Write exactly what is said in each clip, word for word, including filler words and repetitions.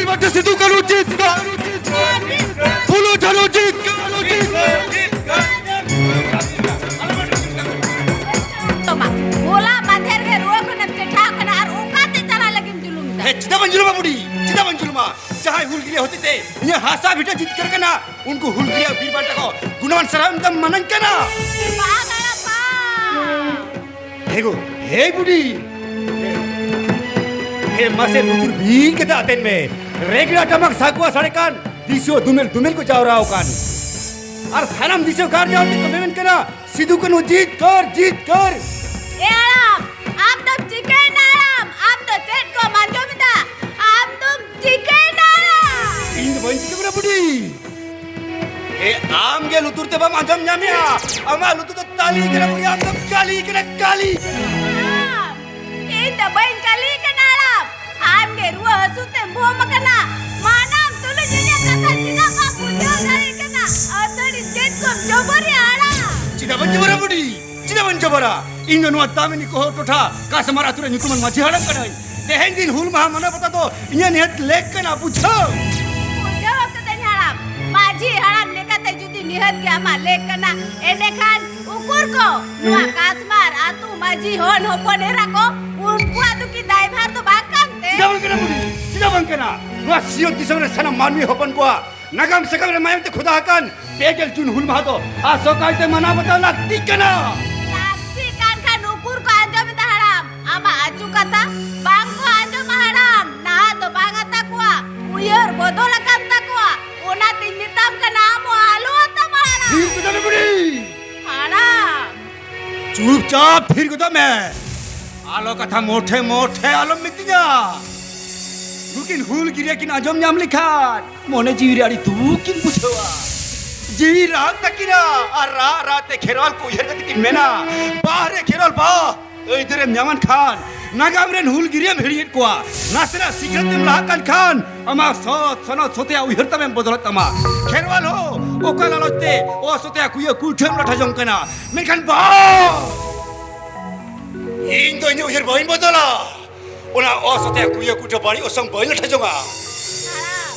ᱵᱟᱴᱟ ᱥᱤᱫᱩ ᱠᱟᱹᱱᱦᱩ ᱡᱤᱛᱠᱟᱹᱨ, ᱯᱷᱩᱞᱳ ᱡᱷᱟᱱᱳ ᱡᱤᱛᱠᱟᱹᱨ, ᱡᱤᱛᱠᱟᱹᱨ᱾ ᱛᱚᱢᱟ, ᱦᱚᱞᱟ ᱢᱟᱫᱷᱮᱨ ᱜᱮ ᱨᱩᱣᱟᱹ ᱠᱷᱚᱱᱮᱢ ᱪᱮᱴᱷᱟ ᱟᱠᱟᱱᱟ ᱟᱨ ᱚᱠᱟᱛᱮ ᱪᱟᱞᱟᱜ ᱞᱟᱹᱜᱤᱫ ᱮᱢ ᱡᱩᱞᱩᱢ ᱮᱫᱟ? ᱦᱮᱸ, ᱪᱮᱫᱟᱜ ᱵᱟᱹᱧ ᱡᱩᱞᱩᱢᱟ ᱵᱩᱰᱷᱤ? ᱪᱮᱫᱟᱜ ᱵᱟᱹᱧ ᱡᱩᱞᱩᱢᱟ? ᱡᱟᱦᱟᱸᱭ ᱦᱩᱞᱜᱤᱨᱭᱟᱹ ᱦᱚᱛᱮᱛᱮ ᱤᱧᱟᱹᱜ ᱦᱟᱥᱟ ᱵᱷᱤᱴᱟᱹ ᱡᱤᱛᱠᱟᱹᱨ ᱠᱟᱱᱟ, ᱩᱱᱠᱩ ᱦᱩᱞᱜᱤᱨᱭᱟᱹ ᱵᱤᱨ ᱵᱟᱱᱴᱟ ᱠᱚ ᱜᱩᱱᱟᱹᱣᱟᱱ ᱥᱟᱨᱦᱟᱣ ᱮᱢ ᱛᱟᱢ ᱢᱟᱱᱟᱧ ᱠᱟᱱᱟ᱾ ᱵᱟᱝ ᱟᱲᱟᱜ ᱵᱟᱝ᱾ ᱦᱮ ᱜᱳ, ᱦᱮ ᱵᱩᱰᱷᱤ, ᱦᱮ ᱢᱟᱥᱮ ᱞᱩᱛᱩᱨ ᱵᱤᱫ ᱠᱟᱛᱮ ᱟᱛᱮᱱ ᱢᱮ᱾ ᱨᱮᱜᱽᱲᱟ ᱴᱟᱢᱟᱠ ᱥᱟᱠᱣᱟ ᱥᱟᱰᱮ ᱠᱟᱱ, ᱫᱤᱥᱩᱣᱟᱹ ᱫᱩᱢᱮᱞ ᱫᱩᱢᱮᱞ ᱠᱚ ᱡᱟᱣᱨᱟ ᱟᱠᱟᱱ᱾ ᱟᱨ ᱥᱟᱱᱟᱢ ᱫᱤᱥᱩᱣᱟᱹ ᱜᱟᱨᱡᱟᱣ ᱛᱮᱠᱚ ᱢᱮᱢᱮᱱ ᱠᱟᱱᱟ, ᱥᱤᱫᱩ ᱠᱟᱹᱱᱦᱩ ᱡᱤᱛᱠᱟᱹᱨ, ᱡᱤᱛᱠᱟᱹᱨ᱾ ᱮ ᱦᱟᱲᱟᱢ, ᱟᱢ ᱫᱚᱢ ᱪᱤᱠᱟᱹᱭᱮᱱᱟ ᱦᱟᱲᱟᱢ? ᱟᱢ ᱫᱚ ᱪᱮᱫ ᱠᱚᱢ ᱟᱸᱡᱚᱢ ᱮᱫᱟ? ᱟᱢ ᱫᱚᱢ ᱪᱤᱠᱟᱹᱭᱮᱱᱟ ᱦᱟᱲᱟᱢ? ᱤᱧ ᱫᱚ ᱵᱟᱹᱧ ᱪᱤᱠᱟᱹ ᱠᱟᱱᱟ ᱵᱩᱰᱷᱤ᱾ ᱮ, ᱟᱢ ᱜᱮ ᱞᱩᱛᱩᱨ ᱛᱮ ᱵᱟᱢ ᱟᱸᱡᱚᱢ ᱧᱟᱢᱮᱜᱼᱟ᱾ ᱟᱢᱟᱜ ᱞᱩᱛᱩᱨ ᱫᱚ ᱛᱟᱹᱞᱤ ᱠᱟᱱᱟ ᱵᱩᱰᱷᱤ, ᱟᱢ ᱫᱚᱢ ᱠᱟᱹᱞᱤ ᱠᱟᱱᱟ, ᱠᱟᱹᱞᱤ᱾ ᱦᱟᱲᱟᱢ, ᱤᱧ ᱫᱚ ᱵᱟᱹᱧ ᱠᱟᱹᱞᱤ ᱠᱟᱱᱟ ᱦᱟᱲᱟᱢ᱾ ᱟᱢ ᱜᱮ ᱨᱩᱣᱟᱹ ᱦᱟᱹᱥᱩ ᱛᱮᱢ ᱵᱷᱚᱢ ᱟᱠᱟᱱᱟ᱾ ᱢᱟᱱᱟᱢ ᱛᱩᱞᱩᱡ ᱤᱧᱟᱹᱜ ᱠᱟᱛᱷᱟ ᱪᱮᱫᱟᱜ ᱵᱟᱢ ᱵᱩᱡᱷᱟᱹᱣ ᱫᱟᱲᱮᱭᱟᱜ ᱠᱟᱱᱟ? ᱟᱹᱛᱷᱟᱹᱲᱤ ᱪᱮᱫ ᱠᱚᱢ ᱡᱚᱵᱚᱨᱮᱜᱼᱟ ᱦᱟᱲᱟᱢ? ᱪᱮᱫᱟᱜ ᱵᱟᱹᱧ ᱡᱚᱵᱚᱨᱟ ᱵᱩᱰᱷᱤ? ᱪᱮᱫᱟᱜ ᱵᱟᱹᱧ ᱡᱚᱵᱚᱨᱟ? ᱤᱧ ᱫᱚ ᱱᱚᱣᱟ ᱫᱟᱢᱤᱱᱤ ᱠᱚᱦᱚ ᱴᱚᱴᱷᱟ ᱠᱟᱥᱢᱟᱨ ᱟᱹᱛᱩ ᱨᱮ ᱧᱩᱛᱩᱢᱟᱱ ᱢᱟᱹᱡᱷᱤ ᱦᱟᱲᱟᱢ ᱠᱟᱹᱱᱟᱹᱧ᱾ ᱛᱮᱦᱮᱧ ᱫᱤᱱ ᱦᱩᱞ ᱢᱟᱦᱟ ᱢᱟᱱᱟᱣ ᱵᱟᱛᱟᱣ ᱫᱚ ᱤᱧᱟᱹᱜ ᱱᱤᱦᱟᱹᱛ ᱞᱮᱠ ᱠᱟᱱᱟ, ᱵᱩᱡᱷᱟᱹᱣ᱾ ᱵᱩᱡᱷᱟᱹᱣ ᱠᱟᱹᱫᱟᱹᱧ ᱦᱟᱲᱟᱢ᱾ ᱢᱟᱹᱡᱷᱤ ᱦᱟᱲᱟᱢ ᱞᱮᱠᱟᱛᱮ ᱡᱩᱫᱤ ᱱᱤᱦᱟᱹᱛ ᱜᱮ ᱟᱢᱟᱜ ᱞᱮᱠ ᱠᱟᱱᱟ, ᱮᱸᱰᱮᱠᱷᱟᱱ ᱩᱠᱩᱨ ᱠᱚ ᱱᱚᱣᱟ ᱠᱟᱥᱢᱟᱨ ᱟᱹᱛᱩ ᱢᱟᱹᱡᱷᱤ ᱦᱚᱱ ᱦᱚᱯᱚᱱ ᱮᱨᱟ ᱠᱚ, ᱩᱱᱠᱩᱣᱟᱜ ᱫᱚ ᱠᱤ ᱫᱟᱭᱵᱷᱟᱨ ᱫᱚ ᱵᱟᱝ ᱠᱟᱱ ᱛᱮ? ᱪᱮᱫᱟᱜ ᱵᱟᱝ ᱠᱟᱱᱟ ᱵᱩᱰᱷᱤ? ᱪᱮᱫᱟᱜ ᱵᱟᱝ ᱠᱟᱱᱟ? ᱱᱚᱣᱟ ᱥᱤᱧᱚᱛ ᱫᱤᱥᱚᱢ ᱨᱮ ᱥᱟᱱᱟᱢ ᱢᱟᱹᱱᱢᱤ ᱦᱚᱯᱚᱱ ᱠᱚᱣᱟᱜ ᱱᱟᱜᱟᱢ ᱥᱟᱠᱟᱢ ᱨᱮ ᱢᱟᱭᱟᱢ ᱛᱮ ᱠᱷᱚᱫᱟ ᱟᱠᱟᱱ ᱯᱮ ᱜᱮᱞ ᱡᱩᱱ ᱦᱩᱞ ᱢᱟᱦᱟ ᱫᱚ ᱟᱥᱚᱠᱟᱭ ᱛᱮ ᱢᱟᱱᱟᱣ ᱵᱟᱛᱟᱣ ᱞᱟᱹᱠᱛᱤᱜ ᱠᱟᱱᱟ᱾ ᱞᱟᱹᱠᱛᱤ ᱠᱟᱱ ᱠᱷᱟᱱ ᱩᱠᱩᱨ ᱠᱚ ᱟᱸᱡᱚᱢ ᱮᱫᱟ ᱦᱟᱲᱟᱢ? ᱟᱢᱟᱜ ᱟᱹᱪᱩ ᱠᱟᱛᱷᱟ ᱵᱟᱝ ᱠᱚ ᱟᱸᱡᱚᱢᱟ ᱦᱟᱲᱟᱢ᱾ ᱱᱟᱦᱟᱜ ᱫᱚ ᱵᱟᱝ ᱟᱛᱟ ᱠᱚᱣᱟ, ᱩᱭᱦᱟᱹᱨ ᱵᱚᱫᱚᱞ ᱟᱠᱟᱱ ᱛᱟᱠᱚᱣᱟ᱾ ᱚᱱᱟᱛᱤᱧ ᱢᱮᱛᱟᱢ ᱠᱟᱱᱟ, ᱟᱢ ᱦᱚᱸ ᱟᱞᱚ ᱟᱛᱟᱢᱟ ᱦᱟᱲᱟᱢ᱾ ᱛᱷᱤᱨ ᱠᱚᱫᱚ ᱵᱩᱰᱷᱤ᱾ ᱦᱟᱲᱟᱢ᱾ ᱪᱩᱯᱪᱟᱯ ᱛᱷᱤᱨ ᱜᱚᱫᱚᱜ ᱢᱮ᱾ ᱟᱞᱚ ᱠᱟᱛᱷᱟ ᱢᱚᱴᱷᱮ ᱢᱚᱴᱷᱮ ᱟᱞᱚᱢ ᱢᱤᱛᱟᱹᱧᱟ᱾ ᱱᱩᱠᱤᱱ ᱦᱩᱞ ᱜᱤᱨᱭᱟᱹ ᱠᱤᱱ ᱟᱸᱡᱚᱢ ᱧᱟᱢ ᱞᱮᱠᱷᱟᱱ ᱢᱚᱱᱮ ᱡᱤᱣᱤ ᱨᱮ ᱟᱹᱰᱤ ᱫᱩᱠ ᱠᱤᱱ ᱵᱩᱡᱷᱟᱹᱣᱟ᱾ ᱡᱤᱣᱤ ᱨᱟᱜ ᱛᱟᱹᱠᱤᱱᱟ ᱟᱨ ᱨᱟᱜ ᱨᱟᱜ ᱛᱮ ᱠᱷᱮᱨᱣᱟᱞ ᱠᱚ ᱩᱭᱦᱟᱹᱨ ᱠᱟᱛᱮ ᱠᱤᱱ ᱢᱮᱱᱟ, "ᱵᱟᱦ ᱨᱮ ᱠᱷᱮᱨᱣᱟᱞ ᱵᱟᱦ, ᱟᱹᱭᱫᱟᱹᱨᱮᱢ ᱧᱟᱢᱟᱱ ᱠᱷᱟᱱ ᱱᱟᱜᱟᱢ ᱨᱮᱱ ᱦᱩᱞ ᱜᱤᱨᱭᱟᱹᱢ ᱦᱤᱲᱤᱧᱮᱫ ᱠᱚᱣᱟ᱾ ᱱᱟᱥᱮᱱᱟᱜ ᱥᱤᱠᱷᱱᱟᱹᱛ ᱮᱢ ᱞᱟᱦᱟᱜ ᱠᱟᱱ ᱠᱷᱟᱱ ᱟᱢᱟᱜ ᱥᱚᱛ ᱥᱚᱱᱚᱛ ᱥᱚᱛᱮᱭᱟ ᱩᱭᱦᱟᱹᱨ ᱛᱟᱢᱮᱢ ᱵᱚᱫᱚᱞᱚᱜ ᱛᱟᱢᱟ᱾ ᱠᱷᱮᱨᱣᱟᱞ ᱦᱚᱸ ᱚᱠᱟ ᱞᱟᱞᱚᱪ ᱛᱮ ᱚᱥᱚᱛᱮᱭᱟ ᱠᱩᱭᱟᱹ ᱠᱩᱴᱷᱟᱹᱢ ᱞᱟᱴᱷᱟ ᱡᱚᱝ ᱠᱟᱱᱟ, ᱢᱮᱱᱠᱷᱟᱱ ᱵᱟᱝ, ᱤᱧ ᱫᱚ ᱤᱧᱟᱹᱜ ᱩᱭᱦᱟᱹᱨ ᱵᱟᱹᱧ ᱵᱚᱫᱚᱞᱟ᱾ ᱚᱱᱟ ᱚᱥᱚᱛᱮᱭᱟ ᱠᱩᱭᱟᱹ ᱠᱩᱴᱷᱟᱹ ᱵᱟᱹᱲᱤᱡ ᱚᱥᱚᱝ ᱵᱟᱹᱧ ᱞᱟᱴᱷᱟ ᱡᱚᱝᱟ᱾ ᱦᱟᱲᱟᱢ,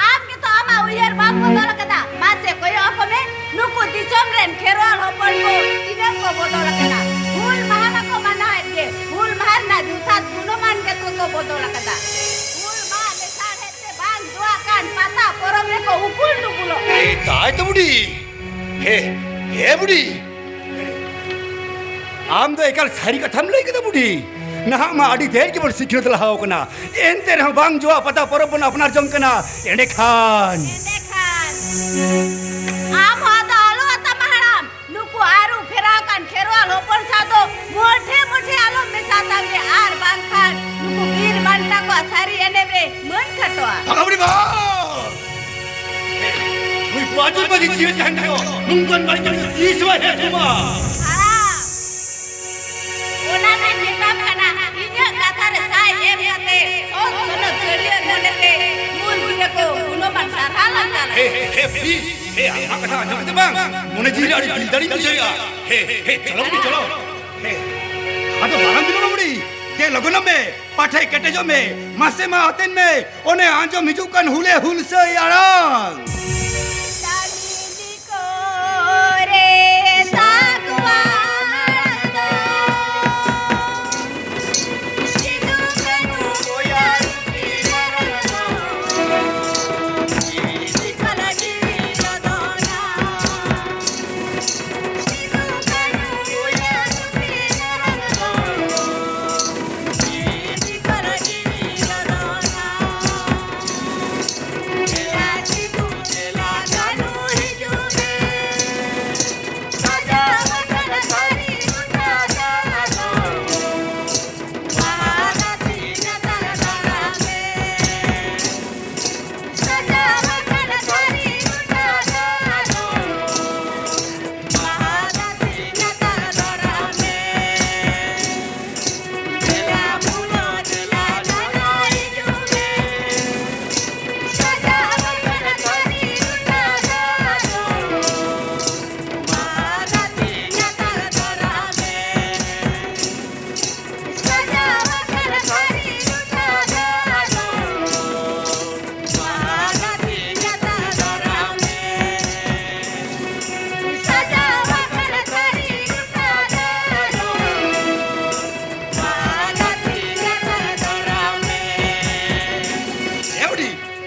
ᱟᱢ ᱜᱮᱛᱚ ᱟᱢᱟᱜ ᱩᱭᱦᱟᱹᱨ ᱵᱟᱢ ᱵᱚᱫᱚᱞ ᱟᱠᱟᱫᱟ᱾ ᱢᱟᱥᱮ ᱠᱚᱭᱚᱜ ᱟᱠᱚ ᱢᱮ, ᱱᱩᱠᱩ ᱫᱤᱥᱚᱢ ᱨᱮᱱ ᱠᱷᱮᱨᱣᱟᱞ ᱦᱚᱯᱚᱱ ᱠᱚ ᱛᱤᱱᱟᱹᱜ ᱠᱚ ᱵᱚᱫᱚᱞ ᱟᱠᱟᱱᱟ᱾ ᱦᱩᱞ ᱢᱟᱦᱟ ᱢᱟᱠᱚ ᱢᱟᱱᱟᱣᱮᱫ ᱜᱮ, ᱦᱩᱞ ᱢᱟᱦᱟ ᱨᱮᱱᱟᱜ ᱡᱚᱛᱷᱟᱛ ᱜᱩᱱᱚᱢᱟᱱ ᱜᱮᱛᱚ ᱠᱚ ᱵᱚᱫᱚᱞ ᱟᱠᱟᱫᱟ᱾ ᱦᱩᱞ ᱢᱟᱦᱟ ᱞᱮᱥᱟᱲᱦᱮᱫ ᱛᱮ ᱵᱟᱝ ᱡᱚᱣᱟᱜ ᱠᱟᱱ ᱯᱟᱛᱟ ᱯᱚᱨᱚᱵᱽ ᱨᱮᱠᱚ ᱩᱠᱩᱞ ᱰᱩᱵᱩᱞᱚᱜ ᱠᱟᱱᱟ᱾ ᱮ, ᱛᱟᱭ ᱛᱚ ᱵᱩᱰᱷᱤ᱾ ᱦᱮ, ᱦᱮ ᱵᱩᱰᱷᱤ, ᱟᱢ ᱫᱚ ᱮᱠᱟᱞ ᱥᱟᱹᱨᱤ ᱠᱟᱛᱷᱟᱢ ᱞᱟᱹᱭ ᱠᱮᱫᱟ ᱵᱩᱰᱷᱤ᱾ ᱱᱟᱦᱟᱜ ᱢᱟ ᱟᱹᱰᱤ ᱰᱷᱮᱨ ᱜᱮᱵᱚᱱ ᱥᱤᱠᱷᱱᱟᱹᱛ ᱞᱟᱦᱟᱣ ᱠᱟᱱᱟ, ᱮᱱᱛᱮ ᱨᱮᱦᱚᱸ ᱵᱟᱝ ᱡᱚᱣᱟᱜ ᱯᱟᱛᱟ ᱯᱚᱨᱚᱵᱽ ᱵᱚᱱ ᱟᱯᱱᱟᱨ ᱡᱚᱝ ᱠᱟᱱᱟ᱾ ᱮᱸᱰᱮᱠᱷᱟᱱ ᱮᱸᱰᱮᱠᱷᱟᱱ ᱟᱢ ᱦᱚᱸ ᱟᱫᱚ ᱟᱞᱚ ᱟᱛᱟᱢᱟ ᱦᱟᱲᱟᱢ᱾ ᱱᱩᱠᱩ ᱟᱹᱨᱩ ᱯᱷᱮᱨᱟᱣ ᱟᱠᱟᱱ ᱠᱷᱮᱨᱣᱟᱞ ᱦᱚᱯᱚᱱ ᱥᱟᱶ ᱫᱚ ᱢᱚᱴᱷᱮ ᱢᱚᱴᱷᱮ ᱟᱞᱚᱢ ᱢᱮᱥᱟ ᱛᱟᱢ ᱜᱮ, ᱟᱨ ᱵᱟᱝᱠᱷᱟᱱ ᱱᱩᱠᱩ ᱵᱤᱨ ᱵᱟᱱᱴᱟ ᱠᱚᱣᱟᱜ ᱥᱟᱹᱨᱤ ᱮᱱᱮᱢ ᱨᱮ ᱢᱟᱹᱱ ᱠᱷᱟᱴᱚᱜᱼᱟ᱾ ᱵᱷᱟᱜᱟ ᱵᱩᱰᱷᱤ ᱵᱟ! ᱱᱩᱭ ᱯᱟᱸᱪᱩ ᱢᱟᱹᱡᱷᱤ ᱡᱤᱣᱮᱫ ᱛᱟᱦᱮᱱ ᱛᱮᱫᱚ ᱱᱚᱝᱠᱟᱱ ᱵᱟᱹᱲᱤᱡ ᱠᱟᱹᱢᱤ ᱫᱚ ᱛᱤᱥ ᱦᱚᱸ ᱵᱟᱭ ᱦᱮᱡ ᱦᱚᱪᱚᱣᱟᱜᱼᱟ᱾ ᱦᱟᱲᱟᱢ, ᱚᱱᱟ ᱫᱚᱧ ᱢᱮᱛᱟᱢ ᱠᱟᱱᱟ, ᱤᱧᱟᱹᱜ ᱠᱟᱛᱷᱟ ᱨᱮ ᱥᱟᱭ ᱮᱢ ᱠᱟᱛᱮ ᱥᱚᱛ ᱥᱚᱱᱚᱛ ᱪᱷᱟᱹᱲᱭᱟᱹᱨ ᱢᱚᱱᱮᱛᱮ ᱦᱩᱞ ᱜᱤᱨᱟᱹ ᱠᱚ ᱜᱩᱱᱚᱢᱟᱱ ᱥᱟᱨᱦᱟᱣ ᱞᱟᱝ ᱪᱟᱞᱟ᱾ ᱦᱮ, ᱦᱮ, ᱯᱷᱤ, ᱦᱮ, ᱟᱢᱟᱜ ᱠᱟᱛᱷᱟ ᱟᱸᱡᱚᱢ ᱠᱟᱛᱮ ᱵᱟᱝ, ᱢᱚᱱᱮ ᱡᱤᱣᱤ ᱨᱮ ᱟᱹᱰᱤ ᱫᱤᱞ ᱫᱟᱲᱮᱧ ᱵᱩᱡᱷᱟᱹᱣᱮᱫᱼᱟ᱾ ᱦᱮ, ᱦᱮ, ᱪᱚᱞᱚ ᱵᱩᱰᱷᱤ, ᱪᱚᱞᱚ᱾ ᱦᱮ, ᱟᱫᱚ ᱵᱟᱝ ᱵᱤᱞᱚᱢᱟ ᱵᱩᱰᱷᱤ, ᱫᱮ ᱞᱚᱜᱚᱱᱚᱜ ᱢᱮ, ᱯᱟᱴᱷᱮ ᱠᱮᱴᱮᱡᱚᱜ ᱢᱮ, ᱢᱟᱥᱮ ᱢᱟ ᱟᱛᱮᱱ ᱢᱮ, ᱚᱱᱮ ᱟᱸᱡᱚᱢ ᱦᱤᱡᱩᱜ ᱠᱟᱱ ᱦᱩᱞᱮ ᱦᱩᱞᱥᱟᱹᱭ ᱟᱲᱟᱝ᱾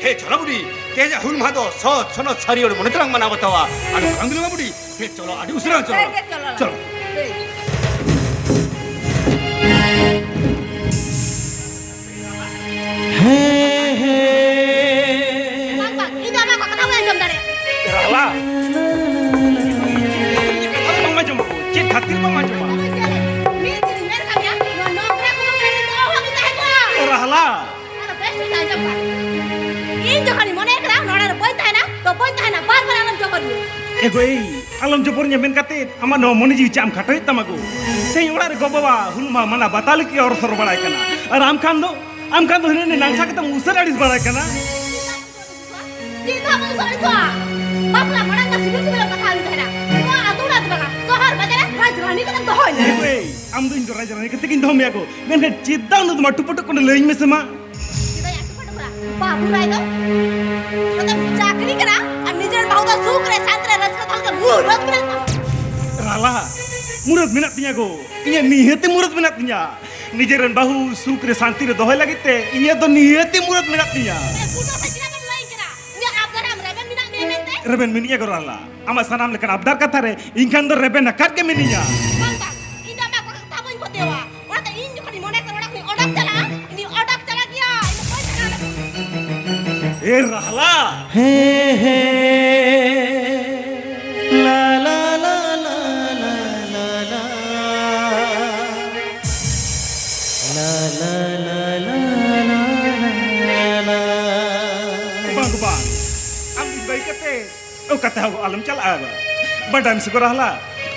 ᱦᱮ ᱪᱚᱞᱚ ᱵᱩᱰᱤ, ᱛᱮᱦᱮᱧᱟᱜ ᱦᱩᱞ ᱢᱟᱦᱟ ᱫᱚ ᱥᱚᱛ ᱥᱚᱱᱚᱛ ᱥᱟᱹᱨᱤ ᱦᱚᱲ ᱢᱚᱱᱮ ᱛᱮᱞᱟᱝ ᱢᱟᱱᱟᱣ ᱵᱟᱛᱟᱣᱟ᱾ ᱟᱫᱚ ᱵᱟᱝ ᱫᱩᱞᱟᱹᱲ ᱵᱩᱰᱤ, ᱦᱮ ᱪᱚᱞᱚ, ᱟᱹᱰᱤ ᱩᱥᱟᱹᱨᱟ ᱪᱚᱞᱚ᱾ ᱦᱮᱸ, ᱪᱚᱞᱚ᱾ ᱪᱚᱞᱚ᱾ ᱦᱮᱸ, ᱦᱮᱸ᱾ ᱵᱟᱝ, ᱵᱟᱝ, ᱤᱧ ᱫᱚ ᱟᱢᱟᱜ ᱠᱟᱛᱷᱟ ᱵᱟᱹᱧ ᱟᱸᱡᱚᱢ ᱫᱟᱲᱮᱭᱟᱜᱼᱟ᱾ ᱨᱟᱦᱞᱟ᱾ ᱤᱧᱟᱹᱜ ᱠᱟᱛᱷᱟ ᱫᱚ ᱵᱟᱢ ᱟᱸᱡᱚᱢᱟ ᱠᱚ? ᱪᱮᱫ ᱠᱷᱟᱹᱛᱤᱨ ᱵᱟᱢ ᱟᱸᱡᱚᱢᱟ? ᱢᱤᱫ ᱫᱤᱱ ᱢᱮᱱ ᱠᱟᱜ ᱢᱮᱭᱟ, ᱱᱚᱣᱟ ᱱᱚᱝᱨᱟ ᱠᱚᱫᱚ ᱢᱮᱱ ᱛᱮᱫᱚ ᱚᱦᱚ ᱜᱮ ᱛᱟᱦᱮᱸ ᱠᱚᱜᱼᱟ᱾ ᱨᱟᱦᱞᱟ᱾ ᱟᱫᱚ ᱵᱮᱥ ᱴᱷᱤᱠ ᱟᱸᱡᱚᱢ ᱠᱟᱜ᱾ ᱤᱧ ᱡᱚᱠᱷᱚᱱᱤᱧ ᱢᱚᱱᱮ ᱠᱟᱫᱟ, ᱱᱚᱰᱮ ᱫᱚ ᱵᱟᱹᱧ ᱛᱟᱦᱮᱱᱟ, ᱛᱚ ᱵᱟᱹᱧ ᱛᱟᱦᱮᱱᱟ, ᱵᱟᱨ ᱵᱟᱨ ᱟᱞᱚᱢ ᱡᱚᱵᱚᱨᱤᱧᱟ᱾ ᱮ ᱜᱳᱭ, ᱟᱞᱚᱢ ᱡᱚᱵᱚᱨᱤᱧᱟ ᱢᱮᱱ ᱠᱟᱛᱮ ᱟᱢᱟᱜ ᱱᱚᱣᱟ ᱢᱚᱱᱮ ᱡᱤᱣᱤ ᱪᱮᱫ ᱮᱢ ᱠᱷᱟᱴᱚᱭᱮᱫ ᱛᱟᱢᱟ ᱜᱳ? ᱛᱮᱦᱮᱧ ᱚᱲᱟᱜ ᱨᱮ ᱜᱚ ᱵᱟᱵᱟ ᱦᱩᱞ ᱢᱟᱦᱟ ᱢᱟᱱᱟ ᱵᱟᱛᱟᱣ ᱞᱟᱹᱜᱤᱫ ᱦᱚᱨ ᱥᱚᱨ ᱵᱟᱲᱟᱭ ᱠᱟᱱᱟ᱾ ᱟᱨ ᱟᱢ ᱠᱷᱟᱱ ᱫᱚ, ᱟᱢ ᱠᱷᱟᱱ ᱫᱚ ᱦᱤᱱᱟᱹ ᱱᱤᱭᱟᱹ ᱱᱟᱝᱥᱟ ᱠᱟᱛᱮᱢ ᱩᱥᱟᱹᱨ ᱟᱹᱲᱤᱥ ᱵᱟᱲᱟᱭ ᱠᱟᱱᱟ᱾ ᱪᱮᱫ ᱦᱚᱸ ᱵᱟᱹᱧ ᱥᱚᱨᱮᱥᱚᱜᱼᱟ᱾ ᱵᱟᱯᱞᱟ ᱢᱟᱲᱟᱝ ᱫᱚ ᱥᱤᱵᱤᱞ ᱥᱤᱵᱤᱞ ᱠᱟᱛᱷᱟ ᱦᱩᱭᱩᱜ ᱛᱟᱦᱮᱱᱟ᱾ ᱱᱚᱣᱟ ᱟᱹᱛᱩ ᱚᱲᱟᱜ ᱫᱚ ᱵᱟᱝᱟ, ᱥᱚᱦᱚᱨ ᱵᱟᱡᱟᱨ ᱨᱮ ᱨᱟᱡᱽ ᱨᱟᱱᱤ ᱠᱟᱛᱮᱢ ᱫᱚᱦᱚᱭ ᱢᱮ᱾ ᱮ ᱜᱳᱭ, ᱟᱢ ᱫᱚ ᱤᱧ ᱫᱚ ᱨᱟᱡᱽ ᱨᱟᱱᱤ ᱠᱟᱛᱮ ᱜᱤᱧ ᱫᱚᱦᱚ ᱢᱮᱭᱟ ᱜᱳ᱾ ᱢᱮᱱᱠᱷᱟᱱ ᱪᱮᱫᱟᱜ ᱩᱱᱟᱹᱜ ᱫᱚᱢ ᱟᱹᱴᱩ ᱯᱟᱹᱴᱩ ᱠᱟᱱᱟ, ᱞᱟᱹᱭᱟᱹᱧ ᱢᱮᱥᱮ ᱢᱟ᱾ ᱪᱮᱫᱟᱜ ᱟᱹᱴᱩ ᱯᱟᱹᱴᱩ ᱠᱟᱱᱟ? ᱵᱟᱹᱵᱩ ᱨᱟᱭ ᱫᱚ ᱱᱚᱛᱮ ᱪᱟᱹᱠᱨᱤ ᱠᱟᱱᱟ ᱟᱨ ᱱᱤᱡᱮᱨ ᱵᱟᱹᱦᱩ ᱫᱚ ᱥᱩᱠ ᱨᱮ, ᱥᱟᱱᱛᱤ ᱨᱮ, ᱨᱟᱹᱥᱠᱟᱹ ᱛᱟᱦᱮᱸ ᱞᱮᱠᱟ ᱢᱩᱨᱟᱹᱫ ᱢᱮᱱᱟᱜ ᱛᱟᱢᱟ᱾ ᱨᱟᱦᱞᱟ, ᱢᱩᱨᱟᱹᱫ ᱢᱮᱱᱟᱜ ᱛᱤᱧᱟ ᱜᱳ᱾ ᱤᱧᱟᱹᱜ ᱱᱤᱦᱟᱹᱛᱤ ᱢᱩᱨᱟᱹᱫ ᱢᱮᱱᱟᱜ ᱛᱤᱧᱟ᱾ ᱱᱤᱡᱮᱨᱮᱱ ᱵᱟᱹᱦᱩ ᱥᱩᱠ ᱨᱮ ᱥᱟᱱᱛᱤ ᱨᱮ ᱫᱚᱦᱚᱭ ᱞᱟᱹᱜᱤᱫ ᱛᱮ ᱤᱧᱟᱹᱜ ᱫᱚ ᱱᱤᱦᱟᱹᱛᱤ ᱢᱩᱨᱟᱹᱫ ᱢᱮᱱᱟᱜ ᱛᱤᱧᱟ᱾ ᱮ, ᱵᱩᱰᱷᱟᱹ ᱥᱮ ᱪᱮᱫᱟᱜ ᱮᱢ ᱞᱟᱹᱭ ᱠᱟᱱᱟ? ᱤᱧᱟᱹᱜ ᱟᱵᱫᱟᱨ ᱟᱢ ᱨᱮᱵᱮᱱ ᱢᱮᱱᱟᱜ ᱢᱮᱭᱟ ᱢᱮᱱᱛᱮ? ᱨᱮᱵᱮᱱ ᱢᱮᱱᱮᱜᱼᱟ ᱜᱳ ᱨᱟᱦᱞᱟ᱾ ᱟᱢᱟᱜ ᱥᱟᱱᱟᱢ ᱞᱮᱠᱟᱱ ᱟᱵᱫᱟᱨ ᱠᱟᱛᱷᱟ ᱨᱮ ᱤᱧ ᱠᱷᱟᱱ ᱫᱚ ᱨᱮᱵᱮᱱ ᱟᱠᱟᱫ ᱜᱮ ᱢᱤᱱᱟᱹᱧᱟ᱾ ᱵᱟᱝ, ᱵᱟᱝ, ᱤᱧ ᱫᱚ ᱟᱢᱟᱜ ᱠᱟᱛᱷᱟ ᱵᱟᱹᱧ ᱯᱟᱹᱛᱭᱟᱹᱣᱟ᱾ ᱚᱱᱟᱛᱮ ᱤᱧ ᱡᱚᱠᱷᱚᱱᱤᱧ ᱢᱚᱱᱮ ᱠᱟᱜ ᱚᱲᱟᱜ ᱠᱷᱚᱱᱤᱧ ᱚᱰᱚᱠ ᱪᱟᱞᱟᱜᱼᱟ, ᱤᱧ ᱚᱰᱚᱠ ᱪᱟᱞᱟᱜ ᱜᱮᱭᱟ, ᱤᱧ ᱫᱚ ᱵᱟᱹᱧ ᱛᱟᱦᱮᱱᱟ ᱚᱸᱰᱮ ᱫᱚ᱾ ᱮ ᱨᱟᱦᱞᱟ! ᱦᱮᱸ, ᱦᱮᱸ, ᱞᱟ, ᱞᱟ, ᱞᱟ, ᱞᱟ, ᱞᱟ, ᱞᱟ, ᱞᱟ᱾ ᱞᱟ, ᱞᱟ, ᱞᱟ, ᱞᱟ, ᱞᱟ, ᱞᱟ, ᱞᱟ᱾ ᱵᱟᱝ, ᱵᱟᱝ, ᱟᱢ ᱤᱧ ᱵᱟᱹᱜᱤ ᱠᱟᱛᱮ ᱚᱠᱟ ᱛᱮᱦᱚᱸ ᱟᱞᱚᱢ ᱪᱟᱞᱟᱜᱼᱟ᱾ ᱵᱟᱰᱟᱭᱟᱢ ᱥᱮ ᱜᱳ ᱨᱟᱦᱞᱟ,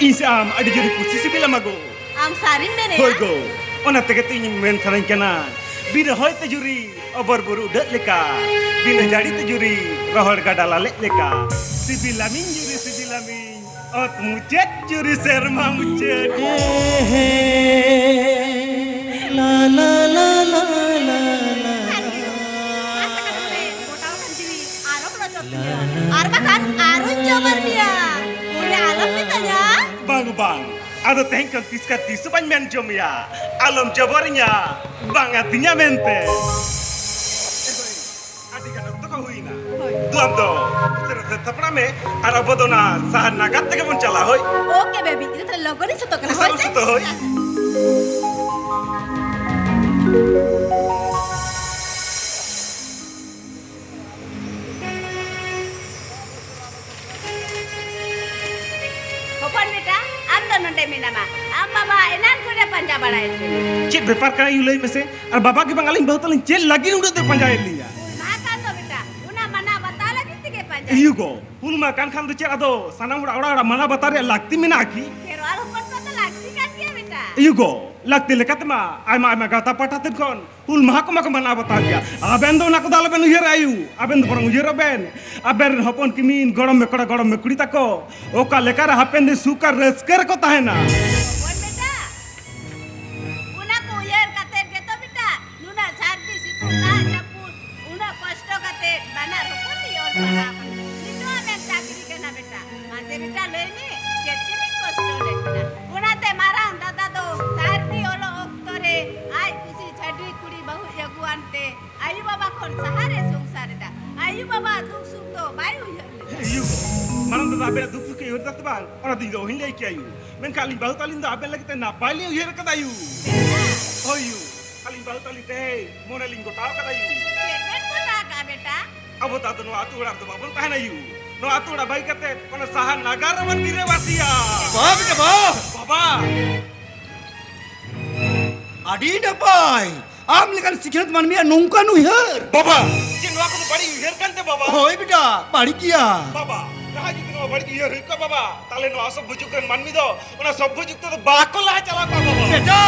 ᱤᱧ ᱥᱮ ᱟᱢ ᱟᱹᱰᱤ ᱡᱳᱨ ᱠᱩᱥᱤ ᱥᱤᱵᱤᱞᱟᱢᱟ ᱜᱳ᱾ ᱟᱢ ᱥᱟᱹᱨᱤᱢ ᱢᱮᱱᱮᱜᱼᱟ? ᱦᱳᱭ ᱜᱳ, ᱚᱱᱟ ᱛᱮᱜᱮ ᱛᱚ ᱤᱧ ᱢᱮᱱ ᱥᱟᱱᱟᱧ ᱠᱟᱱᱟ, ᱵᱤᱱᱟᱹ ᱦᱚᱭ ᱛᱮ ᱡᱩᱨᱤ, ᱚᱵᱚᱨ ᱵᱩᱨᱩ ᱩᱰᱟᱹᱜ ᱞᱮᱠᱟ, ᱵᱤᱱᱟᱹ ᱡᱟᱹᱲᱤ ᱛᱮ ᱡᱩᱨᱤ, ᱨᱚᱦᱚᱲ ᱜᱟᱰᱟ ᱞᱟᱞᱮᱜ ᱞᱮᱠᱟ, ᱥᱤᱵᱤᱞᱟᱢᱤᱧ ᱡᱩᱨᱤ, ᱥᱤᱵᱤᱞᱟᱢᱤᱧ᱾ ᱚᱛ ᱢᱩᱪᱟᱹᱫ ᱪᱩᱨᱤ ᱥᱮᱨᱢᱟ ᱢᱩᱪᱟᱹᱫ᱾ ᱦᱮᱸ, ᱦᱮᱸ᱾ ᱞᱟ, ᱞᱟ, ᱞᱟ, ᱞᱟ, ᱞᱟ, ᱞᱟ᱾ ᱟᱨ ᱵᱟᱠᱷᱟᱱ ᱟᱨᱚᱧ ᱡᱚᱵᱚᱨ ᱢᱮᱭᱟ᱾ ᱢᱚᱱᱮ ᱟᱞᱚᱢ ᱢᱮᱛᱟᱧᱟ᱾ ᱵᱟᱝ, ᱵᱟᱝ᱾ ᱟᱫᱚ ᱛᱮᱦᱮᱧ ᱠᱷᱚᱱ ᱛᱤᱥ ᱠᱟ ᱛᱤᱥ ᱦᱚᱸ ᱵᱟᱹᱧ ᱢᱮᱱ ᱦᱚᱪᱚ ᱢᱮᱭᱟ᱾ ᱟᱞᱚᱢ ᱡᱚᱵᱚᱨᱤᱧᱟ᱾ ᱵᱟᱝ ᱟᱹᱛᱤᱧᱟ ᱢᱮᱱᱛᱮ᱾ ᱟᱹᱰᱤ ᱜᱟᱱ ᱚᱠᱛᱚ ᱠᱚ ᱦᱩᱭᱱᱟ᱾ ᱦᱳᱭ᱾ ᱫᱩ ᱟᱢ ᱫᱚ ᱩᱥᱟᱹᱨᱟ ᱛᱮ ᱥᱟᱯᱲᱟᱜ ᱢᱮ ᱟᱨ ᱟᱵᱚ ᱫᱚ ᱚᱱᱟ ᱥᱟᱦᱟᱨ ᱱᱟᱜᱟᱨ ᱛᱮᱜᱮ ᱵᱚᱱ ᱪᱟᱞᱟᱜᱼᱟ, ᱦᱳᱭ? ᱳᱠᱮ ᱵᱮᱵᱤ, ᱤᱧ ᱫᱚ ᱛᱟᱦᱞᱮ ᱞᱚᱜᱚᱱᱤᱧ ᱥᱟᱹᱛᱚᱜ ᱠᱟᱱᱟ, ᱦᱳᱭ ᱥᱮ? ᱥᱟᱹᱛᱚᱜ, ᱦᱳᱭ᱾ ᱦᱚᱯᱚᱱ ᱵᱮᱴᱟ, ᱟᱢ ᱫᱚ ᱱᱚᱰᱮ ᱢᱮᱱᱟᱢᱟ? ᱟᱢ ᱵᱟᱵᱟ ᱮᱱᱟᱱ ᱠᱷᱚᱱᱮ ᱯᱟᱸᱡᱟ ᱵᱟᱲᱟᱭᱮᱫ ᱢᱮᱭᱟ᱾ ᱪᱮᱫ ᱵᱮᱯᱟᱨ ᱠᱟᱱᱟ ᱭᱩ, ᱞᱟᱹᱭ ᱢᱮᱥᱮ? ᱟᱨ ᱵᱟᱵᱟ ᱜᱮ ᱵᱟᱝ ᱟᱹᱞᱤᱧ ᱵᱟᱹᱦᱩ ᱛᱟᱹᱞᱤᱧ ᱪᱮᱫ ᱞᱟᱹᱜᱤᱫ ᱩᱱᱟᱹᱜ ᱫᱚᱭ ᱯᱟᱸᱡᱟᱭᱮᱫ ᱞᱤᱧᱟ? ᱦᱩᱞ ᱢᱟᱦᱟ ᱠᱟᱱ ᱫᱚ ᱵᱮᱴᱟ, ᱚᱱᱟ ᱢᱟᱱᱟᱣ ᱵᱟᱛᱟᱣ ᱞᱟᱹᱜᱤᱫ ᱛᱮᱜᱮ ᱯᱟᱸᱡᱟ᱾ ᱤᱭᱩ ᱜᱚ, ᱦᱩᱞ ᱢᱟᱦᱟ ᱠᱟᱱ ᱠᱷᱟᱱ ᱫᱚ ᱪᱮᱫ ᱟᱫᱚ ᱥᱟᱱᱟᱢ ᱦᱚᱲᱟᱜ ᱚᱲᱟᱜ ᱚᱲᱟᱜ ᱢᱟᱱᱟᱣ ᱵᱟᱛᱟᱣ ᱨᱮᱭᱟᱜ ᱞᱟᱹᱠᱛᱤ ᱢᱮᱱᱟᱜᱼᱟ ᱠᱤ? ᱠᱷᱮᱨᱣᱟᱞ ᱦᱚᱯᱚᱱ ᱠᱚ ᱫᱚ ᱞᱟᱹᱠᱛᱤ ᱠᱟᱱ ᱜᱮᱭᱟ ᱵᱮᱴᱟ᱾ ᱤᱭᱩ ᱜᱚ, ᱞᱟᱹᱠᱛᱤ ᱞᱮᱠᱟᱛᱮ ᱢᱟ ᱟᱭᱢᱟ ᱟᱭᱢᱟ ᱜᱟᱶᱛᱟ ᱯᱟᱦᱴᱟ ᱥᱮᱫ ᱠᱷᱚᱱ ᱦᱩᱞ ᱢᱟᱦᱟ ᱠᱚ ᱢᱟᱠᱚ ᱢᱟᱱᱟᱣ ᱵᱟᱛᱟᱣ ᱜᱮᱭᱟ᱾ ᱟᱵᱮᱱ ᱫᱚ ᱚᱱᱟ ᱠᱚᱫᱚ ᱟᱞᱚᱵᱮᱱ ᱩᱭᱦᱟᱹᱨᱟ ᱟᱭᱩ᱾ ᱟᱵᱮᱱ ᱫᱚ ᱵᱚᱨᱚᱝ ᱩᱭᱦᱟᱹᱨᱚᱜ ᱵᱮᱱ, ᱟᱵᱮᱱ ᱨᱮᱱ ᱦᱚᱯᱚᱱ ᱠᱤᱢᱤᱱ, ᱜᱚᱲᱚᱢ ᱢᱮ ᱠᱚᱲᱟ, ᱜᱚᱲᱚᱢ ᱢᱮ ᱠᱩᱲᱤ ᱛᱟᱠᱚ ᱚᱠᱟ ᱞᱮᱠᱟᱨᱮ ᱦᱟᱯᱮᱱ ᱫᱤᱱ ᱥᱩᱠ ᱟᱨ ᱨᱟᱹᱥᱠᱟᱹ ᱨᱮᱠᱚ ᱛᱟᱦᱮᱱᱟ᱾ ᱦᱚᱯᱚᱱ ᱵᱮᱴᱟ, ᱚᱱᱟ ᱠᱚ ᱩᱭᱦᱟᱹᱨ ᱠᱟᱛᱮᱫ ᱜᱮᱛᱚ ᱵᱮᱴᱟ, ᱱᱩᱱᱟᱹᱜ ᱥᱟᱹᱨᱫᱤ ᱥᱤᱛᱩᱝ ᱫᱟᱜ ᱡᱟᱹᱯᱩᱫ, ᱩᱱᱟᱹᱜ ᱠᱚᱥᱴᱚ ᱠᱟᱛᱮᱫ ᱵᱟᱱᱟᱨ ᱦᱚᱯᱚᱱ ᱞᱤᱧ ᱚᱞ ᱯᱟᱲᱦᱟᱣ ᱠᱟᱱᱟ᱾ ᱱᱤᱛᱚᱜ ᱟᱵᱮᱱ ᱪᱟᱹᱠᱨᱤ ᱠᱟᱱᱟ ᱵᱮᱴᱟ᱾ ᱢᱟᱥᱮ ᱵᱮᱴᱟ ᱞᱟᱹᱭ ᱢᱮ, ᱪᱮᱫ ᱛᱮᱵᱤᱱ ᱠᱚᱥᱴᱚ ᱞᱮᱫ ᱵᱮᱱᱟ? ᱚᱱᱟᱛᱮ ᱢᱟᱨᱟᱝ ᱫᱟᱫᱟ ᱫᱚ ᱥᱟᱹᱨᱫᱤ ᱚᱞᱚᱜ ᱚᱠᱛᱚ ᱨᱮ ᱟᱡ ᱠᱩᱥᱤ ᱪᱷᱟᱹᱰᱣᱤ ᱠᱩᱲᱤ ᱵᱟᱹᱦᱩ ᱟᱹᱜᱩᱣᱟᱱ ᱛᱮ ᱟᱭᱳ ᱵᱟᱵᱟ ᱠᱷᱚᱱ ᱥᱟᱦᱟ ᱨᱮ ᱥᱚᱝᱥᱟᱨ ᱮᱫᱟ᱾ ᱟᱭᱳ ᱵᱟᱵᱟ ᱫᱩᱠ ᱥᱩᱠ ᱫᱚ ᱵᱟᱭ ᱩᱭᱦᱟᱹᱨ ᱞᱮᱫᱟ᱾ ᱤᱭᱩ, ᱢᱟᱨᱟᱝ ᱫᱟᱫᱟ ᱟᱵᱮᱱᱟᱜ ᱫᱩᱠ ᱥᱩᱠ ᱮ ᱩᱭᱦᱟᱹᱨ ᱮᱫᱟ ᱥᱮ ᱵᱟᱝ, ᱚᱱᱟ ᱫᱚ ᱤᱧ ᱫᱚ ᱚᱦᱤᱧ ᱞᱟᱹᱭ ᱠᱮᱭᱟ ᱭᱩ᱾ ᱢᱮᱱᱠᱷᱟᱱ ᱟᱹᱞᱤᱧ ᱵᱟᱹᱦᱩ ᱛᱟᱹᱞᱤᱧ ᱫᱚ ᱟᱵᱮᱱ ᱞᱟᱹᱜᱤᱫ ᱛᱮ ᱱᱟᱯᱟᱭ ᱞᱤᱧ ᱩᱭᱦᱟᱹᱨ ᱟᱠᱟᱫᱟ ᱭᱩ᱾ ᱦᱳᱭ ᱭᱩ, ᱟᱹᱞᱤᱧ ᱵᱟᱹᱦᱩ ᱛᱟᱹᱞᱤᱧ ᱛᱮᱦᱮᱧ ᱢᱚᱱᱮ ᱞᱤᱧ ᱜᱚᱴᱟᱣ ᱟᱠᱟᱫᱟ ᱭᱩ᱾ ᱪᱮᱫ ᱵᱮᱱ ᱜᱚᱴᱟ ᱟᱠᱟᱫᱼᱟ ᱵᱮᱴᱟ? ᱟᱵᱚ ᱫᱚ ᱟᱫᱚ ᱱᱚᱣᱟ ᱟᱹᱛᱩ ᱚᱲᱟᱜ ᱨᱮᱫᱚ ᱵᱟᱵᱚᱱ ᱛᱟᱦᱮᱱᱟ ᱭᱩ᱾ ᱱᱚᱣᱟ ᱟᱹᱛᱩ ᱚᱲᱟᱜ ᱵᱟᱹᱜᱤ ᱠᱟᱛᱮ ᱚᱱᱟ ᱥᱟᱦᱟᱨ ᱱᱟᱜᱟᱨ ᱨᱮᱵᱚᱱ ᱜᱤᱨᱟᱹᱵᱟᱹᱥᱤᱭᱟ᱾ ᱵᱟᱵᱟ ᱵᱮᱴᱟ ᱵᱟ᱾ ᱵᱟᱵᱟ᱾ ᱟᱹᱰᱤ ᱱᱟᱯᱟᱭ᱾ ᱟᱢ ᱞᱮᱠᱟᱱ ᱥᱤᱠᱷᱱᱟᱹᱛ ᱢᱟᱹᱱᱢᱤᱭᱟᱜ ᱱᱚᱝᱠᱟᱱ ᱩᱭᱦᱟᱹᱨ᱾ ᱵᱟᱵᱟ, ᱪᱮᱫ ᱱᱚᱣᱟ ᱠᱚᱫᱚ ᱵᱟᱹᱲᱤᱡ ᱩᱭᱦᱟᱹᱨ ᱠᱟᱱ ᱛᱮ ᱵᱟᱵᱟ? ᱦᱳᱭ ᱵᱮᱴᱟ, ᱵᱟᱹᱲᱤᱡ ᱜᱮᱭᱟ᱾ ᱵᱟᱵᱟ, ᱡᱟᱦᱟᱸ ᱡᱩᱫᱤ ᱱᱚᱣᱟ ᱵᱟᱹᱲᱤᱡ ᱩᱭᱦᱟᱹᱨ ᱦᱩᱭᱩᱜ ᱠᱟᱱ ᱵᱟᱵᱟ, ᱛᱟᱦᱞᱮ ᱱᱚᱣᱟ ᱥᱚᱵᱵᱷᱚ ᱡᱩᱜᱽ ᱨᱮᱱ ᱢᱟᱹᱱᱢᱤ ᱫᱚ ᱚᱱᱟ ᱥᱚᱵᱵᱷᱚ ᱡᱩᱜᱽ ᱛᱮᱫᱚ ᱵᱟᱠᱚ ᱞᱟᱦᱟ ᱪᱟᱞᱟᱣ ᱠᱚᱜᱼᱟ ᱵᱟᱵᱟ᱾ ᱵᱮᱴᱟ,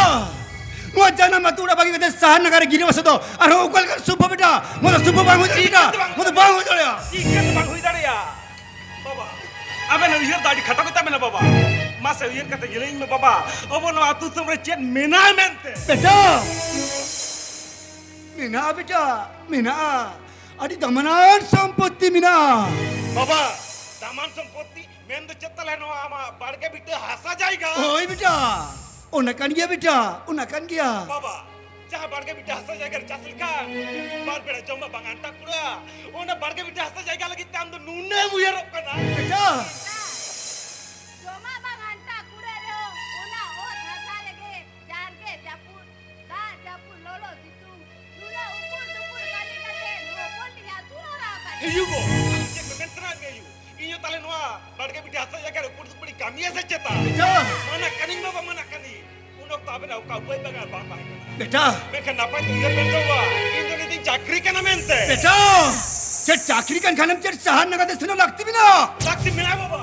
ᱱᱚᱣᱟ ᱡᱟᱱᱟᱢ ᱟᱹᱛᱩ ᱚᱲᱟᱜ ᱵᱟᱹᱜᱤ ᱠᱟᱛᱮ ᱥᱟᱦᱟᱨ ᱱᱟᱜᱟᱨ ᱨᱮ ᱜᱤᱨᱟᱹ ᱵᱟᱥᱟ ᱫᱚ ᱟᱨᱦᱚᱸ ᱚᱠᱟ ᱞᱮᱠᱟᱱ ᱥᱩᱵᱷᱚ ᱵᱮᱴᱟ? ᱱᱚᱣᱟ ᱫᱚ ᱥᱩᱵᱷᱚ ᱵᱟᱝ ᱦᱩᱭ ᱫᱟᱲᱮᱭᱟᱜᱼᱟ ᱵᱮᱴᱟ, ᱱᱚᱣᱟ ᱫᱚ ᱵᱟᱝ ᱦᱩᱭ ᱫᱟᱲᱮᱭᱟᱜᱼᱟ᱾ ᱪᱤᱠᱟᱹᱛᱮ ᱵᱟᱝ ᱦᱩᱭ ᱫᱟᱲᱮᱭᱟᱜᱼᱟ? ᱵᱟᱵᱟ, ᱟᱵᱮᱱᱟᱜ ᱩᱭᱦᱟᱹᱨ ᱫᱚ ᱟᱹᱰᱤ ᱠᱷᱟᱴᱚ ᱜᱮᱛᱟ ᱵᱮᱱᱟ ᱵᱟᱵᱟ᱾ ᱢᱟᱥᱮ ᱩᱭᱦᱟᱹᱨ ᱠᱟᱛᱮ ᱧᱮᱞᱟᱹᱧ ᱢᱮ ᱵᱟᱵᱟ, ᱟᱵᱚ ᱱᱚᱣᱟ ᱟᱹᱛᱩ ᱫᱤᱥᱚᱢ ᱨᱮ ᱪᱮᱫ ᱢᱮᱱᱟᱜᱼᱟ ᱢᱮᱱᱛᱮ? ᱵᱮᱴᱟ, ᱢᱮᱱᱟᱜᱼᱟ ᱵᱮᱴᱟ, ᱢᱮᱱᱟᱜᱼᱟ᱾ ᱟᱹᱰᱤ ᱫᱟᱢᱟᱱᱟᱱ ᱥᱚᱢᱯᱚᱛᱛᱤ ᱢᱮᱱᱟᱜᱼᱟ᱾ ᱵᱟᱵᱟ, ᱫᱟᱢᱟᱱ ᱥᱚᱢᱯᱚᱛᱛᱤ ᱢᱮᱱ ᱫᱚ ᱪᱮᱫ ᱛᱟᱞᱮ ᱱᱚᱣᱟ ᱟᱢᱟᱜ ᱵᱟᱲᱜᱮ ᱵᱷᱤᱴᱟᱹ ᱦᱟᱥᱟ ᱡᱟᱭᱜᱟ? ᱦᱳᱭ ᱵᱮᱴᱟ, ᱚᱱᱟ ᱠᱟᱱ ᱜᱮᱭᱟ ᱵᱮᱴᱟ, ᱚᱱᱟ ᱠᱟᱱ ᱜᱮᱭᱟ᱾ ᱵᱟᱵᱟ, ᱡᱟᱦᱟᱸ ᱵᱟᱲᱜᱮ ᱵᱤᱴᱟᱹ ᱦᱟᱥᱟ ᱡᱟᱭᱜᱟ ᱨᱮ ᱪᱟᱥ ᱞᱮᱠᱷᱟᱱ ᱵᱟᱨ ᱵᱮᱲᱟ ᱡᱚᱢ ᱢᱟ ᱵᱟᱝ ᱟᱱᱴᱟ ᱠᱩᱲᱟᱹᱜᱼᱟ, ᱚᱱᱟ ᱵᱟᱲᱜᱮ ᱵᱤᱴᱟᱹ ᱦᱟᱥᱟ ᱡᱟᱭᱜᱟ ᱞᱟᱹᱜᱤᱫ ᱛᱮ ᱟᱢ ᱫᱚ ᱱᱩᱱᱟᱹᱜ ᱮᱢ ᱩᱭᱦᱟᱹᱨᱚᱜ ᱠᱟᱱᱟ᱾ ᱵᱮᱴᱟ, ᱡᱚᱢᱟᱜ ᱵᱟᱝ ᱟᱱᱴᱟ ᱠᱩᱲᱟᱹᱜ ᱨᱮᱦᱚᱸ ᱚᱱᱟ ᱚᱛ ᱦᱟᱥᱟ ᱨᱮᱜᱮ ᱡᱟᱨᱜᱮ ᱡᱟᱹᱯᱩᱫ, ᱫᱟᱜ ᱡᱟᱹᱯᱩᱫ, ᱞᱚᱞᱚ ᱥᱤᱛᱩᱝ, ᱱᱩᱱᱟᱹᱜ ᱩᱠᱩᱲ ᱫᱩᱠᱩᱲ ᱠᱟᱹᱢᱤ ᱠᱟᱛᱮ ᱦᱚᱯᱚᱱ ᱞᱤᱧ ᱟᱹᱥᱩᱞ ᱦᱟᱨᱟ ᱟᱠᱟᱫ ᱮ ᱭᱩ ᱜᱚ, ᱪᱮᱫ ᱯᱮ ᱢᱮᱱ ᱥᱟᱱᱟᱭᱮᱫ ᱢᱮᱭᱟ ᱭᱩ? ᱤᱧ ᱦᱚᱸ ᱛᱟᱦᱞᱮ ᱱᱚᱣᱟ ᱵᱟᱲᱜᱮ ᱵᱤᱴᱟᱹ ᱦᱟᱥᱟ ᱡᱟᱭᱜᱟ ᱨᱮ ᱩᱠᱩᱲ ᱫᱩᱠᱩᱲᱤᱧ ᱠᱟᱹᱢᱤᱭᱟ ᱥᱮ ᱪᱮᱛᱟ? ᱵᱮᱴᱟ! ᱢᱟᱱᱟ ᱠᱟᱹᱱᱤᱧ ᱵᱟᱵᱟ, ᱢᱟᱱᱟ ᱠᱟᱹᱱᱤᱧ᱾ ᱩᱱ ᱚᱠᱛᱚ ᱟᱵᱮᱱᱟᱜ ᱚᱠᱟ ᱩᱯᱟᱹᱭ ᱵᱟᱝ ᱟᱨ ᱵᱟᱝ ᱛᱟᱦᱮᱸ ᱠᱟᱱᱟ᱾ ᱵᱮᱴᱟ! ᱢᱮᱱᱠᱷᱟᱱ ᱱᱟᱯᱟᱭ ᱛᱮ ᱩᱭᱦᱟᱹᱨ ᱵᱮᱱ ᱥᱮ ᱵᱟᱵᱟ, ᱤᱧ ᱫᱚ ᱱᱤᱛ ᱤᱧ ᱪᱟᱹᱠᱨᱤ ᱠᱟᱱᱟ ᱢᱮᱱᱛᱮ᱾ ᱵᱮᱴᱟ! ᱪᱮᱫ ᱪᱟᱹᱠᱨᱤ ᱠᱟᱱ ᱠᱷᱟᱱᱮᱢ ᱪᱮᱫ ᱥᱟᱦᱟᱨ ᱱᱟᱜᱟᱨ ᱛᱮ ᱥᱮᱱᱚᱜ ᱞᱟᱹᱠᱛᱤ ᱢᱮᱱᱟᱜᱼᱟ? ᱞᱟᱹᱠᱛᱤ ᱢᱮᱱᱟᱜᱼᱟ ᱵᱟᱵᱟ,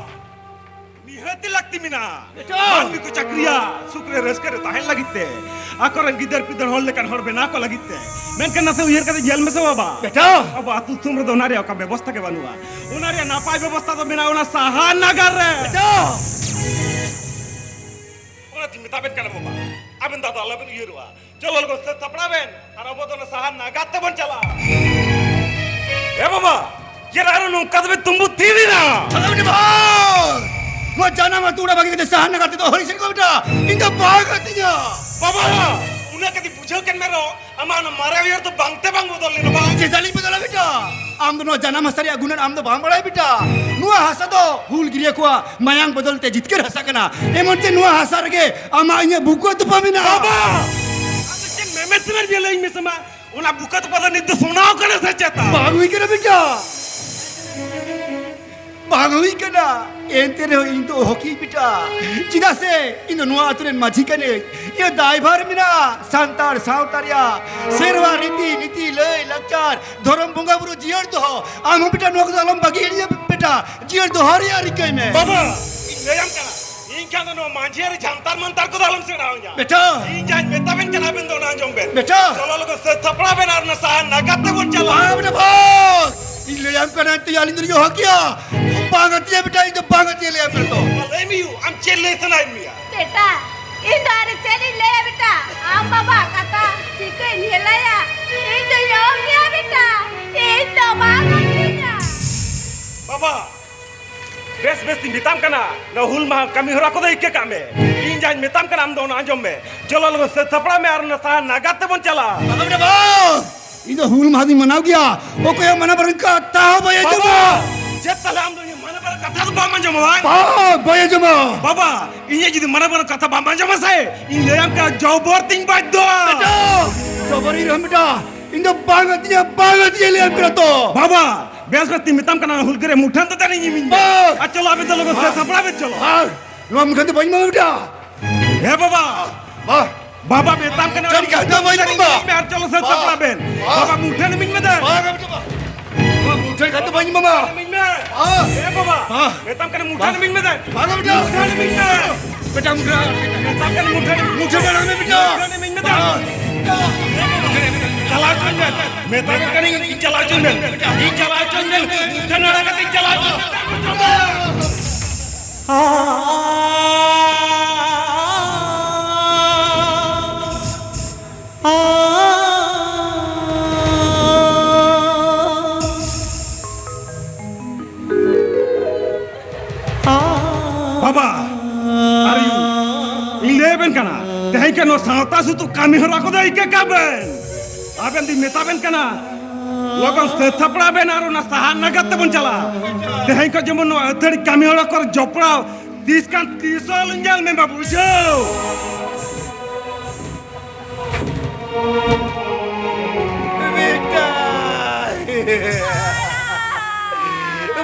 ᱱᱤᱦᱟᱹᱛᱤ ᱞᱟᱹᱠᱛᱤ ᱢᱮᱱᱟᱜᱼᱟ᱾ ᱵᱮᱴᱟ! ᱢᱟᱹᱱᱢᱤ ᱠᱚ ᱪᱟᱹᱠᱨᱤᱭᱟ, ᱥᱩᱠ ᱨᱮ ᱨᱟᱹᱥᱠᱟᱹ ᱨᱮ ᱛᱟᱦᱮᱱ ᱞᱟᱹᱜᱤᱫ ᱛᱮ, ᱟᱠᱚᱨᱮᱱ ᱜᱤᱫᱟᱹᱨ ᱯᱤᱫᱟᱹᱨ ᱦᱚᱲ ᱞᱮᱠᱟᱱ ᱦᱚᱲ ᱵᱮᱱᱟᱣ ᱠᱚ ᱞᱟᱹᱜᱤᱫ ᱛᱮ᱾ ᱢᱮᱱᱠᱷᱟᱱ ᱱᱟᱥᱮ ᱩᱭᱦᱟᱹᱨ ᱠᱟᱛᱮ ᱧᱮᱞ ᱢᱮᱥᱮ ᱵᱟᱵᱟ᱾ ᱵᱮᱴᱟ! ᱟᱵᱚ ᱟᱹᱛᱩ ᱫᱤᱥᱚᱢ ᱨᱮᱫᱚ ᱚᱱᱟ ᱨᱮᱭᱟᱜ ᱚᱠᱟ ᱵᱮᱵᱚᱥᱛᱷᱟ ᱜᱮ ᱵᱟᱹᱱᱩᱜᱼᱟ᱾ ᱚᱱᱟ ᱨᱮᱭᱟᱜ ᱱᱟᱯᱟᱭ ᱵᱮᱵᱚᱥᱛᱷᱟ ᱫᱚ ᱢᱮᱱᱟᱜᱼᱟ ᱚᱱᱟ ᱥᱟᱦᱟᱨ ᱱᱟᱜᱟᱨ ᱨᱮ᱾ ᱵᱮᱴᱟ! ᱚᱱᱟᱛᱤᱧ ᱢᱮᱛᱟ ᱵᱮᱱ ᱠᱟᱱᱟ ᱵᱟᱵᱟ, ᱟᱵᱮᱱ ᱫᱚ ᱟᱫᱚ ᱟᱞᱚᱵᱮᱱ ᱩᱭᱦᱟᱹᱨᱚᱜᱼᱟ᱾ ᱪᱚᱞᱚ ᱞᱚᱜᱚᱱ ᱥᱟᱹᱛ ᱥᱟᱯᱲᱟᱣ ᱵᱮᱱ ᱟᱨ ᱟᱵᱚ ᱫᱚ ᱚᱱᱟ ᱥᱟᱦᱟᱨ ᱱᱟᱜᱟᱨ ᱛᱮᱵᱚᱱ ᱪᱟᱞᱟᱜᱼᱟ᱾ ᱮ ᱵᱟᱵᱟ, ᱪᱮᱫ ᱟᱨᱚ ᱱᱚᱝᱠᱟ ᱫᱚᱵᱮᱱ ᱛᱩᱢᱵᱩ ᱛᱷᱤᱨ ᱮᱱᱟ? ᱟᱞᱚᱵᱮᱱ ᱵᱷᱟᱜᱽ! ᱱᱚᱣᱟ ᱡᱟᱱᱟᱢ ᱟᱹᱛᱩ ᱚᱲᱟᱜ ᱵᱟᱹᱜᱤ ᱠᱟᱛᱮ ᱥᱟᱦᱟᱨ ᱱᱟᱜᱟᱨ ᱛᱮᱫᱚ ᱦᱚᱨᱤ ᱥᱮᱱ ᱠᱚ ᱵᱮᱴᱟ, ᱤᱧ ᱫᱚ ᱵᱟᱝ ᱠᱟᱹᱛᱤᱧᱟ᱾ ᱵᱟᱵᱟ, ᱩᱱᱟᱹᱜ ᱠᱟᱛᱮ ᱵᱩᱡᱷᱟᱹᱣ ᱠᱮᱱ ᱢᱮ ᱨᱚ, ᱟᱢᱟᱜ ᱚᱱᱟ ᱢᱟᱨᱮ ᱩᱭᱦᱟᱹᱨ ᱫᱚ ᱵᱟᱝᱛᱮ ᱵᱟᱝ ᱵᱚᱫᱚᱞ ᱞᱮᱱᱟ ᱵᱟᱝ? ᱪᱮᱫᱟᱜ ᱞᱤᱧ ᱵᱚᱫᱚᱞᱟ ᱵᱮᱴᱟ? ᱟᱢ ᱫᱚ ᱱᱚᱣᱟ ᱡᱟᱱᱟᱢ ᱦᱟᱥᱟ ᱨᱮᱭᱟᱜ ᱜᱩᱱᱟᱹᱱ ᱟᱢ ᱫᱚ ᱵᱟᱢ ᱵᱟᱲᱟᱭᱟ ᱵᱮᱴᱟ᱾ ᱱᱚᱣᱟ ᱦᱟᱥᱟ ᱫᱚ ᱦᱩᱞ ᱜᱤᱨᱭᱟᱹ ᱠᱚᱣᱟᱜ ᱢᱟᱭᱟᱝ ᱵᱚᱫᱚᱞ ᱛᱮ ᱡᱤᱛᱠᱟᱹᱨ ᱦᱟᱥᱟ ᱠᱟᱱᱟ᱾ ᱮᱢᱚᱱ ᱪᱮ ᱱᱚᱣᱟ ᱦᱟᱥᱟ ᱨᱮᱜᱮ ᱟᱢᱟᱜ ᱤᱧᱟᱹᱜ ᱵᱩᱠᱟᱹ ᱛᱚᱯᱟ ᱢᱮᱱᱟᱜᱼᱟ᱾ ᱵᱟᱵᱟ! ᱟᱢ ᱫᱚ ᱪᱮᱫ ᱢᱮᱢᱮᱫ ᱥᱟᱱᱟᱭᱮᱫ ᱢᱮᱭᱟ ᱞᱟᱹᱭᱟᱹᱧ ᱢᱮᱥᱮ ᱢᱟ? ᱚᱱᱟ ᱵᱩᱠᱟᱹ ᱛᱚᱯᱟ ᱫᱚ ᱱᱤᱛ ᱫᱚ ᱥᱚᱱᱟᱣ ᱠᱟᱱᱟ ᱥᱮ ᱪᱮᱛᱟ? ᱵᱟᱝ ᱦᱩᱭ ᱠᱟᱱᱟ ᱵᱮᱴᱟ, ᱵᱟᱝ ᱦᱩᱭ ᱠᱟᱱᱟ᱾ ᱮᱱᱛᱮ ᱨᱮᱦᱚᱸ ᱤᱧ ᱫᱚ ᱦᱚᱠᱤ ᱵᱮᱴᱟ, ᱪᱮᱫᱟᱜ ᱥᱮ ᱤᱧ ᱫᱚ ᱱᱚᱣᱟ ᱟᱹᱛᱩ ᱨᱮᱱ ᱢᱟᱹᱡᱷᱤ ᱠᱟᱹᱱᱟᱹᱧ᱾ ᱤᱧᱟᱹᱜ ᱫᱟᱭᱵᱷᱟᱨ ᱢᱮᱱᱟᱜᱼᱟ ᱥᱟᱱᱛᱟᱲ ᱥᱟᱶᱛᱟ ᱨᱮᱭᱟᱜ ᱥᱮᱨᱣᱟ, ᱨᱤᱛᱤ ᱱᱤᱛᱤ, ᱞᱟᱹᱭ ᱞᱟᱠᱪᱟᱨ, ᱫᱷᱚᱨᱚᱢ ᱵᱚᱸᱜᱟ ᱵᱩᱨᱩ ᱡᱤᱭᱟᱹᱲ ᱫᱚᱦᱚ᱾ ᱟᱢ ᱦᱚᱸ ᱵᱮᱴᱟ ᱱᱚᱣᱟ ᱠᱚᱫᱚ ᱟᱞᱚᱢ ᱵᱟᱹᱜᱤ ᱦᱤᱲᱤᱧᱟ ᱵᱮᱴᱟ, ᱡᱤᱭᱟᱹᱲ ᱫᱚᱦᱚ ᱨᱮᱭᱟᱜ ᱨᱤᱠᱟᱹᱭ ᱢᱮ᱾ ᱵᱟᱵᱟ, ᱤᱧ ᱞᱟᱹᱭᱟᱢ ᱠᱟᱱᱟ, ᱤᱧ ᱠᱷᱟᱱ ᱫᱚ ᱱᱚᱣᱟ ᱢᱟᱹᱡᱷᱤ ᱟᱹᱨᱤ ᱡᱷᱟᱱᱛᱟᱨ ᱢᱟᱱᱛᱟᱨ ᱠᱚᱫᱚ ᱟᱞᱚᱢ ᱥᱮᱬᱟ ᱟᱹᱧᱟ᱾ ᱵᱮᱴᱟ᱾ ᱤᱧ ᱡᱟᱦᱟᱸᱧ ᱢᱮᱛᱟ ᱵᱮᱱ ᱠᱟᱱᱟ, ᱟᱵᱮᱱ ᱫᱚ ᱚᱱᱟ ᱟᱸᱡᱚᱢ ᱵᱮᱱ᱾ ᱵᱮᱴᱟ᱾ ᱪᱚᱞᱚ ᱞᱚᱜᱚᱱ ᱥᱟᱹᱛ ᱥᱟᱯᱲᱟᱣ ᱵᱮᱱ ᱟᱨ ᱚᱱᱟ ᱥᱟᱦᱟᱨ ᱱᱟᱜᱟᱨ ᱛᱮᱵᱚᱱ ᱪᱟᱞᱟᱜᱼᱟ᱾ ᱵᱟᱝ ᱵᱮᱴᱟ ᱵᱟᱝ, ᱤᱧ ᱞᱟᱹᱭᱟᱢ ᱠᱟᱱᱟ ᱛᱚ, ᱟᱹᱞᱤᱧ ᱫᱚᱞᱤᱧ ᱦᱚᱦᱚ ᱠᱮᱭᱟ᱾ ᱵᱟᱝ ᱟᱹᱛᱤᱭᱟ ᱵᱮᱴᱟ, ᱤᱧ ᱫᱚ ᱵᱟᱝ ᱟᱹᱛᱤᱭᱟ ᱞᱟᱹᱭᱟᱢ ᱠᱟᱱᱟ ᱛᱚ᱾ ᱢᱟ ᱞᱟᱹᱭ ᱢᱮ ᱭᱩ, ᱟᱢ ᱪᱮᱫ ᱞᱟᱹᱭ ᱥᱟᱱᱟᱭᱮᱫ ᱢᱮᱭᱟ? ᱵᱮᱴᱟ, ᱤᱧ ᱫᱚ ᱟᱨ ᱪᱮᱫ ᱤᱧ ᱞᱟᱹᱭᱟ ᱵᱮᱴᱟ? ᱟᱢ ᱵᱟᱵᱟ ᱠᱟᱛᱷᱟ ᱪᱤᱠᱟᱹᱧ ᱦᱮᱞᱟᱭᱟ? ᱤᱧ ᱫᱚᱧ ᱚᱦᱚ ᱠᱮᱭᱟ ᱵᱮᱴᱟ, ᱤᱧ ᱫᱚ ᱵᱟᱝ ᱟᱹᱛᱤᱧᱟ᱾ ᱵᱟᱵᱟ, ᱵᱮᱥ ᱵᱮᱥ ᱛᱤᱧ ᱢᱮᱛᱟᱢ ᱠᱟᱱᱟ, ᱱᱚᱣᱟ ᱦᱩᱞ ᱢᱟᱦᱟ ᱠᱟᱹᱢᱤ ᱦᱚᱨᱟ ᱠᱚᱫᱚ ᱤᱠᱟᱹ ᱠᱟᱜ ᱢᱮ᱾ ᱤᱧ ᱡᱟᱦᱟᱸᱧ ᱢᱮᱛᱟᱢ ᱠᱟᱱᱟ, ᱟᱢ ᱫᱚ ᱚᱱᱟ ᱟᱸᱡᱚᱢ ᱢᱮ᱾ ᱪᱚᱞᱚ ᱞᱚᱜᱚᱱ ᱥᱟᱹᱛ ᱥᱟᱯᱲᱟᱣ ᱢᱮ ᱟᱨ ᱚᱱᱟ ᱥᱟᱦᱟᱨ ᱱᱟᱜᱟᱨ ᱛᱮᱵᱚᱱ ᱪᱟᱞᱟᱜᱼᱟ᱾ ᱵᱟᱵᱟ ᱨᱮ ᱵᱟᱵᱟ! ᱤᱧ ᱫᱚ ᱦᱩᱞ ᱢᱟᱦᱟ ᱫᱚᱧ ᱢᱟᱱᱟᱣ ᱜᱮᱭᱟ, ᱚᱠᱚᱭᱟᱜ ᱢᱟᱱᱟ ᱵᱟᱨᱚᱱ ᱠᱟᱛᱷᱟ ᱦᱚᱸ ᱵᱟᱭ ᱟᱸᱡᱚᱢᱟ᱾ ᱵᱟᱵᱟ! ᱪᱮᱫ ᱛᱟᱦᱞᱮ ᱟᱢ ᱫᱚ ᱤᱧᱟᱹᱜ ᱢᱟᱱᱟ ᱵᱟᱨᱚᱱ ᱠᱟᱛᱷᱟ ᱫᱚ ᱵᱟᱢ ᱟᱸᱡᱚᱢᱟ ᱵᱟᱝ? ᱵᱟᱝ, ᱵᱟᱭ ᱟᱸᱡᱚᱢᱟ᱾ ᱵᱟᱵᱟ, ᱤᱧᱟᱹᱜ ᱡᱩᱫᱤ ᱢᱟᱱᱟ ᱵᱟᱨᱚᱱ ᱠᱟᱛᱷᱟ ᱵᱟᱢ ᱟᱸᱡᱚᱢᱟ ᱥᱮ, ᱤᱧ ᱞᱟᱹᱭᱟᱢ ᱠᱟᱱᱟ ᱡᱚᱵᱚᱨ ᱛᱤᱧ ᱵᱟᱫᱽᱫᱷᱚ᱾ ᱵᱮᱴᱟ! ᱡᱚᱵᱚᱨᱤᱧ ᱨᱮᱦᱚᱸ ᱵᱮᱴᱟ, ᱤᱧ ᱫᱚ ᱵᱟᱝ ᱟᱹᱛᱤᱧᱟ, ᱵᱟᱝ ᱟᱹᱛᱤᱧᱟ ᱞᱟᱹᱭᱟᱢ ᱠᱟᱱᱟ ᱛᱚ᱾ ᱵᱟᱵᱟ, ᱵᱮᱥ ᱵᱮᱥ ᱛᱤᱧ ᱢᱮᱛᱟᱢ ᱠᱟᱱᱟ, ᱦᱩᱞᱜᱟᱹᱨᱤᱭᱟᱹ ᱢᱩᱴᱷᱟᱹᱱ ᱫᱚ ᱫᱮᱱ ᱤᱧ ᱢᱤᱧ ᱢᱮ᱾ ᱵᱟᱝ! ᱟᱨ ᱪᱚᱞᱚ, ᱟᱵᱮᱱ ᱫᱚ ᱞᱚᱜᱚᱱ ᱥᱟᱹᱛ ᱵᱟᱝ! ᱥᱟᱯᱲᱟᱣ ᱵᱮᱱ, ᱪᱚᱞᱚ᱾ ᱵᱟᱝ! ᱱᱚᱣᱟ ᱢᱩᱴᱷᱟᱹᱱ ᱫᱚ ᱵᱟᱹᱧ ᱮᱢᱟᱢᱟ ᱵᱮᱴᱟ᱾ ᱦᱮᱸ ᱵᱟᱵᱟ᱾ ᱵᱟᱝ! ᱵᱟᱵᱟ ᱢᱮᱛᱟᱢ ᱠᱟᱱᱟ, ᱪᱮᱫ ᱠᱟᱛᱷᱟ ᱵᱟᱹᱧ ᱢᱩᱴᱷᱟᱹᱱ ᱮᱢᱟᱢᱟ? ᱤᱢᱟᱹᱧ ᱢᱮ ᱟᱨ ᱪᱚᱞᱚ ᱥᱟᱹᱛ ᱵᱟᱝ! ᱥᱟᱯᱲᱟᱣ ᱵᱮᱱ᱾ ᱵᱟᱝ! ᱵᱟᱵᱟ ᱢᱩᱴᱷᱟᱹᱱ ᱤᱢᱟᱹᱧ ᱢᱮ ᱫᱮᱱ᱾ ᱵᱟᱝ! ᱵᱟᱝ! ᱵᱟᱝ! ᱢᱩᱴᱷᱟᱹᱱ ᱠᱟᱛᱷᱟ ᱵᱟᱹᱧ ᱮᱢᱟᱢᱟ᱾ ᱤᱢᱟᱹᱧ ᱢᱮ᱾ ᱵᱟᱝ! ᱦᱮᱸ ᱵᱟᱵᱟ᱾ ᱵᱟᱝ! ᱢᱮᱛᱟᱢ ᱠᱟᱱᱟ ᱢᱩᱴᱷᱟᱹᱱ ᱵᱟᱝ! ᱤᱢᱟᱹᱧ ᱢᱮ ᱫᱮᱱ᱾ ᱵᱟᱝ! ᱵᱟᱝ! ᱢᱩᱴᱷᱟᱹᱱ ᱤᱢᱟᱹᱧ ᱢᱮ᱾ ᱵᱮᱴᱟ ᱢᱩᱴᱷᱟᱹᱱ᱾ ᱢᱮᱛᱟᱢ ᱠᱟᱱᱟ ᱢᱩᱴᱷᱟᱹᱱ᱾ ᱢᱩᱴᱷᱟᱹᱱ ᱟᱲᱟᱜ ᱢᱮ ᱵᱮᱴᱟ᱾ ᱢᱩᱴᱷᱟᱹᱱ ᱤᱢᱟᱹᱧ ᱢᱮ ᱫᱮᱱ᱾ ᱵᱟᱝ! ᱪᱟᱞᱟᱣ ᱦᱚᱪᱚᱧ ᱢᱮ᱾ ᱢᱮᱛᱟᱢ ᱠᱟᱹᱱᱟᱹᱧ ᱤᱧ ᱪᱟᱞᱟᱣ ᱦᱚᱪᱚᱧ ᱢᱮ᱾ ᱤᱧ ᱪᱟᱞᱟᱣ ᱦᱚᱪᱚᱧ ᱢᱮ᱾ ᱢᱩᱴᱷᱟᱹᱱ ᱟᱲᱟᱜ ᱠᱟᱛᱮ ᱤᱧ ᱪᱟᱞᱟᱣ ᱦᱚᱪᱚᱧ ᱢᱮ᱾ ᱵᱟᱵᱟ, ᱟᱨ ᱤᱧ, ᱤᱧ ᱞᱟᱹᱭ ᱟᱵᱮᱱ ᱠᱟᱱᱟ, ᱛᱮᱦᱮᱧ ᱠᱷᱚᱱ ᱱᱚᱣᱟ ᱥᱟᱶᱛᱟ ᱥᱩᱛᱩᱜ ᱠᱟᱹᱢᱤ ᱦᱚᱨᱟ ᱠᱚᱫᱚ ᱤᱠᱟᱹ ᱠᱟᱜ ᱵᱮᱱ᱾ ᱟᱵᱮᱱ ᱫᱚᱧ ᱢᱮᱛᱟ ᱵᱮᱱ ᱠᱟᱱᱟ, ᱞᱚᱜᱚᱱ ᱥᱟᱹᱛ ᱥᱟᱯᱲᱟᱣ ᱵᱮᱱ ᱟᱨ ᱚᱱᱟ ᱥᱟᱦᱟᱨ ᱱᱟᱜᱟᱨ ᱛᱮᱵᱚᱱ ᱪᱟᱞᱟᱜᱼᱟ᱾ ᱛᱮᱦᱮᱧ ᱠᱷᱚᱱ ᱡᱮᱢᱚᱱ ᱱᱚᱣᱟ ᱟᱹᱛᱷᱟᱹᱲᱤ ᱠᱟᱹᱢᱤ ᱦᱚᱨᱟ ᱠᱚᱨᱮ ᱡᱚᱯᱲᱟᱣ ᱛᱤᱥ ᱠᱟᱱ ᱛᱤᱥ ᱦᱚᱸ ᱟᱞᱚᱧ ᱧᱮᱞ ᱢᱮ ᱢᱟ, ᱵᱩᱡᱷᱟᱹᱣ? ᱵᱮᱴᱟ!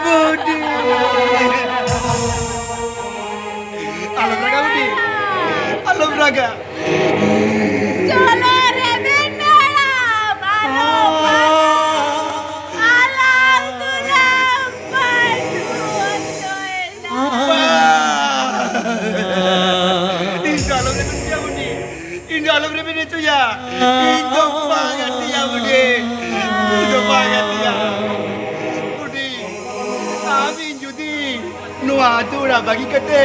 ᱵᱩᱰᱤ! ᱟᱞᱚᱢ ᱨᱟᱜᱟ, ᱵᱩᱰᱤ᱾ ᱟᱞᱚᱢ ᱨᱟᱜᱟ᱾ ᱪᱚᱞᱚ ᱨᱮᱵᱮᱱ ᱦᱟᱲᱟᱢ, ᱟᱞᱚᱢ ᱨᱟᱜᱟ᱾ ᱟᱞᱟᱝ ᱫᱚᱞᱟᱝ ᱯᱟᱹᱴᱩᱣᱟᱹ ᱛᱚᱭᱞᱟ᱾ ᱵᱟᱝ! ᱤᱧ ᱫᱚ ᱟᱞᱚᱢ ᱨᱮᱵᱮᱱ ᱦᱚᱪᱚᱭᱟ, ᱵᱩᱰᱤ᱾ ᱤᱧ ᱫᱚ ᱟᱞᱚᱢ ᱨᱮᱵᱮᱱ ᱦᱚᱪᱚᱭᱟ᱾ ᱤᱧ ᱫᱚ ᱵᱟᱝ ᱜᱟᱛᱮᱜᱼᱟ, ᱵᱩᱰᱤ᱾ ᱤᱧ ᱫᱚ ᱵᱟᱝ ᱜᱟᱛᱮᱜᱼᱟ᱾ ᱵᱩᱰᱤ, ᱟᱢ ᱤᱧ ᱡᱩᱫᱤ ᱱᱚᱣᱟ ᱟᱹᱛᱩ ᱚᱲᱟᱜ ᱵᱟᱹᱜᱤ ᱠᱟᱛᱮ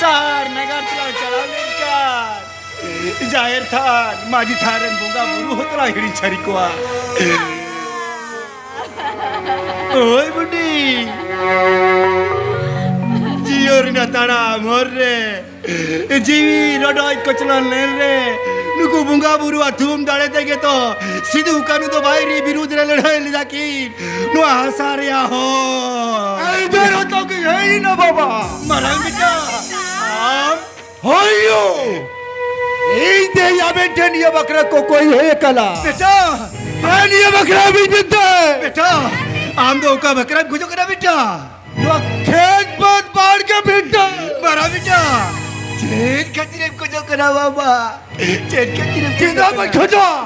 ᱥᱟᱦᱟᱨ ᱱᱟᱜᱟᱨ ᱛᱮᱞᱟᱝ ᱪᱟᱞᱟᱣ ᱞᱮᱱᱠᱷᱟᱱ, ᱡᱟᱦᱮᱨ ᱛᱷᱟᱱ, ᱢᱟᱹᱡᱷᱤ ᱛᱷᱟᱱ ᱨᱮᱱ ᱵᱚᱸᱜᱟ ᱵᱩᱨᱩ ᱦᱚᱸ ᱛᱚᱞᱟᱝ ᱦᱤᱲᱤᱧ ᱥᱟᱹᱨᱤ ᱠᱚᱣᱟ᱾ ᱦᱳᱭ ᱵᱩᱰᱤ᱾ ᱛᱟᱲᱟᱢ ᱦᱚᱨ ᱨᱮ, ᱡᱤᱣᱤ ᱨᱚᱰᱚᱡ ᱠᱚᱪᱞᱚᱱ ᱞᱮᱱ ᱨᱮ, ᱱᱩᱠᱩ ᱵᱚᱸᱜᱟ ᱵᱩᱨᱩᱣᱟᱜ ᱛᱷᱩᱢ ᱫᱟᱲᱮ ᱛᱮᱜᱮ ᱛᱚ ᱥᱤᱫᱩ ᱠᱟᱹᱱᱩ ᱫᱚ ᱵᱟᱭᱨᱤ ᱵᱤᱨᱩᱫᱷ ᱨᱮ ᱞᱟᱹᱲᱦᱟᱹᱭ ᱞᱮᱫᱟ ᱠᱤᱱ ᱱᱚᱣᱟ ᱦᱟᱥᱟ ᱨᱮᱭᱟᱜ ᱦᱚᱨ᱾ ᱟᱹᱭᱫᱟᱹᱨ ᱦᱚᱸᱛᱚ ᱠᱤ ᱦᱮᱡ ᱮᱱᱟ ᱵᱟᱵᱟ? ᱢᱟᱨᱟᱝ ᱵᱮᱴᱟ, ᱟᱢ ᱦᱳᱭᱳ! ᱤᱧ ᱛᱮᱦᱮᱧ ᱟᱵᱮᱱ ᱴᱷᱮᱱ ᱱᱤᱭᱟᱹ ᱵᱟᱠᱷᱨᱟ ᱠᱚᱠᱚᱭ ᱦᱮᱡ ᱟᱠᱟᱱᱟ᱾ ᱵᱮᱴᱟ! ᱦᱮᱸ, ᱱᱤᱭᱟᱹ ᱵᱟᱠᱷᱨᱟ ᱟᱹᱵᱤᱱ ᱵᱤᱱ ᱛᱮ᱾ ᱵᱮᱴᱟ, ᱟᱢ ᱫᱚ ᱚᱠᱟ ᱵᱟᱠᱷᱨᱟᱢ ᱠᱷᱚᱡᱚᱜ ᱠᱟᱱᱟ ᱵᱮᱴᱟ? ᱱᱚᱣᱟ ᱠᱷᱮᱛ ᱵᱟᱹᱫᱽ ᱵᱟᱲᱜᱮ ᱵᱮᱴᱟ᱾ ᱢᱟᱨᱟ ᱵᱮᱴᱟ, ᱪᱮᱫ ᱠᱷᱟᱹᱛᱤᱨᱮᱢ ᱠᱷᱚᱡᱚᱜ ᱠᱟᱱᱟ ᱵᱟᱵᱟ? ᱪᱮᱫ ᱠᱷᱟᱹᱛᱤᱨᱮᱢ ᱪᱮᱫᱟᱜ ᱵᱟᱹᱧ ᱠᱷᱚᱡᱚᱜ?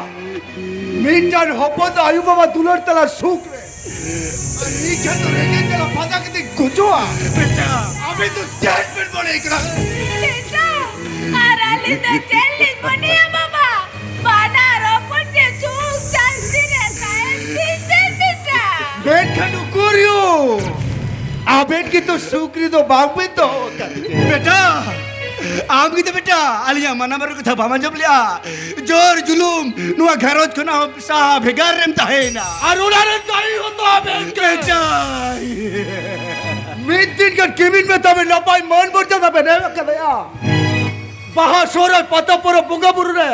ᱢᱤᱫᱴᱟᱝ ᱦᱚᱯᱚᱱ ᱫᱚ ᱟᱭᱳ ᱵᱟᱵᱟ ᱫᱩᱞᱟᱹᱲ ᱛᱟᱞᱟ ᱥᱩᱠ ᱨᱮ᱾ ᱟᱨ ᱤᱧ ᱴᱷᱮᱱ ᱫᱚ ᱨᱮᱸᱜᱮᱡ ᱡᱟᱞᱟ ᱯᱷᱟᱫᱟ ᱠᱟᱛᱮ ᱜᱚᱡᱚᱜᱼᱟ᱾ ᱵᱮᱴᱟ᱾ ᱟᱵᱮᱱ ᱫᱚ ᱪᱮᱫ ᱵᱮᱱ ᱢᱚᱱᱮ ᱠᱟᱱᱟ? ᱵᱮᱴᱟ, ᱟᱨ ᱟᱹᱞᱤᱧ ᱫᱚ ᱪᱮᱫ ᱞᱤᱧ ᱢᱚᱱᱮᱭᱟ ᱵᱟᱵᱟ? ᱵᱟᱱᱟᱨ ᱦᱚᱯᱚᱱ ᱜᱮ ᱥᱩᱠ ᱥᱟᱱᱛᱤ ᱨᱮ ᱛᱟᱦᱮᱱ ᱵᱤᱱ ᱥᱮ ᱵᱮᱴᱟ᱾ ᱢᱮᱱᱠᱷᱟᱱ ᱩᱠᱩᱨᱤᱭᱳ, ᱟᱵᱮᱱ ᱜᱮᱛᱚ ᱥᱩᱠ ᱨᱮᱫᱚ ᱵᱟᱝ ᱵᱮᱱ ᱫᱚᱦᱚ ᱟᱠᱟᱫ ᱞᱤᱧᱟ᱾ ᱵᱮᱴᱟ, ᱟᱢ ᱜᱮᱛᱚ ᱵᱮᱴᱟ ᱟᱹᱞᱤᱧᱟᱜ ᱢᱟᱱᱟ ᱵᱟᱨᱚ ᱠᱟᱛᱷᱟ ᱵᱟᱢ ᱟᱸᱡᱚᱢ ᱞᱮᱜᱼᱟ᱾ ᱡᱳᱨ ᱡᱩᱞᱩᱢ ᱱᱚᱣᱟ ᱜᱷᱟᱨᱚᱸᱡᱽ ᱠᱷᱚᱱᱟᱜ ᱦᱚᱸ ᱥᱟᱦᱟ ᱵᱷᱮᱜᱟᱨ ᱨᱮᱢ ᱛᱟᱦᱮᱸᱭᱮᱱᱟ᱾ ᱟᱨ ᱚᱱᱟ ᱨᱮᱱ ᱫᱟᱹᱭᱤ ᱦᱚᱸᱛᱚ ᱟᱵᱮᱱ ᱜᱮ᱾ ᱵᱮᱴᱟ᱾ ᱢᱤᱫ ᱫᱤᱱ ᱜᱟᱱ ᱠᱤᱢᱤᱱ ᱢᱮᱛᱟ ᱵᱮᱱ ᱱᱟᱯᱟᱭ ᱢᱟᱹᱱ ᱢᱚᱨᱡᱟᱫᱟ ᱵᱮᱱ ᱮᱢ ᱟᱠᱟᱫᱮᱭᱟ᱾ ᱵᱟᱦᱟ, ᱥᱚᱦᱨᱟᱭ, ᱯᱟᱛᱟ ᱯᱚᱨᱚᱵᱽ, ᱵᱚᱸᱜᱟ ᱵᱩᱨᱩ ᱨᱮ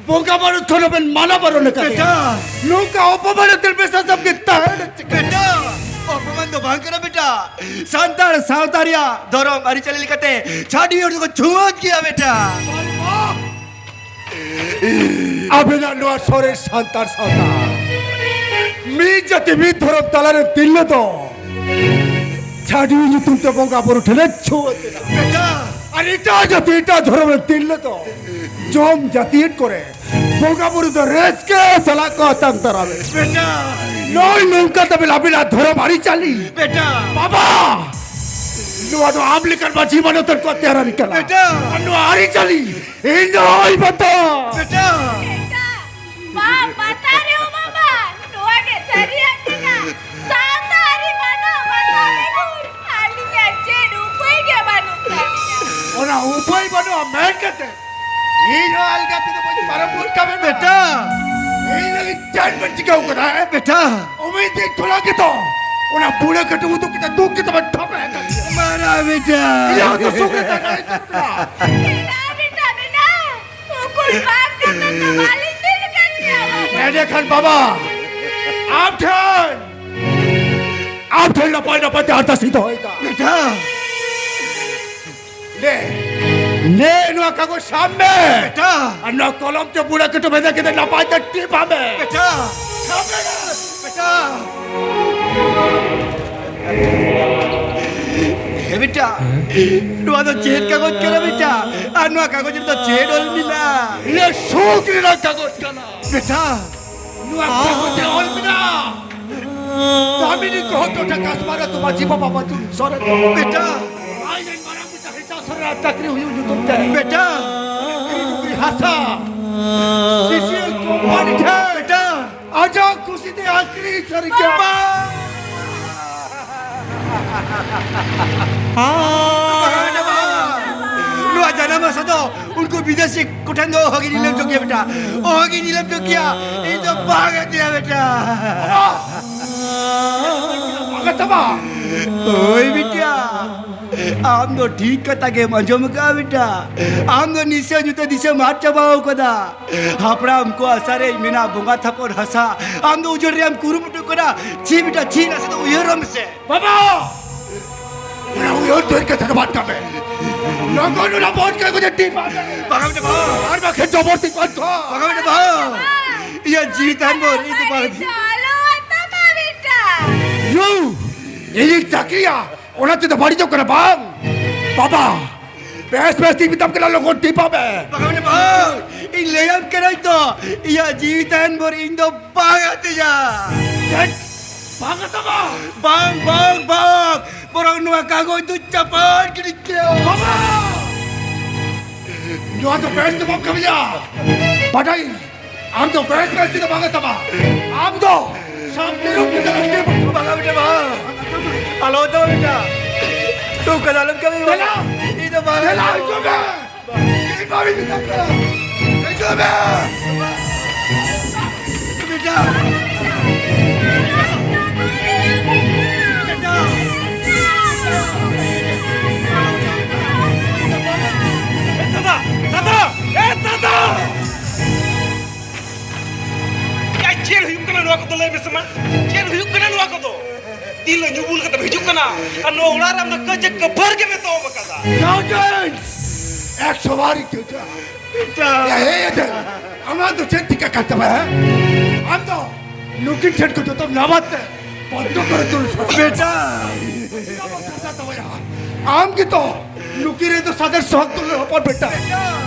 ᱵᱚᱸᱜᱟ ᱵᱟᱹᱨᱩ ᱠᱷᱚᱱ ᱦᱚᱸ ᱵᱮᱱ ᱢᱟᱱᱟ ᱵᱟᱨᱚᱱ ᱟᱠᱟᱫᱮᱭᱟ᱾ ᱵᱮᱴᱟ᱾ ᱱᱚᱝᱠᱟ ᱚᱯᱚᱢᱟᱱ ᱟᱛᱮ ᱢᱮᱥᱟ ᱥᱟᱵ ᱜᱮ ᱛᱟᱦᱮᱸ ᱞᱟᱹᱠᱛᱤ ᱠᱟᱱᱟ᱾ ᱵᱮᱴᱟ, ᱚᱯᱚᱢᱟᱱ ᱫᱚ ᱵᱟᱝ ᱠᱟᱱᱟ ᱵᱮᱴᱟ᱾ ᱥᱟᱱᱛᱟᱲ ᱥᱟᱶᱛᱟ ᱨᱮᱭᱟᱜ ᱫᱷᱚᱨᱚᱢ ᱟᱹᱨᱤᱪᱟᱹᱞᱤ ᱞᱮᱠᱟᱛᱮ ᱪᱷᱟᱹᱰᱣᱤ ᱦᱚᱲ ᱫᱚᱠᱚ ᱪᱷᱩᱣᱟᱹᱛ ᱜᱮᱭᱟ ᱵᱮᱴᱟ᱾ ᱟᱵᱮᱱᱟᱜ ᱱᱚᱣᱟ ᱥᱚᱨᱮᱥ ᱥᱟᱱᱛᱟᱲ ᱥᱟᱶᱛᱟ ᱢᱤᱫ ᱡᱟᱹᱛᱤ ᱢᱤᱫ ᱫᱷᱚᱨᱚᱢ ᱛᱟᱞᱟᱨᱮ ᱛᱤᱨᱞᱟᱹ ᱫᱚ ᱪᱷᱟᱹᱰᱣᱤ ᱧᱩᱛᱩᱢ ᱛᱮ ᱵᱚᱸᱜᱟ ᱵᱩᱨᱩ ᱴᱷᱮᱱᱮ ᱪᱷᱩᱣᱟᱹᱛ ᱮᱱᱟ᱾ ᱵᱮᱴᱟ᱾ ᱟᱨ ᱮᱴᱟᱜ ᱡᱟᱹᱛᱤ ᱮᱴᱟᱜ ᱫᱷᱚᱨᱚᱢ ᱨᱮᱱ ᱛᱤᱨᱞᱟᱹ ᱫᱚ ᱡᱚᱢ ᱡᱟᱹᱛᱤᱭᱟᱹᱫ ᱠᱚᱨᱮ ᱵᱚᱸᱜᱟ ᱵᱩᱨᱩ ᱫᱚ ᱨᱟᱹᱥᱠᱟᱹ ᱥᱟᱞᱟᱜ ᱠᱚ ᱟᱛᱟᱝ ᱫᱟᱨᱟᱢᱮᱫ᱾ ᱵᱮᱴᱟ᱾ ᱱᱚᱜᱼᱚᱭ ᱱᱚᱝᱠᱟ ᱛᱟᱵᱮᱱ ᱟᱵᱮᱱᱟᱜ ᱫᱷᱚᱨᱚᱢ ᱟᱹᱨᱤᱪᱟᱹᱞᱤ᱾ ᱵᱮᱴᱟ᱾ ᱵᱟᱵᱟ, ᱱᱚᱣᱟ ᱫᱚ ᱟᱢ ᱞᱮᱠᱟᱱ ᱢᱟᱹᱡᱷᱤ ᱢᱟᱱᱚᱛᱟᱱ ᱠᱚ ᱛᱮᱭᱟᱨ ᱟᱹᱨᱤ ᱠᱟᱱᱟ᱾ ᱵᱮᱴᱟ᱾ ᱟᱨ ᱱᱚᱣᱟ ᱟᱹᱨᱤᱪᱟᱹᱞᱤ ᱤᱧ ᱫᱚ ᱚᱦᱚᱧ ᱵᱟᱛᱟᱣᱟ᱾ ᱵᱮᱴᱟ᱾ ᱵᱮᱴᱟ, ᱵᱟᱢ ᱵᱟᱛᱟᱣ ᱨᱮᱦᱚᱸ ᱵᱟᱵᱟ, ᱱᱚᱣᱟ ᱜᱮ ᱥᱟᱹᱨᱤᱭᱟᱜ ᱠᱟᱱᱟ᱾ ᱥᱟᱶᱛᱟ ᱟᱹᱨᱤ ᱢᱟᱱᱟᱣ ᱵᱟᱛᱟᱣ ᱵᱮᱜᱚᱨ ᱟᱹᱞᱤᱧᱟᱜ ᱪᱮᱫ ᱩᱯᱟᱹᱭ ᱜᱮ ᱵᱟᱹᱱᱩᱜ ᱛᱟᱹᱞᱤᱧᱟ᱾ ᱚᱱᱟ ᱩᱯᱟᱹᱭ ᱵᱟᱹᱱᱩᱜᱼᱟ ᱢᱮᱱ ᱠᱟᱛᱮ ᱤᱧ ᱦᱚᱸ ᱟᱞᱜᱟ ᱛᱮᱫᱚ ᱵᱟᱹᱧ ᱯᱟᱨᱚᱢ ᱜᱚᱫ ᱠᱟᱜ ᱵᱮᱱᱟ᱾ ᱵᱮᱴᱟ᱾ ᱤᱧ ᱞᱟᱹᱜᱤᱫ ᱪᱮᱫ ᱵᱮᱱ ᱪᱤᱠᱟᱹᱣ ᱠᱟᱫᱟ, ᱦᱮᱸ? ᱵᱮᱴᱟ᱾ ᱩᱢᱤᱫ ᱫᱤᱱ ᱠᱷᱚᱱᱟᱜ ᱜᱮᱛᱚ ᱚᱱᱟ ᱵᱩᱲᱟᱹ ᱠᱟᱹᱴᱩᱵ ᱩᱫᱩᱜ ᱠᱟᱛᱮ ᱫᱩᱠ ᱠᱟᱛᱮ ᱵᱚᱱ ᱴᱷᱚᱯᱮ ᱟᱠᱟᱫ ᱢᱮᱭᱟ᱾ ᱢᱟᱨᱟ ᱵᱮᱴᱟ᱾ ᱤᱧᱟᱹᱜ ᱫᱚ ᱥᱩᱠ ᱨᱮ ᱛᱟᱦᱮᱸ ᱠᱟᱱ ᱛᱟᱵᱚᱱᱟ᱾ ᱵᱮᱴᱟ, ᱵᱮᱴᱟ, ᱵᱮᱴᱟ᱾ ᱩᱠᱩᱨ ᱵᱟᱝ ᱠᱟᱛᱮ ᱫᱚ ᱵᱟᱞᱤᱧ ᱫᱤᱱ ᱠᱟᱱ ᱜᱮᱭᱟ, ᱵᱟᱵᱟ᱾ ᱮᱸᱰᱮᱠᱷᱟᱱ ᱵᱟᱵᱟ, ᱟᱢ ᱴᱷᱮᱱ, ᱟᱢ ᱴᱷᱮᱱ ᱱᱟᱯᱟᱭ ᱱᱟᱯᱟᱭ ᱛᱮ ᱟᱨᱫᱟᱥ ᱤᱧ ᱫᱚᱦᱚᱭᱮᱫᱟ᱾ ᱵᱮᱴᱟ᱾ ᱱᱮ, ᱱᱮ ᱱᱚᱣᱟ ᱠᱟᱜᱚᱡᱽ ᱥᱟᱵ ᱢᱮ᱾ ᱵᱮᱴᱟ᱾ ᱟᱨ ᱱᱚᱣᱟ ᱠᱚᱞᱚᱢ ᱛᱮ ᱵᱩᱲᱟᱹ ᱠᱟᱹᱴᱩᱵ ᱵᱷᱮᱡᱟ ᱠᱟᱛᱮ ᱱᱟᱯᱟᱭ ᱛᱮ ᱴᱤᱯ ᱟᱢᱮ᱾ ᱵᱮᱴᱟ᱾ ᱥᱟᱵ ᱢᱮ᱾ ᱵᱮᱴᱟ᱾ ᱦᱮᱸ ᱵᱮᱴᱟ, ᱱᱚᱣᱟ ᱫᱚ ᱪᱮᱫ ᱠᱟᱜᱚᱡᱽ ᱠᱟᱱᱟ ᱵᱮᱴᱟ? ᱟᱨ ᱱᱚᱣᱟ ᱠᱟᱜᱚᱡᱽ ᱨᱮᱫᱚ ᱪᱮᱫ ᱚᱞ ᱢᱮᱱᱟᱜᱼᱟ? ᱱᱤᱭᱟᱹ ᱥᱩᱠ ᱨᱮᱱᱟᱜ ᱠᱟᱜᱚᱡᱽ ᱠᱟᱱᱟ᱾ ᱵᱮᱴᱟ᱾ ᱱᱚᱣᱟ ᱠᱟᱜᱚᱡᱽ ᱨᱮ ᱚᱞ ᱢᱮᱱᱟᱜᱼᱟ, ᱫᱟᱢᱤᱱᱤ ᱠᱚᱦᱚᱸ ᱴᱚᱴᱷᱟ ᱠᱟᱥᱢᱟᱨᱟ ᱛᱚ ᱢᱟᱹᱡᱷᱤ ᱵᱟᱵᱟ ᱵᱟᱹᱪᱩᱱ ᱥᱚᱨᱮᱱ᱾ ᱵᱮᱴᱟ᱾ ᱟᱡ ᱨᱮᱱ ᱢᱟᱨᱟᱝ ᱵᱮᱴᱟ ᱦᱮᱸᱥᱟᱜ ᱥᱚᱨᱮᱱᱟᱜ ᱪᱟᱹᱠᱨᱤ ᱦᱩᱭᱩᱜ ᱧᱩᱛᱩᱢ ᱛᱮ᱾ ᱵᱮᱴᱟ᱾ ᱰᱩᱝᱨᱤ ᱦᱟᱥᱟ᱾ ᱥᱤᱥᱤ ᱠᱳᱢᱯᱟᱱᱤ ᱴᱷᱮᱱ᱾ ᱵᱮᱴᱟ᱾ ᱟᱡᱟᱜ ᱠᱩᱥᱤ ᱛᱮ ᱟᱹᱠᱷᱨᱤᱧ ᱥᱟᱹᱨᱤ ᱠᱮᱫ᱾ ᱵᱟᱝ᱾ ᱱᱚᱣᱟ ᱡᱟᱱᱟᱢ ᱦᱟᱥᱟ ᱫᱚ ᱩᱱᱠᱩ ᱵᱤᱫᱮᱥᱤ ᱠᱚᱴᱷᱮᱱ ᱫᱚ ᱚᱦᱚᱜᱤᱧ ᱧᱮᱞ ᱦᱚᱪᱚ ᱠᱮᱭᱟ ᱵᱮᱴᱟ, ᱚᱦᱚᱜᱤᱧ ᱧᱮᱞ ᱦᱚᱪᱚ ᱠᱮᱭᱟ᱾ ᱤᱧ ᱫᱚ ᱵᱟᱝ ᱟᱹᱛᱤᱧᱟ ᱵᱮᱴᱟ᱾ ᱵᱟᱝ ᱟᱹᱛᱤᱧᱟ? ᱦᱳᱭ ᱵᱮᱴᱟ, ᱟᱢ ᱫᱚ ᱴᱷᱤᱠ ᱠᱟᱛᱷᱟ ᱜᱮᱢ ᱟᱸᱡᱚᱢ ᱟᱠᱟᱫᱼᱟ ᱵᱮᱴᱟ᱾ ᱟᱢ ᱫᱚ ᱱᱤᱥᱟᱹ ᱧᱩᱛᱟᱹ ᱫᱤᱥᱟᱹᱢ ᱟᱫ ᱪᱟᱵᱟᱣ ᱠᱟᱫᱟ᱾ ᱦᱟᱯᱲᱟᱢ ᱠᱚᱣᱟᱜ ᱦᱟᱥᱟ ᱨᱮ ᱢᱮᱱᱟᱜ ᱵᱚᱸᱜᱟ ᱛᱷᱟᱯᱚᱱ ᱦᱟᱥᱟ, ᱟᱢ ᱫᱚ ᱩᱡᱟᱹᱲ ᱨᱮᱭᱟᱜ ᱮᱢ ᱠᱩᱨᱩᱢᱩᱴᱩ ᱠᱟᱱᱟ᱾ ᱪᱷᱤ ᱵᱮᱴᱟ ᱪᱷᱤ, ᱱᱟᱥᱮ ᱫᱚ ᱩᱭᱦᱟᱹᱨᱚᱜ ᱢᱮᱥᱮ᱾ ᱵᱟᱵᱟ! ᱚᱱᱟ ᱩᱭᱦᱟᱹᱨ ᱫᱚ ᱤᱱᱠᱟᱹ ᱛᱷᱟᱠᱟ ᱵᱟᱫ ᱠᱟᱜ ᱢᱮ᱾ ᱞᱚᱜᱚᱱ ᱚᱱᱟ ᱵᱚᱱ ᱠᱟᱹᱜᱚᱡ ᱮ ᱴᱤᱯ ᱟᱜ ᱢᱮ᱾ ᱵᱟᱝᱟ ᱵᱮᱴᱟ, ᱵᱟᱝ᱾ ᱟᱨ ᱵᱟᱠᱷᱟᱱ ᱡᱚᱵᱚᱨ ᱛᱤ ᱯᱟᱱ ᱛᱷᱚ᱾ ᱵᱟᱝᱟ ᱵᱮᱴᱟ, ᱵᱟᱝ᱾ ᱤᱭᱟᱹ ᱡᱤᱣᱤ ᱛᱟᱦᱮᱱ ᱵᱷᱳᱨ, ᱤᱧ ᱫᱚ ᱵᱟᱝ᱾ ᱟᱞᱚ ᱟᱛᱟᱢᱟ ᱵᱮᱴᱟ᱾ ᱭᱩ! ᱤᱧᱤᱧ ᱪᱟᱹᱠᱨᱤᱭᱟ, ᱚᱱᱟ ᱛᱮᱫᱚ ᱵᱟᱹᱲᱤᱡᱚᱜ ᱠᱟᱱᱟ ᱵᱟᱝ? ᱵᱟᱵᱟ! ᱵᱮᱥ ᱵᱮᱥ ᱛᱤᱧ ᱢᱮᱛᱟᱢ ᱠᱟᱱᱟ, ᱞᱚᱜᱚᱱ ᱴᱤᱯ ᱟᱜ ᱢᱮ᱾ ᱵᱟᱝᱟ ᱵᱮᱴᱟ, ᱵᱟᱝ᱾ ᱤᱧ ᱞᱟᱹᱭᱟᱢ ᱠᱟᱹᱱᱟᱹᱧ ᱛᱚ, ᱤᱭᱟᱹ ᱡᱤᱣᱤ ᱛᱟᱦᱮᱱ ᱵᱷᱳᱨ ᱤᱧ ᱫᱚ ᱵᱟᱝ ᱟᱹᱛᱤᱧᱟ᱾ ᱪᱮᱫ? ᱵᱟᱝ ᱟᱹᱛᱟᱢᱟ? ᱵᱟᱝ, ᱵᱟᱝ, ᱵᱟᱝ᱾ ᱵᱚᱨᱚᱝ ᱱᱚᱣᱟ ᱠᱟᱜᱚᱡᱽ ᱫᱚ ᱪᱟᱯᱟᱫ ᱜᱤᱰᱤ ᱠᱮᱭᱟ᱾ ᱵᱟᱵᱟ! ᱱᱚᱣᱟ ᱫᱚ ᱵᱮᱥ ᱫᱚ ᱵᱟᱢ ᱠᱟᱹᱢᱤᱭᱟ᱾ ᱵᱟᱰᱟᱭ, ᱟᱢ ᱫᱚ ᱵᱮᱥ ᱵᱮᱥ ᱛᱮᱫᱚ ᱵᱟᱝ ᱟᱹᱛᱟᱢᱟ᱾ ᱟᱢ ᱫᱚ ᱥᱟᱢᱱᱮ ᱨᱩᱯ ᱛᱮᱫᱚ ᱵᱟᱝ ᱟᱹᱛᱟᱢᱟ᱾ ᱵᱟᱝᱟ ᱵᱮᱴᱟ, ᱵᱟᱝ᱾ ᱟᱞᱚ ᱟᱹᱛᱟᱢᱟ ᱵᱮᱴᱟ᱾ ᱱᱚᱝᱠᱟ ᱫᱚ ᱟᱞᱚᱢ ᱠᱟᱹᱢᱤ ᱵᱟᱵᱟ᱾ ᱫᱮᱞᱟ᱾ ᱤᱧ ᱫᱚ ᱵᱟᱝ᱾ ᱫᱮᱞᱟ, ᱦᱤᱡᱩᱜ ᱢᱮ᱾ ᱤᱧ ᱵᱟᱹᱧ ᱢᱮᱛᱟᱢ ᱠᱟᱱᱟ᱾ ᱦᱤᱡᱩᱜ ᱢᱮ᱾ ᱵᱮᱴᱟ᱾ ᱪᱮᱫ ᱦᱩᱭᱩᱜ ᱠᱟᱱᱟ ᱱᱚᱣᱟ ᱠᱚᱫᱚ? ᱫᱤᱱ ᱦᱤᱞᱳᱜ ᱧᱩ ᱵᱩᱞ ᱠᱟᱛᱮᱢ ᱦᱤᱡᱩᱜ ᱠᱟᱱᱟ ᱟᱨ ᱱᱚᱣᱟ ᱚᱲᱟᱜ ᱨᱮ ᱟᱢ ᱫᱚ ᱠᱟᱹᱡ ᱠᱟᱹᱯᱷᱟᱹᱨ ᱜᱮᱢ ᱮᱛᱚᱦᱚᱵ ᱟᱠᱟᱫᱟ᱾ ᱱᱚᱱᱥᱮᱱᱥ! ᱮᱠᱥᱚ ᱵᱟᱨ ᱤᱧ ᱪᱮᱸᱪᱟ᱾ ᱵᱮᱴᱟ᱾ ᱮ, ᱦᱮ, ᱮ, ᱟᱢᱟᱜ ᱫᱚ ᱪᱮᱫ ᱪᱤᱠᱟᱹ ᱠᱟᱱ ᱛᱟᱢᱟ, ᱦᱮᱸ? ᱟᱢ ᱫᱚ ᱱᱩᱠᱤᱱ ᱴᱷᱮᱱ ᱠᱚ ᱡᱚᱛᱚᱢ ᱱᱟᱵᱟᱫ ᱛᱮ ᱵᱚᱱᱫᱚ ᱠᱚᱨᱮ ᱫᱩᱲᱩᱵ ᱥᱟᱱᱟ᱾ ᱵᱮᱴᱟ᱾ ᱟᱢ ᱜᱮᱛᱚ ᱱᱩᱠᱤᱱ ᱨᱮᱱ ᱫᱚ ᱥᱟᱫᱮᱨ ᱥᱚᱦᱚᱫ ᱫᱩᱞᱟᱹᱲ ᱦᱚᱯᱚᱱ ᱵᱮᱴᱟ᱾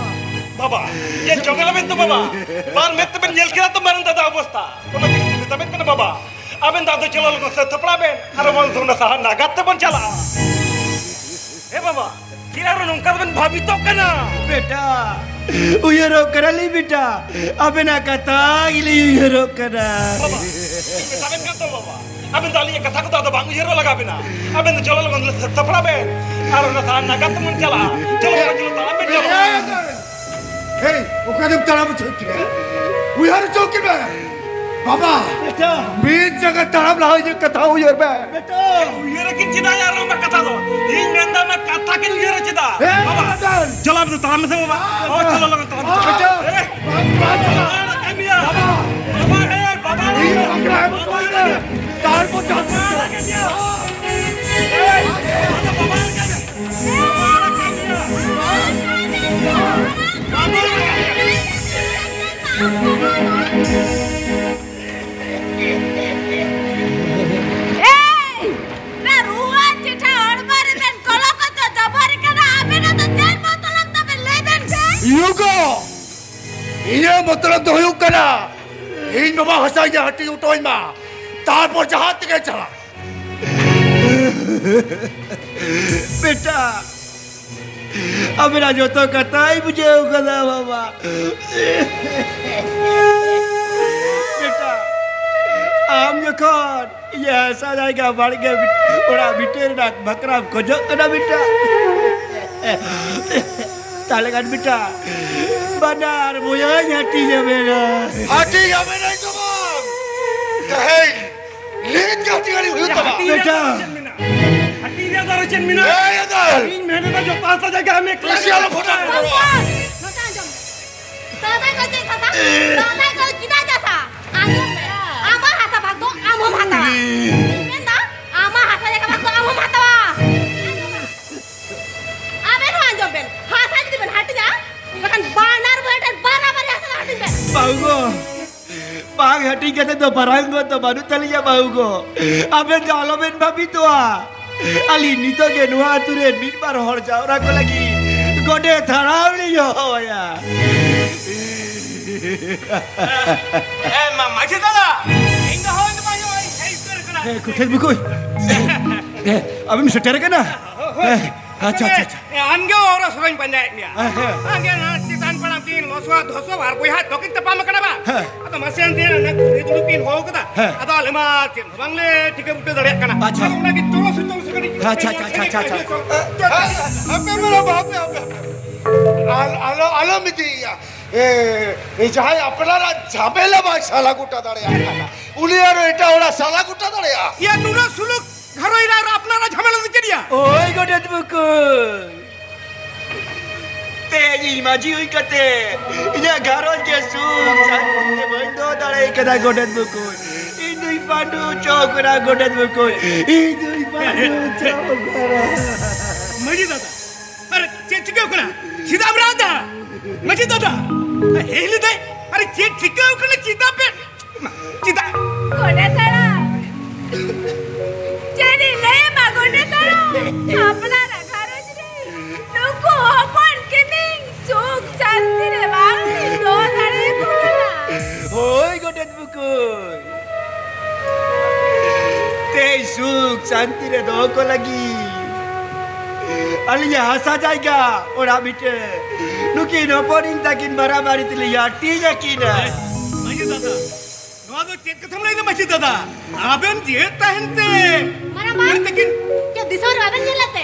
ᱵᱟᱵᱟ, ᱧᱮᱞ ᱡᱚᱝ ᱟᱞᱟᱝ ᱢᱮᱱᱛᱮ ᱵᱟᱵᱟ, ᱵᱟᱨ ᱢᱮᱫ ᱛᱮᱵᱮᱱ ᱧᱮᱞ ᱠᱮᱫᱟ ᱛᱚ ᱢᱟᱨᱟᱝ ᱫᱟᱫᱟ ᱚᱵᱚᱥᱛᱟ᱾ ᱚᱱᱟ ᱛᱮᱜᱮ ᱢᱮᱛᱟᱵᱮᱱ ᱠᱟᱱᱟ ᱵᱟᱵᱟ, ᱟᱵᱮᱱ ᱫᱚ ᱟᱫᱚ ᱪᱚᱞᱚ ᱞᱚᱜᱚᱱ ᱥᱟᱹᱛ ᱥᱟᱯᱲᱟᱣ ᱵᱮᱱ, ᱟᱨ ᱵᱚᱱ ᱫᱚ ᱚᱱᱟ ᱥᱟᱦᱟᱨ ᱱᱟᱜᱟᱫ ᱛᱮᱵᱚᱱ ᱪᱟᱞᱟᱜᱼᱟ᱾ ᱦᱮᱸ ᱵᱟᱵᱟ, ᱪᱮᱫ ᱟᱨᱚ ᱱᱚᱝᱠᱟ ᱫᱚᱵᱮᱱ ᱵᱷᱟᱵᱤᱛᱚᱜ ᱠᱟᱱᱟ? ᱵᱮᱴᱟ, ᱩᱭᱦᱟᱹᱨᱚᱜ ᱠᱟᱱᱟᱞᱤᱧ ᱵᱮᱴᱟ, ᱟᱵᱮᱱᱟᱜ ᱠᱟᱛᱷᱟ ᱜᱮᱞᱤᱧ ᱩᱭᱦᱟᱹᱨᱚᱜ ᱠᱟᱱᱟ᱾ ᱵᱟᱵᱟ, ᱤᱧ ᱢᱮᱛᱟᱵᱮᱱ ᱠᱟᱱ ᱫᱚ ᱵᱟᱵᱟ, ᱟᱵᱮᱱ ᱫᱚ ᱟᱹᱞᱤᱧᱟᱜ ᱠᱟᱛᱷᱟ ᱠᱚᱫᱚ ᱟᱫᱚ ᱵᱟᱝ ᱩᱭᱦᱟᱹᱨᱚᱜ ᱞᱟᱜᱟᱣ ᱵᱮᱱᱟ᱾ ᱟᱵᱮᱱ ᱫᱚ ᱪᱚᱞᱚ ᱞᱚᱜᱚᱱ ᱥᱟᱹᱛ ᱥᱟᱯᱲᱟᱣ ᱵᱮᱱ, ᱟᱨ ᱚᱱᱟ ᱥᱟᱦᱟᱨ ᱱᱟᱜᱟᱫ ᱛᱮᱵᱚᱱ ᱪᱟᱞᱟᱜᱼᱟ᱾ ᱪᱚᱞᱚ ᱞᱚᱜᱚᱱ, ᱪᱚᱞᱚ, ᱛᱟᱲᱟᱢ ᱵᱮᱱ, ᱪᱚᱞᱚ᱾ ᱦᱮᱸ, ᱚᱠᱟ ᱫᱚᱢ ᱛᱟᱲᱟᱢ ᱦᱚᱪᱚ ᱠᱮᱫᱟ? ᱩᱭᱦᱟᱹᱨ ᱦᱚᱪᱚ ᱠᱮᱫ ᱢᱮ᱾ ᱵᱟᱵᱟ, ᱵᱮᱴᱟ᱾ ᱢᱤᱫ ᱡᱟᱸᱜᱟ ᱛᱟᱲᱟᱢ ᱞᱟᱦᱟ ᱤᱧᱟᱹᱜ ᱠᱟᱛᱷᱟ ᱩᱭᱦᱟᱹᱨ ᱢᱮ᱾ ᱵᱮᱴᱟ᱾ ᱩᱭᱦᱟᱹᱨ ᱟᱹᱠᱤᱱ ᱪᱮᱫᱟᱜ ᱭᱟ ᱟᱨ ᱚᱱᱟ ᱠᱟᱛᱷᱟ ᱫᱚ? ᱤᱧ ᱢᱮᱱᱫᱟ ᱚᱱᱟ ᱠᱟᱛᱷᱟ ᱠᱤᱱ ᱩᱭᱦᱟᱹᱨᱟ ᱪᱮᱫᱟᱜ? ᱦᱮᱸ, ᱵᱟᱵᱟ, ᱵᱮᱴᱟ᱾ ᱪᱚᱞᱚ ᱟᱵᱚ ᱫᱚ ᱛᱟᱲᱟᱢ ᱢᱮᱥᱮ ᱵᱟᱵᱟ᱾ ᱚ, ᱪᱚᱞᱚ ᱞᱚᱜᱚᱱ ᱛᱟᱲᱟᱢ ᱢᱮᱥᱮ᱾ ᱵᱮᱴᱟ᱾ ᱮ, ᱵᱟᱵᱟ, ᱵᱟᱵᱟ, ᱮ, ᱵᱟᱵᱟ, ᱤᱧ ᱵᱟᱵᱟ, ᱵᱟᱵᱟ, ᱵᱟᱵᱟ, ᱛᱟᱨᱯᱚᱨ ᱡᱟᱦᱟᱸ ᱵᱟᱵᱟ, ᱮ, ᱵᱟᱵᱟ, ᱮᱭ! ᱚᱱᱟ ᱨᱩᱣᱟᱹ ᱪᱮᱴᱷᱟ ᱦᱚᱲᱢᱚ ᱨᱮᱵᱮᱱ ᱠᱚᱞᱚ ᱠᱚᱪᱚ ᱡᱚᱵᱚᱨ ᱠᱟᱱᱟ, ᱟᱵᱮᱱᱟᱜ ᱫᱚ ᱪᱮᱫ ᱢᱚᱛᱞᱚᱵ ᱛᱟᱵᱮᱱ ᱞᱟᱹᱭ ᱵᱮᱱ ᱥᱮ? ᱭᱩᱜᱚ! ᱤᱧᱟᱹᱜ ᱢᱚᱛᱞᱚᱵ ᱫᱚ ᱦᱩᱭᱩᱜ ᱠᱟᱱᱟ, ᱤᱧ ᱵᱟᱵᱟ ᱦᱟᱥᱟ ᱤᱧ ᱦᱟᱹᱴᱤᱧ ᱦᱚᱴᱚ ᱟᱹᱧ ᱢᱟ, ᱛᱟᱨᱯᱚᱨ ᱡᱟᱦᱟᱸ ᱛᱮᱜᱮ ᱪᱟᱞᱟᱜ᱾ ᱵᱮᱴᱟ, ᱟᱵᱮᱱᱟᱜ ᱡᱚᱛᱚ ᱠᱟᱛᱷᱟᱭ ᱵᱩᱡᱷᱟᱹᱣ ᱠᱟᱫᱟ ᱵᱟᱵᱟ᱾ ᱵᱮᱴᱟ, ᱟᱢ ᱡᱚᱠᱷᱚᱱ ᱤᱧᱟᱹᱜ ᱦᱟᱥᱟ ᱡᱟᱭᱜᱟ ᱵᱟᱲᱜᱮ ᱵᱷᱤ-, ᱚᱲᱟᱜ ᱵᱷᱤᱴᱟᱹ ᱨᱮᱱᱟᱜ ᱵᱟᱠᱷᱨᱟᱢ ᱠᱷᱚᱡᱚᱜ ᱠᱟᱱᱟ ᱵᱮᱴᱟ, ᱛᱟᱦᱞᱮ ᱠᱷᱟᱱ ᱵᱮᱴᱟ, ᱵᱟᱱᱟᱨ ᱵᱚᱭᱦᱟᱧ ᱦᱟᱹᱴᱤᱧ ᱟᱵᱮᱱᱟ᱾ ᱦᱟᱹᱴᱤᱧ ᱟᱵᱮᱱᱟᱹᱧ ᱫᱚ ᱵᱟᱝ, ᱛᱮᱦᱮᱧ ᱱᱤᱛ ᱜᱮ ᱦᱟᱹᱴᱤᱧ ᱟᱹᱞᱤᱧ ᱦᱩᱭᱩᱜ ᱛᱟᱢᱟ᱾ ᱦᱟᱹᱴᱤᱧ ᱨᱮᱭᱟᱜ ᱵᱮᱴᱟ᱾ ᱫᱚ ᱪᱮᱫ ᱢᱮᱱᱟᱜᱼᱟ? ᱦᱟᱹᱴᱤᱧ ᱨᱮᱭᱟᱜ ᱫᱚ ᱟᱨᱚ ᱪᱮᱫ ᱢᱮᱱᱟᱜᱼᱟ? ᱮᱭ ᱟᱫᱚ᱾ ᱤᱧ ᱢᱮᱱ ᱮᱫᱟ ᱡᱚᱛᱚ ᱦᱟᱥᱟ ᱡᱟᱭᱜᱟ ᱟᱢ ᱮᱠᱞᱟ ᱵᱮᱥᱤ ᱟᱞᱚ ᱯᱷᱚᱴᱟ ᱯᱷᱚᱴᱟ᱾ ᱱᱚᱛᱮ ᱟᱸᱡᱚᱢ ᱢᱮ᱾ ᱛᱟᱦᱞᱮ ᱫᱚ ᱪᱮᱫ ᱪᱟᱥᱟ? ᱛᱟᱦᱞᱮ ᱫᱚ ᱪᱮᱫᱟᱜ ᱪᱟᱥᱟ? ᱟᱸᱡᱚᱢ ᱢᱮ᱾ ᱟᱢᱟᱜ ᱦᱟᱥᱟ ᱵᱷᱟᱜᱽ ᱫᱚ ᱤᱧ ᱠᱟᱛᱮ ᱫᱚ ᱯᱟᱨᱟᱝ ᱜᱚ ᱫᱚ ᱵᱟᱹᱱᱩᱜ ᱛᱟᱹᱞᱤᱧᱟ ᱵᱟᱹᱦᱩ ᱜᱚ᱾ ᱟᱵᱮᱱ ᱫᱚ ᱟᱞᱚᱵᱮᱱ ᱵᱷᱟᱵᱤᱛᱚᱜᱼᱟ᱾ ᱟᱹᱞᱤᱧ ᱱᱤᱛᱚᱜ ᱜᱮ ᱱᱚᱣᱟ ᱟᱹᱛᱩ ᱨᱮ ᱢᱤᱫ ᱵᱟᱨ ᱦᱚᱲ ᱡᱟᱣᱨᱟ ᱠᱚ ᱞᱟᱹᱜᱤᱫ ᱜᱚᱰᱮᱛ ᱦᱟᱲᱟᱢ ᱞᱤᱧ ᱦᱚᱦᱚᱣᱟᱭᱟ᱾ ᱮ, ᱢᱟ-, ᱢᱟᱹᱡᱷᱤ ᱫᱟᱫᱟ, ᱤᱧ ᱫᱚ ᱦᱚᱦᱚ ᱫᱚ ᱵᱟᱝ ᱦᱩᱭᱩᱜᱼᱟ, ᱤᱧ ᱦᱮᱡ ᱩᱛᱟᱹᱨ ᱠᱟᱱᱟ᱾ ᱮ, ᱠᱚᱴᱷᱮᱱ ᱵᱩᱠᱩᱭ᱾ ᱮ, ᱟᱢᱮᱢ ᱥᱮᱴᱮᱨ ᱠᱟᱱᱟ? ᱦᱳᱭ᱾ ᱮ, ᱟᱪᱪᱷᱟ, ᱟᱪᱪᱷᱟ, ᱟᱪᱪᱷᱟ᱾ ᱮ, ᱟᱢᱜᱮ ᱦᱚᱨᱚ ᱥᱚᱨᱚᱧ ᱯᱟᱸᱡᱟᱭᱮᱫ ᱢᱮᱭᱟ᱾ ᱦᱮᱸ, ᱦᱮᱸ᱾ ᱟᱢᱜᱮ ᱱᱚᱣᱟ ᱪᱮᱛᱟᱱ ᱯᱟᱲᱟᱢ ᱛᱤᱧ ᱞᱚᱥᱚᱫ ᱫᱷᱚᱥᱚᱫ ᱟᱨ ᱵᱚᱭᱦᱟ ᱫᱚᱠᱤᱱ ᱛᱟᱯᱟᱢ ᱟᱠᱟᱱᱟ ᱵᱟᱝ? ᱦᱮᱸ᱾ ᱟᱫᱚ ᱢᱟᱥᱮ ᱟᱢ ᱫᱚ ᱚᱱᱟ ᱠᱩᱲᱤ ᱫᱩᱲᱩᱵ ᱠᱤᱱ ᱦᱚᱦᱚ ᱠᱟᱫᱟ᱾ ᱦᱮᱸ᱾ ᱟᱫᱚ ᱟᱞᱮ ᱢᱟ ᱪᱮᱫ ᱦᱚᱸ ᱵᱟᱝᱞᱮ ᱴᱷᱤᱠᱟᱹ ᱵᱩᱴᱟᱹ ᱫᱟᱲᱮᱭᱟᱜ ᱠᱟᱱᱟ᱾ ᱟᱪᱪᱷᱟ᱾ ᱟᱫᱚ ᱚᱱᱟᱜᱮ ᱪᱚᱞᱚ ᱥᱮ, ᱪᱚᱞᱚ ᱥᱮ ᱠᱟᱹᱴᱤᱡ᱾ ᱟᱪᱪᱷᱟ, ᱟᱪᱪᱷᱟ, ᱟᱪᱪᱷᱟ, ᱟᱪᱪᱷᱟ, ᱟᱪᱪᱷᱟ᱾ ᱦᱟᱯᱮ ᱢᱮᱨᱚᱢ, ᱦᱟᱯᱮ, ᱦᱟᱯᱮ, ᱦᱟᱯᱮ᱾ ᱟᱞ-, ᱟᱞᱚ, ᱟᱞᱚᱢ ᱤᱫᱤᱭᱮᱭᱟ᱾ ᱮ, ᱮ, ᱡᱟᱦᱟᱸᱭ ᱟᱯᱱᱟᱨᱟᱜ ᱡᱷᱟᱢᱮᱞᱟ ᱵᱟᱭ ᱥᱟᱞᱟ ᱜᱚᱴᱟ ᱫᱟᱲᱮᱭᱟᱜ ᱠᱟᱱᱟ, ᱩᱱᱤ ᱟᱨᱚ ᱮᱴᱟᱜ ᱦᱚᱲᱟᱜ ᱥᱟᱞᱟ ᱜᱚᱴᱟ ᱫᱟᱲᱮᱭᱟᱜᱼᱟ? ᱭᱟ, ᱱᱩᱱᱟᱹᱜ ᱥᱩᱞᱩᱠ ᱜᱷᱟᱨᱚᱸᱡᱽ ᱨᱮ ᱟᱨ ᱟᱯᱱᱟᱨᱟᱜ ᱡᱷᱟᱢᱮᱞᱟ ᱫᱚ ᱪᱮᱫ ᱭᱟ? ᱳᱭ ᱜᱚᱰᱮᱛ ᱵᱩᱠᱩ, ᱛᱮᱦᱮᱧ ᱤᱧ ᱢᱟᱹᱡᱷᱤ ᱦᱩᱭ ᱠᱟᱛᱮ ᱤᱧᱟᱹᱜ ᱜᱷᱟᱨᱚᱸᱡᱽ ᱜᱮ ᱥᱩᱠ ᱥᱟᱱᱛᱤ ᱛᱮ ᱵᱟᱹᱧ ᱫᱚᱦᱚ ᱫᱟᱲᱮ ᱠᱟᱫᱟ ᱜᱚᱰᱮᱛ ᱵᱩᱠᱩ᱾ ᱤᱧ ᱫᱩᱧ ᱯᱟᱹᱰᱩ ᱦᱚᱪᱚ ᱠᱟᱱᱟ ᱜᱚᱰᱮᱛ ᱵᱩᱠᱩ᱾ ᱤᱧ ᱫᱩᱧ ᱯᱟᱹᱰᱩ ᱦᱚᱪᱚ ᱠᱟᱱᱟ᱾ ᱢᱟᱹᱡᱷᱤ ᱫᱟᱫᱟ, ᱟᱨ ᱪᱮᱫ ᱪᱤᱠᱟᱹᱣ ᱠᱟᱱᱟ? ᱪᱮᱫᱟᱜ ᱮᱢ ᱨᱟᱜ ᱮᱫᱟ? ᱢᱟᱹᱡᱷᱤ ᱫᱟᱫᱟ, ᱦᱮᱡ ᱞᱮᱫᱟᱭ᱾ ᱟᱨ ᱪᱮᱫ ᱪᱤᱠᱟᱹᱣ ᱠᱟᱱᱟ? ᱪᱮᱫᱟᱜ ᱯᱮ, ᱪᱮᱫᱟᱜ? ᱜᱚᱰᱮᱛ ᱦᱟᱲᱟᱢ, ᱪᱮᱫ ᱤᱧ ᱞᱟᱹᱭᱟᱢᱟ ᱜᱚᱰᱮᱛ ᱦᱟᱲᱟᱢ? ᱟᱯᱱᱟᱨᱟᱜ ᱜᱷᱟᱨᱚᱸᱡᱽ ᱨᱮ ᱱᱩᱠᱩ ᱦᱚᱯᱚᱱ ᱠᱤᱱᱤᱧ ᱥᱩᱠ ᱥᱟᱱᱛᱤ ᱨᱮ ᱵᱟᱝ ᱤᱧ ᱫᱚᱦᱚ ᱫᱟᱲᱮᱭᱟᱠᱚ ᱠᱟᱱᱟ᱾ ᱦᱳᱭ ᱜᱚᱰᱮᱛ ᱵᱩᱠᱩ᱾ ᱛᱮᱦᱮᱧ ᱥᱩᱠ ᱥᱟᱱᱛᱤ ᱨᱮ ᱫᱚᱦᱚ ᱠᱚ ᱞᱟᱹᱜᱤᱫ ᱟᱹᱞᱤᱧᱟᱜ ᱦᱟᱥᱟ ᱡᱟᱭᱜᱟ ᱚᱲᱟᱜ ᱵᱷᱤᱴᱟᱹ ᱱᱩᱠᱤᱱ ᱦᱚᱯᱚᱱᱤᱧ ᱛᱟᱹᱠᱤᱱ ᱵᱟᱨᱟᱵᱟᱨᱤ ᱛᱮᱞᱤᱧ ᱦᱟᱹᱴᱤᱧ ᱟᱹᱠᱤᱱᱟ᱾ ᱢᱟᱹᱡᱷᱤ ᱫᱟᱫᱟ, ᱱᱚᱣᱟ ᱫᱚ ᱪᱮᱫ ᱠᱟᱛᱷᱟᱢ ᱞᱟᱹᱭ ᱫᱟ ᱢᱟᱹᱡᱷᱤ ᱫᱟᱫᱟ? ᱟᱵᱮᱱ ᱡᱤᱣᱮᱫ ᱛᱟᱦᱮᱱ ᱛᱮ ᱢᱟᱨᱟᱝ ᱵᱟ, ᱢᱟᱹᱭ ᱛᱟᱹᱠᱤᱱ ᱪᱮᱫ ᱫᱤᱥᱚᱢ ᱨᱮ ᱵᱟᱵᱮᱱ ᱧᱮᱞ ᱞᱮᱫ ᱛᱮ?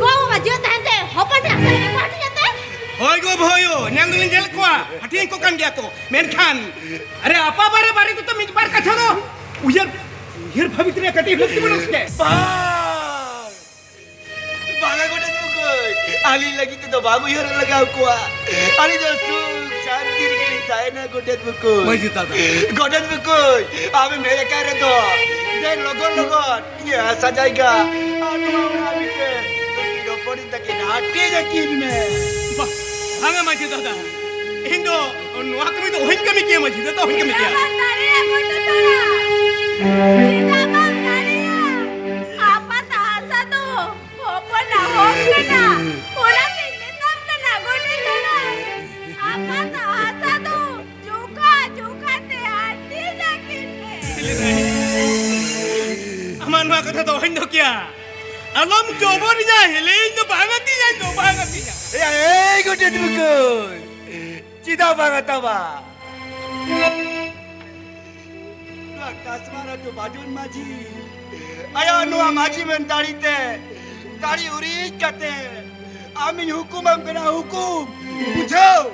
ᱜᱚ ᱵᱟᱵᱟ ᱡᱤᱣᱮᱫ ᱛᱟᱦᱮᱱ ᱛᱮ ᱦᱚᱯᱚᱱ ᱴᱷᱮᱱ ᱦᱟᱥᱟ ᱡᱟᱭᱜᱟ ᱠᱚ ᱦᱟᱹᱴᱤᱧ ᱮᱫ ᱛᱮ? ᱦᱳᱭ ᱜᱚ ᱵᱷᱳᱭᱳ, ᱧᱮᱞ ᱫᱚᱞᱤᱧ ᱧᱮᱞ ᱠᱚᱣᱟ, ᱦᱟᱹᱴᱤᱧ ᱠᱚ ᱠᱟᱱ ᱜᱮᱭᱟ ᱠᱚ, ᱢᱮᱱᱠᱷᱟᱱ ᱟᱨᱮ ᱟᱯᱟ ᱵᱟᱨᱮ ᱵᱟᱨᱮ ᱛᱮ ᱢᱤᱫ ᱵᱟᱨ ᱠᱟᱛᱷᱟ ᱫᱚ ᱩᱭᱦᱟᱹᱨ, ᱩᱭᱦᱟᱹᱨ ᱵᱷᱟᱵᱤᱛ ᱨᱮᱭᱟᱜ ᱠᱟᱹᱴᱤᱡ ᱞᱟᱹᱠᱛᱤ ᱵᱟᱹᱱᱩᱜ ᱥᱮ? ᱵᱟᱝ! ᱵᱟᱝᱟ ᱜᱚᱰᱮᱛ ᱵᱩᱠᱩᱭ, ᱟᱹᱞᱤᱧ ᱞᱟᱹᱜᱤᱫ ᱛᱮᱫᱚ ᱵᱟᱝ ᱩᱭᱦᱟᱹᱨ ᱞᱟᱜᱟᱣ ᱠᱚᱣᱟ᱾ ᱟᱹᱞᱤᱧ ᱫᱚ ᱥᱩᱠ ᱥᱟᱱᱛᱤ ᱨᱮᱜᱮ ᱞᱤᱧ ᱛᱟᱦᱮᱱᱟ ᱜᱚᱰᱮᱛ ᱵᱩᱠᱩᱭ᱾ ᱢᱟᱹᱡᱷᱤ ᱫᱟᱫᱟ᱾ ᱜᱚᱰᱮᱛ ᱵᱩᱠᱩᱭ, ᱟᱢᱮᱢ ᱦᱮᱡ ᱟᱠᱟᱱ ᱨᱮᱫᱚ ᱫᱮᱱ ᱞᱚᱜᱚᱱ ᱞᱚᱜᱚᱱ ᱤᱧᱟᱹᱜ ᱦᱟᱥᱟ ᱡᱟᱭᱜᱟ ᱟᱨ ᱱᱚᱣᱟ ᱚᱲᱟᱜ ᱵᱷᱤᱴᱟᱹ ᱱᱩᱠᱤᱱ ᱦᱚᱯᱚᱱᱤᱧ ᱛᱟᱹᱠᱤᱱ ᱦᱟᱹᱴᱤᱧ ᱟᱹᱠᱤᱱ ᱢᱮ᱾ ᱵᱟ-, ᱵᱟᱝᱟ ᱢᱟᱹᱡᱷᱤ ᱫᱟᱫᱟ, ᱤᱧ ᱫᱚ ᱱᱚᱣᱟ ᱠᱟᱹᱢᱤ ᱫᱚ ᱚᱦᱚᱧ ᱠᱟᱹᱢᱤ ᱠᱮᱭᱟ ᱢᱟᱹᱡᱷᱤ ᱫᱟᱫᱟ, ᱚᱦᱚᱧ ᱠᱟᱹᱢᱤ ᱠᱮᱭᱟ᱾ ᱪᱮᱫᱟᱜ ᱵᱟᱢ ᱫᱟᱲᱮᱭᱟᱜᱼᱟ ᱜᱚᱰᱮᱛ ᱦᱟᱲᱟᱢ? ᱪᱮᱫᱟᱜ ᱵᱟᱢ ᱫᱟᱲᱮᱭᱟᱜᱼᱟ? ᱟᱯᱟᱛᱟᱜ ᱦᱟᱥᱟ ᱫᱚ ᱦᱚᱯᱚᱱᱟᱜ ᱦᱚᱠ ᱠᱟᱱᱟ᱾ ᱚᱱᱟᱛᱮᱧ ᱢᱮᱛᱟᱢ ᱠᱟᱱᱟ ᱜᱚᱰᱮᱛ ᱦᱟᱲᱟᱢ, ᱟᱯᱟᱛᱟᱜ ᱦᱟᱥᱟ ᱫᱚ ᱡᱚᱠᱷᱟ ᱡᱚᱠᱷᱟ ᱛᱮ ᱦᱟᱹᱴᱤᱧ ᱟᱹᱠᱤᱱ ᱯᱮ᱾ ᱟᱢᱟᱜ ᱱᱚᱣᱟ ᱠᱟᱛᱷᱟ ᱫᱚ ᱚᱦᱚᱧ ᱫᱚᱦᱚ ᱠᱮᱭᱟ᱾ ᱟᱞᱚᱢ ᱡᱚᱵᱚᱨᱤᱧᱟ ᱦᱮᱞᱮ, ᱤᱧ ᱫᱚ ᱵᱟᱝ ᱟᱹᱛᱤᱧᱟ, ᱤᱧ ᱫᱚ ᱵᱟᱝ ᱟᱹᱛᱤᱧᱟ᱾ ᱮᱭᱟ, ᱮᱭ ᱜᱚᱰᱮᱛ ᱵᱩᱠᱟᱹᱭ, ᱪᱮᱫᱟᱜ ᱵᱟᱝ ᱟᱛᱟᱣᱟ? ᱱᱚᱣᱟ ᱠᱟᱥᱢᱟᱨ ᱟᱹᱛᱩ ᱵᱟᱹᱡᱩᱱ ᱢᱟᱹᱡᱷᱤ ᱟᱭᱟᱜ ᱱᱚᱣᱟ ᱢᱟᱹᱡᱷᱤ ᱢᱮᱱ ᱫᱟᱲᱮ ᱛᱮ ᱫᱟᱲᱮ ᱩᱨᱤᱡ ᱠᱟᱛᱮ ᱟᱢᱤᱧ ᱦᱩᱠᱩᱢᱟᱢ ᱠᱟᱱᱟ, ᱦᱩᱠᱩᱢ ᱵᱩᱡᱷᱟᱹᱣ᱾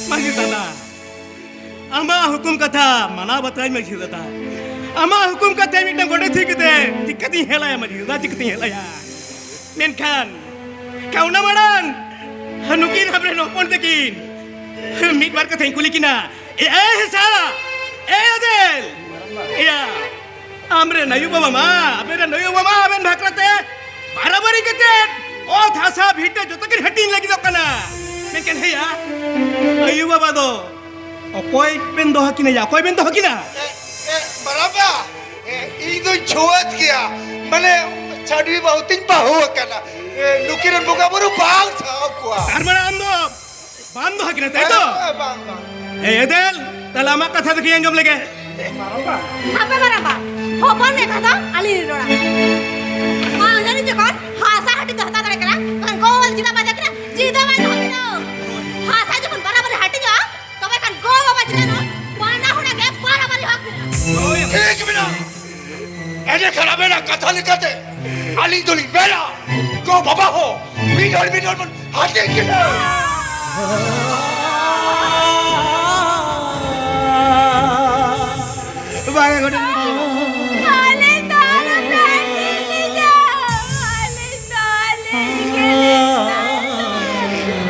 ᱢᱟᱹᱡᱷᱤ ᱫᱟᱫᱟ, ᱟᱢᱟᱜ ᱦᱩᱠᱩᱢ ᱠᱟᱛᱷᱟ ᱢᱟᱱᱟᱣ ᱵᱟᱛᱟᱣᱟᱹᱧ ᱢᱟᱹᱡᱷᱤ ᱫᱟᱫᱟ᱾ ᱟᱢᱟᱜ ᱦᱩᱠᱩᱢ ᱠᱟᱛᱷᱟ ᱢᱤᱫᱴᱟᱝ ᱜᱚᱰᱮᱛ ᱦᱩᱭ ᱠᱟᱛᱮ ᱪᱤᱠᱟᱹᱛᱤᱧ ᱦᱮᱞᱟᱭᱟ ᱢᱟᱹᱡᱷᱤ ᱫᱟᱫᱟ, ᱪᱤᱠᱟᱹᱛᱤᱧ ᱦᱮᱞᱟᱭᱟ? ᱢᱮᱱᱠᱷᱟᱱ ᱠᱟᱣᱱᱟ ᱢᱟᱲᱟᱝ ᱱᱩᱠᱤᱱ ᱟᱢᱨᱮᱱ ᱦᱚᱯᱚᱱ ᱛᱟᱹᱠᱤᱱ ᱢᱤᱫ ᱵᱟᱨ ᱠᱟᱛᱷᱟᱧ ᱠᱩᱞᱤ ᱠᱤᱱᱟ᱾ ᱮ, ᱮ ᱦᱮᱸᱥᱟ, ᱮ ᱟᱫᱮᱞ, ᱮᱭᱟ, ᱟᱢᱨᱮᱱ ᱟᱭᱳ ᱵᱟᱵᱟ ᱢᱟ, ᱟᱵᱮᱱ ᱨᱮᱱ ᱟᱭᱳ ᱵᱟᱵᱟ ᱟᱵᱮᱱ ᱵᱷᱟᱠᱨᱟ ᱛᱮ ᱵᱟᱨᱟᱵᱟᱨᱤ ᱠᱟᱛᱮ ᱚᱛ ᱦᱟᱥᱟ ᱵᱷᱤᱴᱟᱹ ᱡᱚᱛᱚ ᱠᱤᱱ ᱦᱟᱹᱴᱤᱧ ᱞᱟᱹᱜᱤᱫᱚᱜ ᱠᱟᱱᱟ᱾ ᱢᱮᱱᱠᱷᱟᱱ ᱦᱮᱭᱟ, ᱟᱭᱳ ᱵᱟᱵᱟ ᱫᱚ ᱚᱠᱚᱭ ᱵᱮᱱ ᱫᱚᱦᱚ ᱠᱤᱱᱟ ᱭᱟ? ᱚᱠᱚᱭ ᱵᱮᱱ ᱫᱚᱦᱚ ᱠᱤᱱᱟ? ᱮ, ᱮ, ᱢᱟᱨᱟᱝᱵᱟ, ᱮ, ᱤᱧ ᱫᱚᱧ ᱪᱷᱩᱣᱟᱹᱛ ᱜᱮᱭᱟ, ᱢᱟᱱᱮ ᱪᱷᱟᱹᱰᱣᱤ ᱵᱟᱹᱦᱩ ᱛᱤᱧ ᱵᱟᱹᱦᱩ ᱟᱠᱟᱱᱟ᱾ ᱮ, ᱱᱩᱠᱤᱱ ᱨᱮᱱ ᱵᱚᱸᱜᱟ ᱵᱩᱨᱩ ᱵᱟᱝ ᱥᱟᱦᱟᱣ ᱠᱚᱣᱟ᱾ ᱛᱟᱨ ᱢᱟᱱᱮ ᱟᱢ ᱫᱚ ᱵᱟᱢ ᱫᱚᱦᱚ ᱠᱤᱱᱟ, ᱛᱟᱭ ᱛᱚ? ᱮ, ᱵᱟᱝ, ᱵᱟᱝ᱾ ᱮ, ᱮᱫᱮᱞ, ᱛᱟᱦᱞᱮ ᱟᱢᱟᱜ ᱠᱟᱛᱷᱟ ᱫᱚ ᱠᱤ ᱟᱸᱡᱚᱢ ᱞᱮᱜᱮ? ᱦᱟᱯᱮ ᱢᱟᱨᱟᱝᱵᱟ, ᱦᱚᱯᱚᱱ ᱢᱮ ᱠᱟᱛᱷᱟ ᱟᱹᱞᱤᱧ ᱞᱤᱧ ᱨᱚᱲᱟ᱾ ᱢᱟ ᱟᱸᱡᱚᱢ ᱡᱚᱠᱷᱚᱱ ᱦᱟᱥᱟ ᱦᱟᱹᱴᱤᱧ ᱫᱚ ᱦᱟᱛᱟᱣ ᱫᱟᱲᱮ ᱠᱟᱱᱟ, ᱛᱚᱠᱷᱚᱱ ᱜᱚ ᱵᱟᱵᱟ ᱪᱮᱫᱟᱜ ᱵᱟᱭ ᱫᱚᱦᱚ ᱠᱤᱱᱟ? ᱪᱮᱫᱟᱜ ᱵᱟᱭ ᱫᱚᱦᱚ ᱠᱤᱱᱟ? ᱦᱟᱥᱟ ᱡᱚᱠᱷᱚᱱ ᱵᱟᱨᱟᱵᱟᱨᱤ ᱦᱟᱹᱴᱤᱧᱚᱜᱼᱟ, ᱛᱚᱵᱮ ᱠᱷᱟᱱ ᱜᱚ ᱵᱟᱵᱟ ᱪᱮᱛᱟᱱ ᱦᱚᱸ ᱵᱟᱱᱟ ᱦᱚᱲᱟᱜ ᱜᱮ ᱵᱟᱨᱟᱵᱟᱨᱤ ᱦᱚᱠ ᱢᱮᱱᱟᱜᱼᱟ᱾ ᱴᱷᱤᱠ ᱢᱮᱱᱟᱜᱼᱟ᱾ ᱮᱸᱰᱮᱠᱷᱟᱱ ᱟᱵᱮᱱᱟᱜ ᱠᱟᱛᱷᱟ ᱞᱮᱠᱟᱛᱮ ᱟᱹᱞᱤᱧ ᱫᱚᱞᱤᱧ ᱢᱮᱱᱟ, ᱜᱚ ᱵᱟᱵᱟ ᱦᱚᱸ ᱢᱤᱫ ᱦᱚᱲ ᱢᱤᱫ ᱦᱚᱲ ᱵᱚᱱ ᱦᱟᱹᱴᱤᱧ ᱠᱤᱱᱟ᱾ ᱵᱟᱝ ᱜᱚᱰᱮᱛ ᱵᱩᱰᱷᱤ᱾ ᱟᱞᱮ ᱫᱚ ᱟᱞᱚ ᱯᱮ ᱦᱟᱹᱴᱤᱧ ᱞᱮᱭᱟ᱾ ᱟᱞᱮ ᱫᱚ ᱟᱞᱮ ᱜᱮᱞᱮ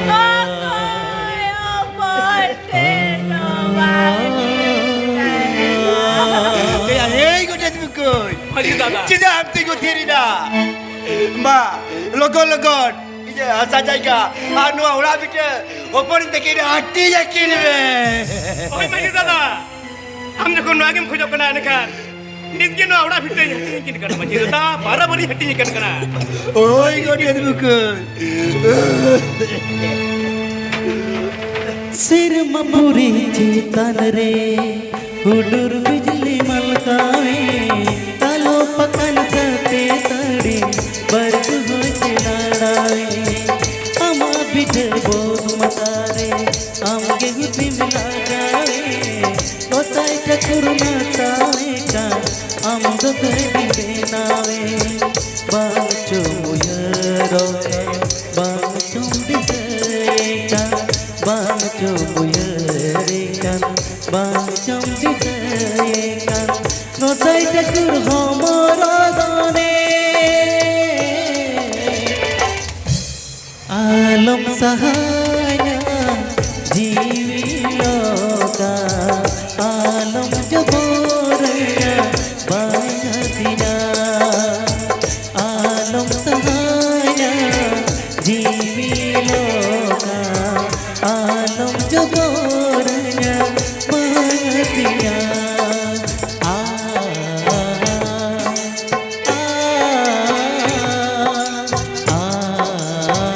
ᱛᱟᱦᱮᱱᱟ᱾ ᱚᱠᱚᱭ ᱦᱚᱯᱚᱱ ᱛᱮ ᱱᱚᱣᱟ ᱜᱮ ᱛᱟᱦᱮᱱᱟ᱾ ᱮᱭᱟ, ᱮᱭ ᱜᱚᱰᱮᱛ ᱵᱩᱠᱟᱹᱭ᱾ ᱢᱟᱹᱡᱷᱤ ᱫᱟᱫᱟ᱾ ᱪᱮᱫᱟᱜ ᱟᱢ ᱛᱤᱸᱜᱩ ᱛᱷᱤᱨ ᱮᱱᱟ? ᱢᱟ, ᱞᱚᱜᱚᱱ ᱞᱚᱜᱚᱱ ᱦᱟᱥᱟ ᱡᱟᱭᱜᱟ ᱟᱨ ᱱᱚᱣᱟ ᱚᱲᱟᱜ ᱵᱷᱤᱴᱟᱹ ᱦᱚᱯᱚᱱ ᱛᱟᱹᱠᱤᱱ ᱦᱟᱹᱴᱤᱧ ᱟᱹᱠᱤᱱ ᱢᱮ᱾ ᱦᱳᱭ ᱢᱟᱹᱡᱷᱤ ᱫᱟᱫᱟ, ᱟᱢ ᱡᱚᱠᱷᱚᱱ ᱱᱚᱣᱟ ᱜᱮᱢ ᱠᱷᱚᱡᱚᱜ ᱠᱟᱱᱟ, ᱮᱱᱠᱷᱟᱱ ᱱᱤᱛ ᱜᱮ ᱱᱚᱣᱟ ᱚᱲᱟᱜ ᱵᱷᱤᱴᱟᱹᱧ ᱦᱟᱹᱴᱤᱧ ᱟᱹᱠᱤᱱ ᱠᱟᱱᱟ ᱢᱟᱹᱡᱷᱤ ᱫᱟᱫᱟ, ᱵᱟᱨᱟᱵᱟᱨᱤᱧ ᱦᱟᱹᱴᱤᱧ ᱟᱹᱠᱤᱱ ᱠᱟᱱᱟ᱾ ᱦᱳᱭ ᱜᱚᱰᱮᱛ ᱵᱩᱠᱟᱹ᱾ ᱥᱮᱨᱢᱟ ᱯᱩᱨᱤ ᱪᱮᱛᱟᱱ ᱨᱮ ᱦᱩᱰᱩᱨ ᱵᱤᱡᱽᱞᱤ ᱢᱟᱞᱠᱟᱣᱮ, ᱠᱟᱞᱚ ᱯᱟᱠᱟᱱ ᱥᱟᱛᱮ ᱛᱟᱹᱲᱤ ᱵᱟᱹᱨᱰᱩ ᱦᱚᱸᱭ ᱪᱮᱞᱟᱲᱟᱣᱮ᱾ ᱟᱢᱟᱜ ᱵᱤᱰᱟᱹ ᱵᱚᱱ ᱢᱟᱛᱟᱨᱮ ᱟᱢ ᱜᱮ ᱦᱩᱫᱤᱢ ᱞᱟᱜᱟᱣᱮ, ᱜᱚᱥᱟᱭ ᱪᱟᱠᱩᱨ ᱢᱟᱛᱟᱣᱮ ᱠᱟᱱ ᱟᱢ ᱫᱚ ᱫᱟᱹᱭ ᱵᱮᱱᱟᱣᱮ᱾ ᱵᱟᱝ ᱪᱚᱢ ᱩᱭᱦᱟᱹᱨᱚᱜ ᱠᱟᱱ, ᱵᱟᱝ ᱪᱚᱢ ᱫᱤᱥᱟᱹᱭᱮ ᱠᱟᱱ, ᱵᱟᱝ ᱪᱚᱢ ᱩᱭᱦᱟᱹᱨᱮ ᱠᱟᱱ, ᱵᱟᱝ ᱪᱚᱢ ᱫᱤᱥᱟᱹᱭᱮ ᱠᱟᱱ, ᱜᱚᱥᱟᱭ ᱪᱟᱠᱩᱨ ᱦᱚᱢᱚᱨ ᱫᱚᱱᱮ᱾ ᱟᱞᱚᱢ ᱥᱟᱦᱟᱧᱟ ᱡᱤᱣᱤ ᱞᱚᱠᱟ, ᱟᱞᱚᱢ ᱡᱚᱵᱚᱨᱟᱹᱧᱟ ᱵᱟᱝ ᱦᱟᱹᱴᱤᱧᱟ᱾ ᱟᱞᱚᱢ ᱥᱟᱦᱟᱧᱟ ᱡᱤᱣᱤ ᱞᱚᱠᱟ, ᱟᱞᱚᱢ ᱡᱚᱵᱚᱨᱟᱹᱧᱟ ᱵᱟᱝ ᱦᱟᱹᱴᱤᱧᱟ᱾ ᱟ, ᱟ, ᱟ, ᱟ, ᱟ, ᱟ, ᱟ᱾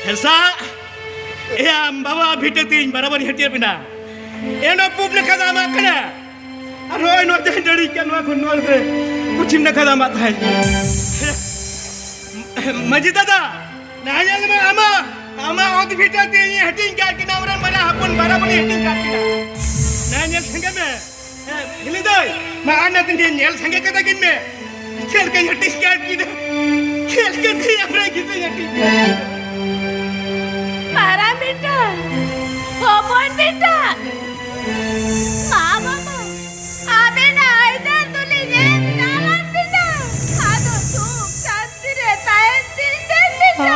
ᱦᱮᱸᱥᱟ, ᱮᱭᱟ ᱵᱟᱵᱟ ᱵᱷᱤᱴᱟᱹ ᱛᱤᱧ ᱵᱟᱨᱟᱵᱟᱨᱤ ᱦᱟᱹᱴᱤᱭᱟᱹ ᱵᱮᱱᱟ᱾ ᱮᱱᱚ ᱯᱩᱵ ᱱᱟᱠᱷᱟ ᱫᱚ ᱟᱢᱟᱜ ᱠᱟᱱᱟ᱾ ᱟᱨ ᱦᱚᱸᱜᱼᱚᱭ ᱱᱚᱣᱟ ᱡᱟᱦᱟᱸ ᱰᱟᱹᱲᱤ ᱠᱟᱱ ᱱᱚᱣᱟ ᱠᱷᱚᱱ ᱱᱚᱣᱟ ᱨᱮ ᱯᱚᱪᱷᱤᱢ ᱱᱟᱠᱷᱟ ᱫᱚ ᱟᱢᱟᱜ ᱛᱟᱦᱮᱸ᱾ ᱢᱟᱹᱡᱷᱤ ᱫᱟᱫᱟ, ᱱᱟ ᱧᱮᱞ ᱢᱮ ᱟᱢᱟᱜ, ᱟᱢᱟᱜ ᱚᱛ ᱵᱷᱤᱴᱟᱹ ᱛᱮ ᱤᱧ ᱦᱟᱹᱴᱤᱧ ᱠᱟᱜ ᱠᱤᱱᱟ, ᱟᱢᱨᱮᱱ ᱵᱟᱨᱭᱟ ᱦᱚᱯᱚᱱ ᱵᱟᱨᱟᱵᱟᱨᱤ ᱦᱟᱹᱴᱤᱧ ᱠᱟᱜ ᱠᱤᱱᱟ᱾ ᱱᱟ ᱧᱮᱞ ᱥᱟᱸᱜᱮ ᱢᱮ᱾ ᱦᱮᱸ, ᱦᱤᱞᱤ ᱫᱟᱹᱭ, ᱢᱟ ᱟᱨ ᱱᱟ ᱛᱤᱧ ᱧᱮᱞ ᱥᱟᱸᱜᱮ ᱠᱟᱛᱟ ᱠᱤᱱ ᱢᱮ᱾ ᱪᱮᱫ ᱞᱮᱠᱟᱧ ᱦᱟᱹᱴᱤᱧ ᱠᱟᱜ ᱠᱤᱱᱟ᱾ ᱪᱮᱫ ᱞᱮᱠᱟ ᱛᱮ ᱟᱢᱨᱮᱱ ᱜᱤᱫᱽᱨᱟᱹᱧ ᱦᱟᱹᱴᱤᱧ ᱠᱟᱜ ᱠᱤᱱᱟ᱾ ᱢᱟᱨᱟᱝ ᱵᱮᱴᱟ, ᱦᱚᱯᱚᱱ ᱵᱮᱴᱟ, ᱢᱟ ᱵᱟᱵᱟ, ᱟᱵᱮᱱᱟᱜ ᱟᱹᱭᱫᱟᱹᱨ ᱫᱚᱞᱤᱧ ᱮᱢ ᱪᱟᱞᱟᱱ ᱵᱮᱴᱟ᱾ ᱟᱫᱚ ᱥᱩᱠ ᱥᱟᱱᱛᱤ ᱨᱮ ᱛᱟᱦᱮᱱ ᱫᱤᱱ ᱵᱮᱱ ᱵᱮᱴᱟ᱾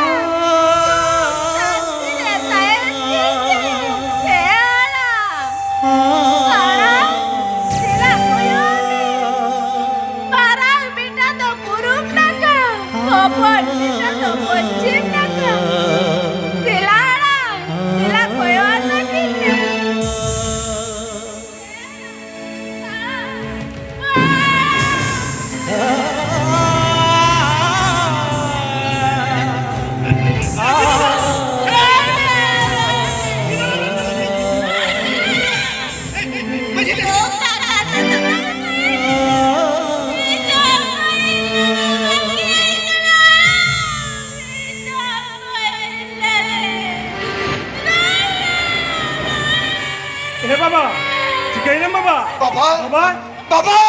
ᱵᱟᱵᱟ!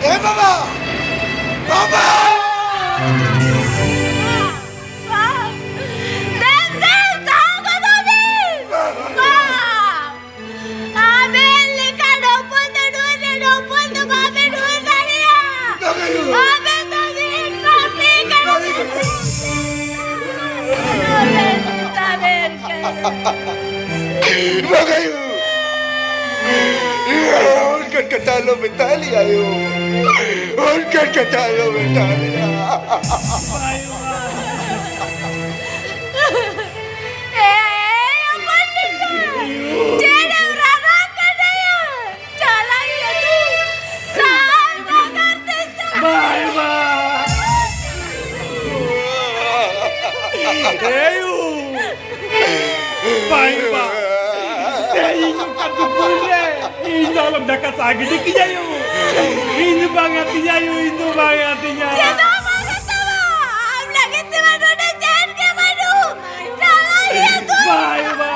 ᱮ ᱵᱟᱵᱟ! ᱵᱟᱵᱟ! ᱫᱮᱱ, ᱫᱮᱱ, ᱥᱟᱦᱟ ᱜᱚᱫᱚᱜ ᱵᱤᱱ! ᱵᱟᱵᱟ! ᱟᱵᱮᱱ ᱞᱮᱠᱟ ᱰᱚᱵᱚᱞ ᱫᱚ ᱰᱷᱩᱨ ᱨᱮ ᱰᱚᱵᱚᱞ ᱫᱚ ᱵᱟᱵᱮᱱ ᱰᱷᱩᱨ ᱫᱟᱲᱮᱭᱟᱜᱼᱟ᱾ ᱟᱵᱮᱱ ᱫᱚ ᱢᱤᱫ ᱯᱟᱯᱤ ᱠᱟᱱᱟ ᱵᱮᱱ᱾ ᱟᱵᱮᱱ ᱫᱚ ᱛᱟᱵᱮᱱ ᱠᱟᱱᱟ᱾ ᱵᱟᱝ ᱟᱭᱳ! ᱚᱱᱠᱟᱱ ᱠᱟᱛᱷᱟ ᱟᱞᱚ ᱢᱮᱛᱟ ᱞᱮᱭᱟ ᱟᱭᱳ᱾ ᱚᱱᱠᱟᱱ ᱠᱟᱛᱷᱟ ᱟᱞᱚ ᱢᱮᱛᱟ ᱞᱮᱭᱟ᱾ ᱮ, ᱮ, ᱦᱚᱯᱚᱱ ᱵᱮᱴᱟ, ᱪᱮᱫ ᱮᱢ ᱨᱟᱨᱟᱜ ᱠᱟᱱᱟᱭᱟ? ᱪᱟᱞᱟᱜ ᱜᱮᱭᱟ ᱛᱚ᱾ ᱥᱟᱦᱟᱨ ᱱᱟᱜᱟᱨ ᱛᱮ ᱪᱟᱞᱟᱜ ᱵᱟᱭ ᱵᱟ᱾ ᱮᱭᱩ᱾ ᱵᱟᱭ ᱵᱟ᱾ ᱮᱭ, ᱤᱧ ᱚᱠᱟ ᱫᱩᱠᱩᱞ ᱨᱮ? ᱤᱧ ᱫᱚ ᱟᱞᱚᱢ ᱰᱟᱠᱟ ᱥᱟᱦᱟ ᱜᱤᱰᱤ ᱠᱤᱧᱟᱭᱩ᱾ ᱤᱧ ᱫᱚ ᱵᱟᱝ ᱟᱹᱛᱤᱧᱟᱭᱩ, ᱤᱧ ᱫᱚ ᱵᱟᱝ ᱟᱹᱛᱤᱧᱟ᱾ ᱪᱮᱫ ᱦᱚᱸ ᱵᱟᱝ ᱦᱟᱛᱟᱣᱟ᱾ ᱟᱢ ᱞᱟᱹᱜᱤᱫ ᱛᱮᱢᱟ ᱱᱚᱰᱮ ᱪᱮᱫ ᱜᱮ ᱵᱟᱹᱱᱩᱜ᱾ ᱪᱟᱞᱟᱜ ᱜᱮᱭᱟ ᱛᱚ᱾ ᱵᱟᱭ ᱵᱟ᱾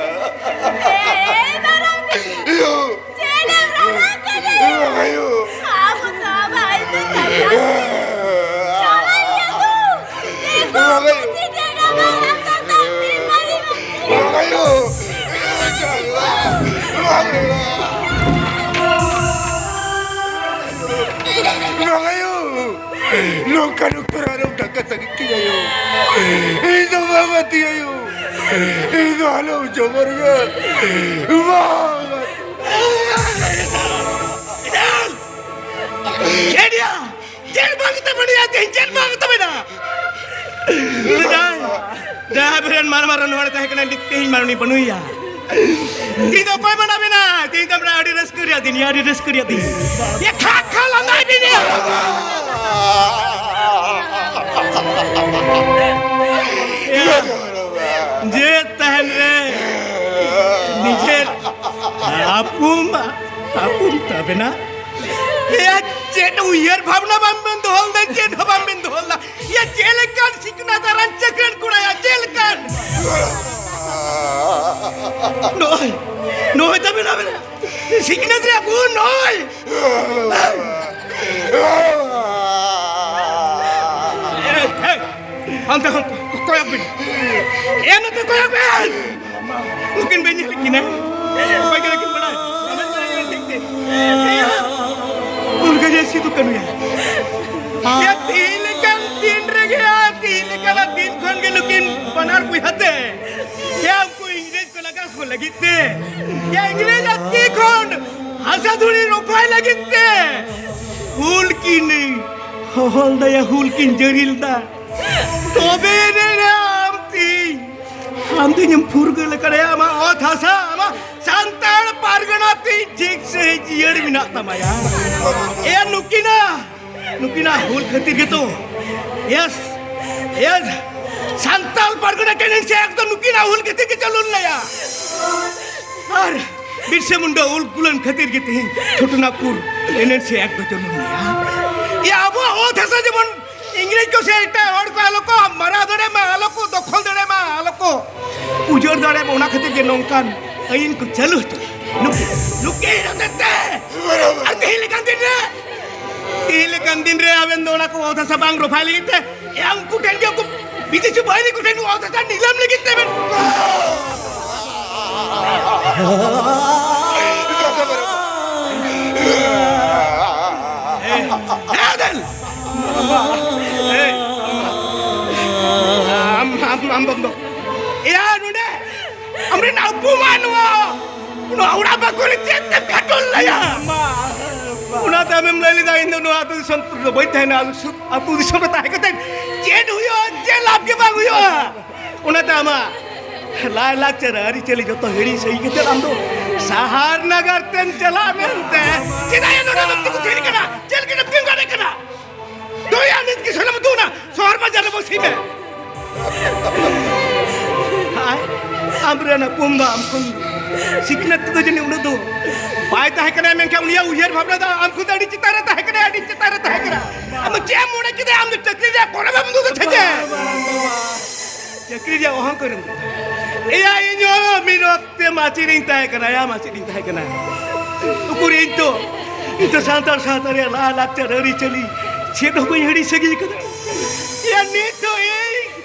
ᱮ, ᱢᱟᱨᱟᱝ ᱢᱤᱦᱩ᱾ ᱪᱮᱫ ᱮᱢ ᱨᱟᱨᱟᱜ ᱠᱟᱱᱟ? ᱵᱟᱝ ᱟᱭᱳ᱾ ᱟᱵᱚ ᱫᱚ ᱵᱟᱭ ᱫᱚ ᱠᱟᱱᱟ᱾ ᱪᱟᱞᱟᱜ ᱜᱮᱭᱟ ᱛᱚ᱾ ᱵᱟᱝ ᱟᱭᱳ᱾ ᱵᱟᱝ ᱟᱭᱳ᱾ ᱵᱟᱝ ᱟᱭᱳ᱾ ᱵᱟᱝ ᱟᱭᱳ᱾ ᱱᱚᱝᱠᱟ ᱱᱚᱝᱠᱟ ᱟᱨᱚ ᱰᱟᱠᱟ ᱥᱟᱺᱜᱤᱧ ᱠᱤᱧ ᱟᱭᱳ᱾ ᱤᱧ ᱫᱚ ᱵᱟᱝ ᱟᱹᱛᱤᱧ ᱟᱭᱳ᱾ ᱤᱧ ᱫᱚ ᱟᱞᱚᱢ ᱡᱚᱵᱚᱨᱤᱧᱟ᱾ ᱵᱟᱝ᱾ ᱪᱮᱫ ᱭᱟ? ᱪᱮᱫ ᱵᱟᱝ ᱛᱟᱵᱮᱱᱟ? ᱪᱮᱫ ᱵᱟᱝ ᱛᱟᱵᱮᱱᱟ? ᱡᱟᱦᱟᱸᱭ, ᱡᱟᱦᱟᱸᱭ ᱟᱵᱮᱱ ᱢᱟᱨᱟᱝ ᱢᱟᱨᱟᱝ ᱦᱚᱲ ᱛᱟᱦᱮᱸ ᱠᱟᱱᱟ, ᱛᱮᱦᱮᱧ ᱢᱟ ᱩᱱᱤ ᱵᱟᱹᱱᱩᱭᱟ᱾ ᱛᱮᱦᱮᱧ ᱫᱚ ᱚᱠᱚᱭ ᱢᱮᱱᱟᱜ ᱵᱮᱱᱟ? ᱛᱮᱦᱮᱧ ᱫᱚ ᱟᱹᱰᱤ ᱨᱟᱹᱥᱠᱟᱹ ᱨᱮᱭᱟᱜ ᱫᱤᱱ, ᱟᱹᱰᱤ ᱨᱟᱹᱥᱠᱟᱹ ᱨᱮᱭᱟᱜ ᱫᱤᱱ᱾ ᱭᱟ ᱠᱷᱟ ᱠᱷᱟ ᱞᱟᱸᱫᱟᱭ ᱵᱤᱱ ᱭᱟ᱾ ᱡᱮ ᱛᱟᱦᱮᱱ ᱨᱮ ᱱᱤᱡᱮᱨ ᱟᱯᱩᱢ, ᱟᱯᱩᱢ ᱛᱟᱵᱮᱱᱟ᱾ ᱭᱟ ᱪᱮᱫ ᱩᱭᱦᱟᱹᱨ ᱵᱷᱟᱵᱽᱱᱟ ᱵᱟᱝ ᱵᱮᱱ ᱫᱚᱦᱚ ᱞᱮᱫᱟ, ᱪᱮᱫ ᱦᱚᱸ ᱵᱟᱝ ᱵᱮᱱ ᱫᱚᱦᱚ ᱞᱮᱫᱟ᱾ ᱭᱟ, ᱪᱮᱫ ᱞᱮᱠᱟᱱ ᱥᱤᱠᱷᱱᱟᱹᱛ ᱟᱨᱟᱱ ᱪᱟᱹᱠᱨᱟᱹᱱ ᱠᱚᱲᱟᱭᱟ, ᱪᱮᱫ ᱞᱮᱠᱟᱱ? ᱱᱚᱜᱼᱚᱭ, ᱱᱚᱜᱼᱚᱭ ᱛᱟᱵᱮᱱ ᱟᱵᱮᱱ ᱥᱤᱠᱷᱱᱟᱹᱛ ᱨᱮᱭᱟᱜ ᱜᱩᱱ, ᱱᱚᱜᱼᱚᱭ᱾ ᱮᱭ, ᱮᱭ, ᱦᱟᱱᱛᱮ ᱠᱷᱚᱱ ᱠᱚᱭᱚᱜ ᱵᱤᱱ᱾ ᱮ, ᱱᱚᱛᱮ ᱠᱚᱭᱚᱜ ᱵᱤᱱ᱾ ᱱᱩᱠᱤᱱ ᱵᱮᱱ ᱧᱮᱞ ᱠᱤᱱᱟ? ᱚᱠᱚᱭ ᱠᱟᱱᱟ ᱠᱤᱱ ᱵᱟᱲᱟᱭ? ᱩᱱᱠᱩ ᱜᱮ ᱥᱤᱫᱩ ᱠᱟᱹᱱᱩᱭᱟ᱾ ᱭᱟ, ᱛᱤᱦᱤᱧ ᱞᱮᱠᱟᱱ ᱫᱤᱱ ᱨᱮᱜᱮ, ᱭᱟ, ᱛᱤᱦᱤᱧ ᱞᱮᱠᱟᱱᱟᱜ ᱫᱤᱱ ᱠᱷᱚᱱ ᱜᱮ ᱱᱩᱠᱤᱱ ᱵᱟᱱᱟᱨ ᱵᱚᱭᱦᱟ ᱛᱮ, ᱭᱟ, ᱩᱱᱠᱩ ᱤᱝᱨᱮᱡᱽ ᱠᱚ ᱞᱟᱜᱟ ᱠᱚ ᱞᱟᱹᱜᱤᱫ ᱛᱮ, ᱭᱟ, ᱤᱝᱨᱮᱡᱽ ᱟᱜ ᱛᱤ ᱠᱷᱚᱱ ᱦᱟᱥᱟ ᱫᱷᱩᱲᱤ ᱨᱚᱯᱷᱟᱭ ᱞᱟᱹᱜᱤᱫ ᱛᱮ ᱦᱩᱞ ᱠᱤᱱ ᱦᱚᱦᱚ ᱞᱮᱫᱟ, ᱭᱟ, ᱦᱩᱞ ᱠᱤᱱ ᱡᱟᱹᱨᱤ ᱞᱮᱫᱟ᱾ ᱛᱚᱵᱮ ᱮᱱᱟᱝ ᱟᱢ ᱛᱤᱦᱤᱧ ᱟᱢ ᱫᱚ ᱤᱧᱮᱢ ᱯᱷᱩᱨᱜᱟᱹᱞ ᱟᱠᱟᱫᱟ, ᱟᱢᱟᱜ ᱚᱛ ᱦᱟᱥᱟ, ᱟᱢᱟᱜ ᱥᱟᱱᱛᱟᱲ ᱯᱟᱨᱜᱟᱱᱟ ᱛᱮ ᱴᱷᱤᱠ ᱥᱟᱺᱦᱤᱡ ᱡᱤᱭᱟᱹᱲ ᱢᱮᱱᱟᱜ ᱛᱟᱢᱟ ᱭᱟ᱾ ᱮ ᱱᱩᱠᱤᱱᱟ, ᱱᱩᱠᱤᱱᱟᱜ ᱦᱩᱞ ᱠᱷᱟᱹᱛᱤᱨ ᱜᱮᱛᱚ, ᱭᱮᱥ, ᱭᱮᱥ, ᱥᱟᱱᱛᱟᱲ ᱯᱟᱨᱜᱟᱱᱟ ᱴᱮᱱᱰᱮᱱᱥᱤ ᱮᱠᱴ ᱫᱚ ᱱᱩᱠᱤᱱᱟᱜ ᱦᱩᱞ ᱠᱷᱟᱹᱛᱤᱨ ᱜᱮ ᱪᱟᱹᱞᱩ ᱞᱮᱱᱟ ᱭᱟ᱾ ᱟᱨ ᱵᱤᱨᱥᱟ ᱢᱩᱱᱰᱟ ᱩᱞ ᱜᱩᱞᱟᱱ ᱠᱷᱟᱹᱛᱤᱨ ᱜᱮ ᱛᱮᱦᱮᱧ ᱪᱷᱳᱴᱩᱱᱟᱜᱯᱩᱨ ᱴᱮᱱᱰᱮᱱᱥᱤ ᱮᱠᱴ ᱫᱚ ᱪᱟᱹᱞᱩ ᱞᱮᱱᱟ ᱭᱟ᱾ ᱭᱟ, ᱟᱵᱚᱣᱟᱜ ᱚᱛ ᱦᱟᱥᱟ ᱡᱮᱢᱚᱱ ᱤᱝᱨᱮᱡᱽ ᱠᱚ ᱥᱮ ᱮᱴᱟᱜ ᱦᱚᱲ ᱠᱚ ᱟᱞᱚ ᱠᱚ ᱢᱟᱨᱟᱣ ᱫᱟᱲᱮ ᱢᱟ, ᱟᱞᱚ ᱠᱚ ᱫᱚᱠᱷᱚᱞ ᱫᱟᱲᱮ ᱢᱟ, ᱟᱞᱚ ᱠᱚ ᱩᱡᱟᱹᱲ ᱫᱟᱲᱮ ᱢᱟ, ᱚᱱᱟ ᱠᱷᱟᱹᱛᱤᱨ ᱜᱮ ᱱᱚᱝᱠᱟᱱ ᱟᱹᱭᱤᱱ ᱠᱚ ᱪᱟᱹᱞᱩ ᱦᱚᱪᱚ ᱞᱮᱫᱟ᱾ ᱱᱩᱠᱤᱱ, ᱱᱩᱠᱤᱱ ᱦᱚᱛᱮᱡ ᱛᱮ ᱟᱨ ᱛᱮᱦᱮᱧ ᱞᱮᱠᱟᱱ ᱫᱤᱱ ᱨᱮ, ᱛᱮᱦᱮᱧ ᱞᱮᱠᱟᱱ ᱫᱤᱱ ᱨᱮ ᱟᱵᱮᱱ ᱫᱚ ᱚᱱᱟ ᱠᱚ ᱚᱛ ᱦᱟᱥᱟ ᱵᱟᱝ ᱨᱚᱯᱷᱟᱭ ᱞᱟᱹᱜᱤᱫ ᱛᱮ, ᱮ, ᱩᱱᱠᱩ ᱴᱷᱮᱱ ᱜᱮ, ᱩᱱᱠᱩ ᱵᱤᱫᱮᱥᱤ ᱵᱟᱹᱭᱨᱤ ᱠᱚ ᱴᱷᱮᱱ ᱚᱛ ᱦᱟᱥᱟ ᱱᱤᱞᱟᱢ ᱞᱟᱹᱜᱤᱫ ᱛᱮ ᱵᱮᱱ ᱮ, ᱫᱮᱱ᱾ ᱮ, ᱟᱢ, ᱟᱢ, ᱟᱢ ᱵᱚᱱᱫᱚ᱾ ᱮᱭᱟ, ᱱᱚᱰᱮ ᱟᱢᱨᱮᱱ ᱟᱹᱯᱩ ᱢᱟ ᱱᱚᱣᱟ, ᱱᱚᱣᱟ ᱚᱲᱟᱜ ᱵᱟᱠᱷᱳᱞ ᱨᱮ ᱪᱮᱫ ᱛᱮᱢ ᱠᱷᱟᱴᱚᱞ ᱞᱮᱭᱟ? ᱚᱱᱟᱛᱮ ᱟᱢᱮᱢ ᱞᱟᱹᱭ ᱞᱮᱫᱟ, "ᱤᱧ ᱫᱚ ᱱᱚᱣᱟ ᱟᱹᱛᱩ ᱫᱤᱥᱚᱢ ᱨᱮᱫᱚ ᱵᱟᱹᱧ ᱛᱟᱦᱮᱱᱟ, ᱟᱹᱛᱩ ᱫᱤᱥᱚᱢ ᱨᱮ ᱛᱟᱦᱮᱸ ᱠᱟᱛᱮ ᱪᱮᱫ ᱦᱩᱭᱩᱜᱼᱟ, ᱪᱮᱫ ᱞᱟᱵᱷ ᱜᱮ ᱵᱟᱝ ᱦᱩᱭᱩᱜᱼᱟ?" ᱚᱱᱟᱛᱮ ᱟᱢᱟᱜ ᱞᱟᱭᱼᱞᱟᱠᱪᱟᱨ ᱟᱹᱨᱤᱪᱟᱹᱞᱤ ᱡᱚᱛᱚ ᱦᱤᱲᱤᱧ ᱥᱟᱹᱦᱤ ᱠᱟᱛᱮ ᱟᱢ ᱫᱚ ᱥᱟᱦᱟᱨ ᱱᱟᱜᱟᱨ ᱛᱮᱢ ᱪᱟᱞᱟᱜ ᱢᱮᱱᱛᱮ᱾ ᱪᱮᱫᱟᱜ ᱭᱟ ᱱᱚᱰᱮ ᱫᱚᱢ ᱛᱤᱸᱜᱩ ᱛᱷᱤᱨ ᱠᱟᱱᱟ? ᱪᱮᱫ ᱞᱟᱹᱜᱤᱫ ᱮᱢ ᱛᱤᱸᱜᱩ ᱫᱟᱲᱮ ᱠᱟᱱᱟ? ᱫᱩᱭᱟ ᱱᱤᱛ ᱠᱤ ᱥᱟᱱᱟᱢ ᱫᱩᱱᱟ ᱥᱚᱦᱚᱨ ᱵᱟᱡᱟᱨ ᱨᱮᱵᱚ ᱥᱤᱢᱮ᱾ ᱦᱟᱭ, ᱟᱢᱨᱮᱱ ᱦᱚᱯᱚᱱ ᱫᱚ ᱟᱢ ᱠᱷᱚᱱ ᱥᱤᱠᱷᱱᱟᱹᱛ ᱛᱮᱫᱚ ᱡᱟᱹᱱᱤᱡ ᱩᱱᱟᱹᱜ ᱫᱚ ᱵᱟᱭ ᱛᱟᱦᱮᱸ ᱠᱟᱱᱟ, ᱢᱮᱱᱠᱷᱟᱱ ᱩᱱᱤᱭᱟᱜ ᱩᱭᱦᱟᱹᱨ ᱵᱷᱟᱵᱽᱱᱟ ᱫᱚ ᱟᱢ ᱠᱷᱚᱱ ᱫᱚ ᱟᱹᱰᱤ ᱪᱮᱛᱟᱱ ᱨᱮ ᱛᱟᱦᱮᱸ ᱠᱟᱱᱟ, ᱟᱹᱰᱤ ᱪᱮᱛᱟᱱ ᱨᱮ ᱛᱟᱦᱮᱸ ᱠᱟᱱᱟ᱾ ᱟᱢ ᱫᱚ ᱪᱮᱫ ᱮᱢ ᱢᱚᱱᱮ ᱠᱮᱫᱟ? ᱟᱢ ᱫᱚ ᱪᱟᱹᱠᱨᱤ ᱨᱮᱭᱟᱜ ᱠᱚᱨᱚᱵ ᱮᱢ ᱫᱩᱫ ᱥᱮ ᱪᱮᱫ? ᱪᱟᱹᱠᱨᱤ ᱨᱮᱭᱟᱜ ᱚᱦᱚᱝᱠᱟᱨ ᱮᱢ ᱫᱩᱫ᱾ ᱮᱭᱟ, ᱤᱧ ᱦᱚᱸ ᱢᱤᱫ ᱚᱠᱛᱮ ᱢᱟᱪᱮᱫ ᱤᱧ ᱛᱟᱦᱮᱸ ᱠᱟᱱᱟ, ᱭᱟ, ᱢᱟᱪᱮᱫ ᱤᱧ ᱛᱟᱦᱮᱸ ᱠᱟᱱᱟ᱾ ᱩᱠᱩᱨ ᱤᱧ ᱛᱚ, ᱤᱧ ᱛᱚ ᱥᱟᱱᱛᱟᱲ ᱥᱟᱶᱛᱟ ᱨᱮᱭᱟᱜ ᱞᱟᱭ ᱞᱟᱠᱪᱟᱨ ᱟᱹᱨᱤᱪᱟᱹᱞᱤ ᱪᱮᱫ ᱦᱚᱸ ᱵᱟᱹᱧ ᱦᱤᱲᱤᱧ ᱥᱟᱹᱜᱤᱧ ᱠᱟᱫᱟ᱾ ᱭᱟ, ᱱᱤᱛ ᱫᱚ ᱤᱧ